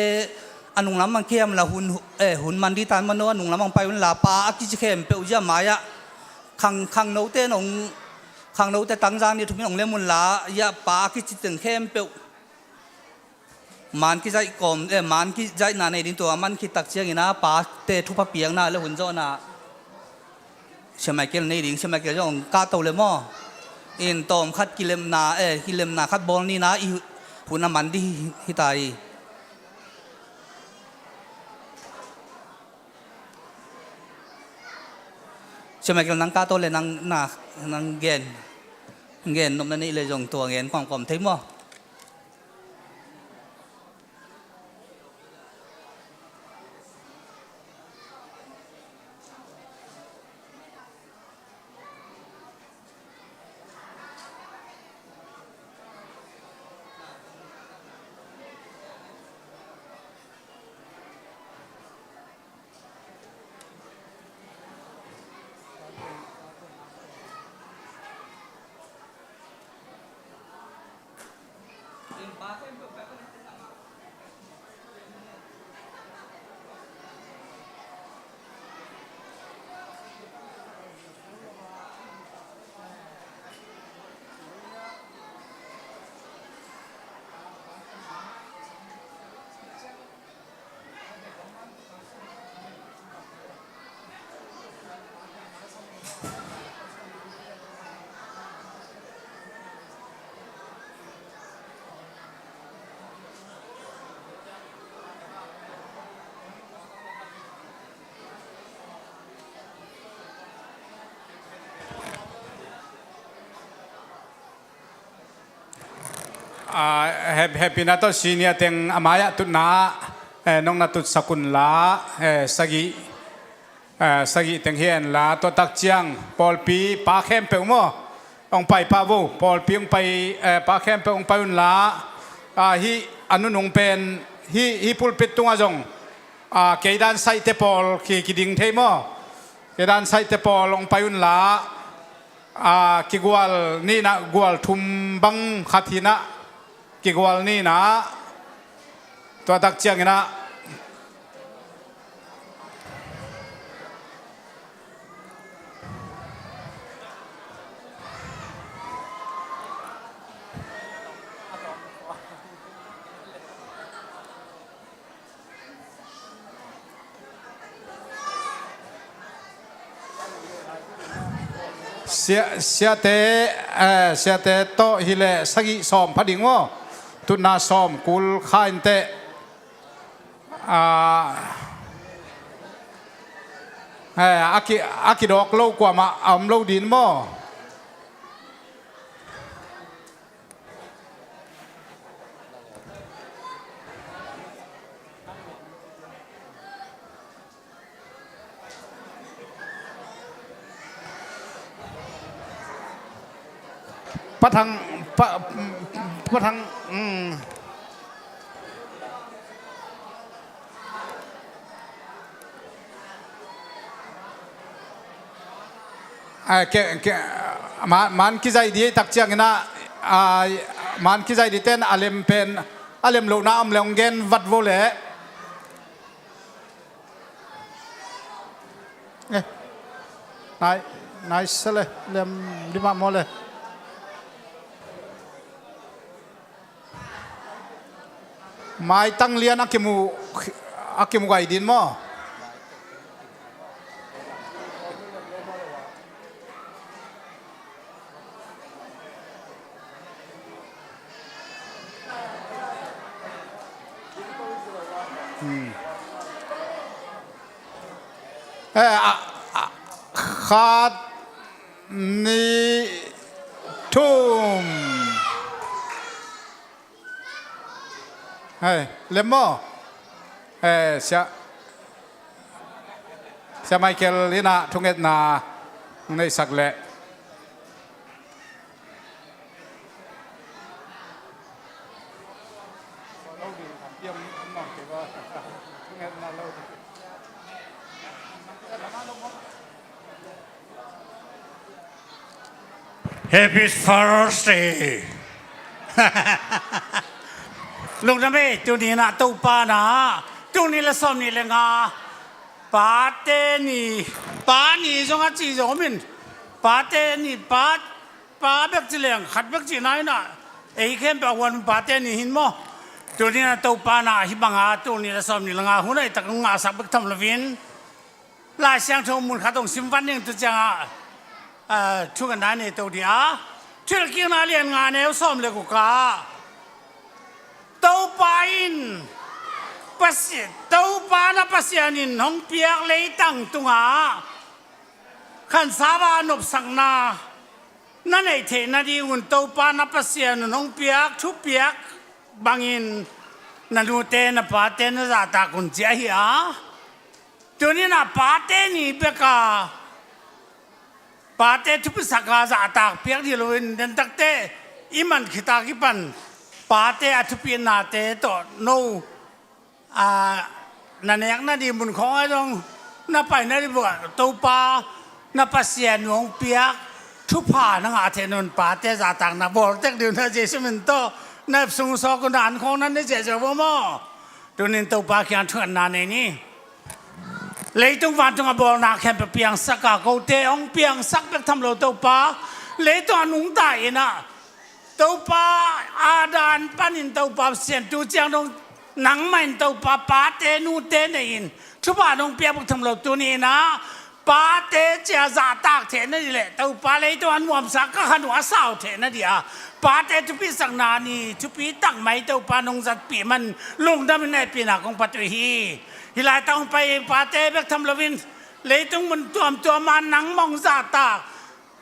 a nunglam ang kiam la hun, eh, hun man dih tan mano a nunglam ang pai un la pa a kici khempeuh zia mai-ah khang, khangnote nong, khangnote tangzang ni thumin hong lem un la zia pa a kici teng khempeuh man kizaih kawm, eh, man kizaihna nei ding tua man khit tak ciangin ah pate thupha piakna le hun zawhna Saint Michael nei ding, Saint Michael zong kahto le maw? In tawm khat kilemna, eh, kilemna khat bawl ni na i hun a man dih hi ta hi. Saint Michael nang kahto le nang na, nang gen, gen nopna neih le zong tua gen kawmkawm thei maw? Ah, hep-, hehpihna tawh senior teng a mai-ah tutna, eh, nong na tutsak unla, eh, sagih, eh, sagih teng hi henla, tua tak ciang pawlpi pa khempeuh maw, hong pai pah vo, pawlpi hong pai, eh, pa khempeuh hong pai unla, ah, hih a nunung pen, hih, hih pulpit tungah zong, ah, keidan saihte pawl ki, kiding thei maw? Keidan saihte pawl hong pai unla, ah, kigual ninah gual thum bang khat hinah, kigual ninah, tua tak cianginah. Sia-, siate, eh, siate tawh hileh sagih sawm pha ding maw? Tutna sawm kul kha inteh. Ah, eh, a ki, a kidawk lo kuamah a om lo din maw? Pathang, pa, pathang, mm. Ah, ke, ke, ma-, man kizaih dih tak cianginah, ah, man kizaih dih ten a lem pen, a lem lohna om le hong gen vat vo leh. Eh, nai, nai sa le, lem dih mah maw le. Maitang lian a kimu, a kimu gai din maw? Hmm. Eh, a, a, khat, nih, thum. Hei, lem maw? Eh, sia, sia Michael innah thungetna neisak leh. Happy Father's Day. Lungdam ei, tuni inah Topa na, tuni le sawm nih le nga, pate ni, pa ni zong a ci zong om in, pate ni, pa, pa bek ci leng, khat bek ci na inah, ei khempeuh a huan pate ni hin maw. Tuni inah Topa na, hih banga, tuni le sawm nih le nga, hun a i tak ngahsak bek tham loin, Lai Siangtho mun khat hong sim vat ning tu ciangah, ah, thungetna nei to dih a. Thuhilhkikna lian nga neu sawm le guk ah, Topa in, Pasi-, Topa na Pasian in hong piak leitang tungah khansapa nopsakna na neih theih nadingun Topa na Pasian un hong piak thupiak bangin na nute na pate na zahtak un ci ahi a. Tuni inah pate ni bek a, pate thupisak a zahtak piak dih loin, dentakte i man khit a kipan pate a thupihnate tawh no, a, na nek nading mun khawng ah zong na pai nading uh ah, Topa na Pasian hong piak thupha na ngah theih nadingun pate zahtakna bawl tek ding uh na, Jesuh min tawh na ep sung sawk un, na an khawng na ne ziahziah uh maw. Tunin Topa kiang thungetna nei ni. Leitung vantung a bawlna khempeuh piangsak a, kote hong piangsak bek tham lo Topa, leitung a nungta inah Topa Adam panin Topa Pasian tu ciang dong nangmah in Topa pate nute nei in thupha nong piak bek tham lo, tuni inah pate cia zahtak theih nadih le Topa leitung a nuamsa ka khan uh a sau theih nadih a, pate thupisakna ni thupi tak mai Topa nong zatpih man lungdam in hehpihna kong pia uh hi. Hih laitak hong pai pate bek tham loin leitung mun tuamtuam ah nangmah hong zahtak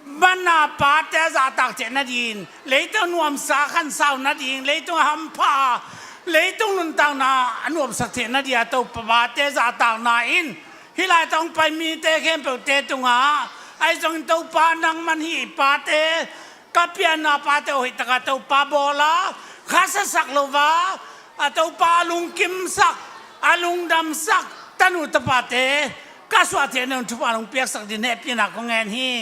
Mana pate a zahtak theih nading, leitung nuamsa khansau nading, leitung a hampha, leitung nuntakna a nuamsak theih nadia Topa pate zahtakna in hih lai tawng pai mite khempeuhte tungah ahi zongin Topa nangman hih pate ka pianna pate uh hoihtaka Topa bawla khasasak lo va a Topa a lungkimsak a lungdamsak tanu tapate ka suah theih nading thupha nong piaksak din hehpihna kong ngen hi.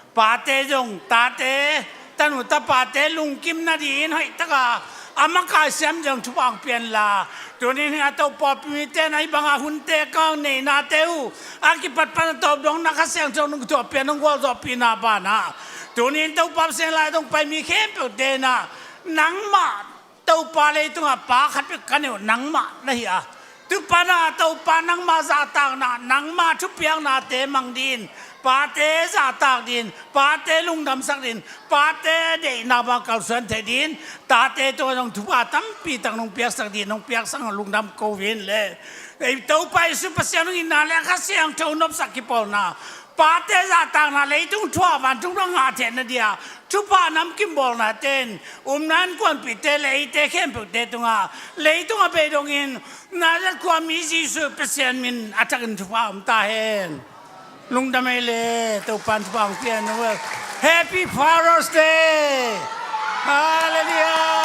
Pate zong tate tanu tapate lungkim nadingin hoihtaka a makaisiam zong thupha hong pianla tunin hi a Topa pimite na hi banga hunte ka neinate uh a kipatpan a tawp dong na Kha Siangtho nong thuah pian nong gualzawhpihna banah tunin Topa Pasian lai dong pai mi khempeuhte na nangmah Topa leitungah pa khat bek ka neuh nangmah na hi a tupana Topa nangmah zahtakna nangmah thupiaknate mang din pate zahtak din pate lungdamsak din pate deihna bang kalsuan thei din tate tungah zong thupha tampi tak nong piaksak din nong piaksak nong lungdam ko in le ei Topa Jesu Pasian hong itna le Kha Siangtho nopsak kipawlna pate zahtakna leitung thuah vantung dong ngah theih nadia thupha namkim bawlna ten umna innkuanpihte le eite khempeuhte tungah leitung a bei dongin Nazareth khuami Jesu Pasian min a thakin thupha om ta hen. Lungdam ei le Topan thupha hong pian uh. Happy Father's Day. Hallelujah.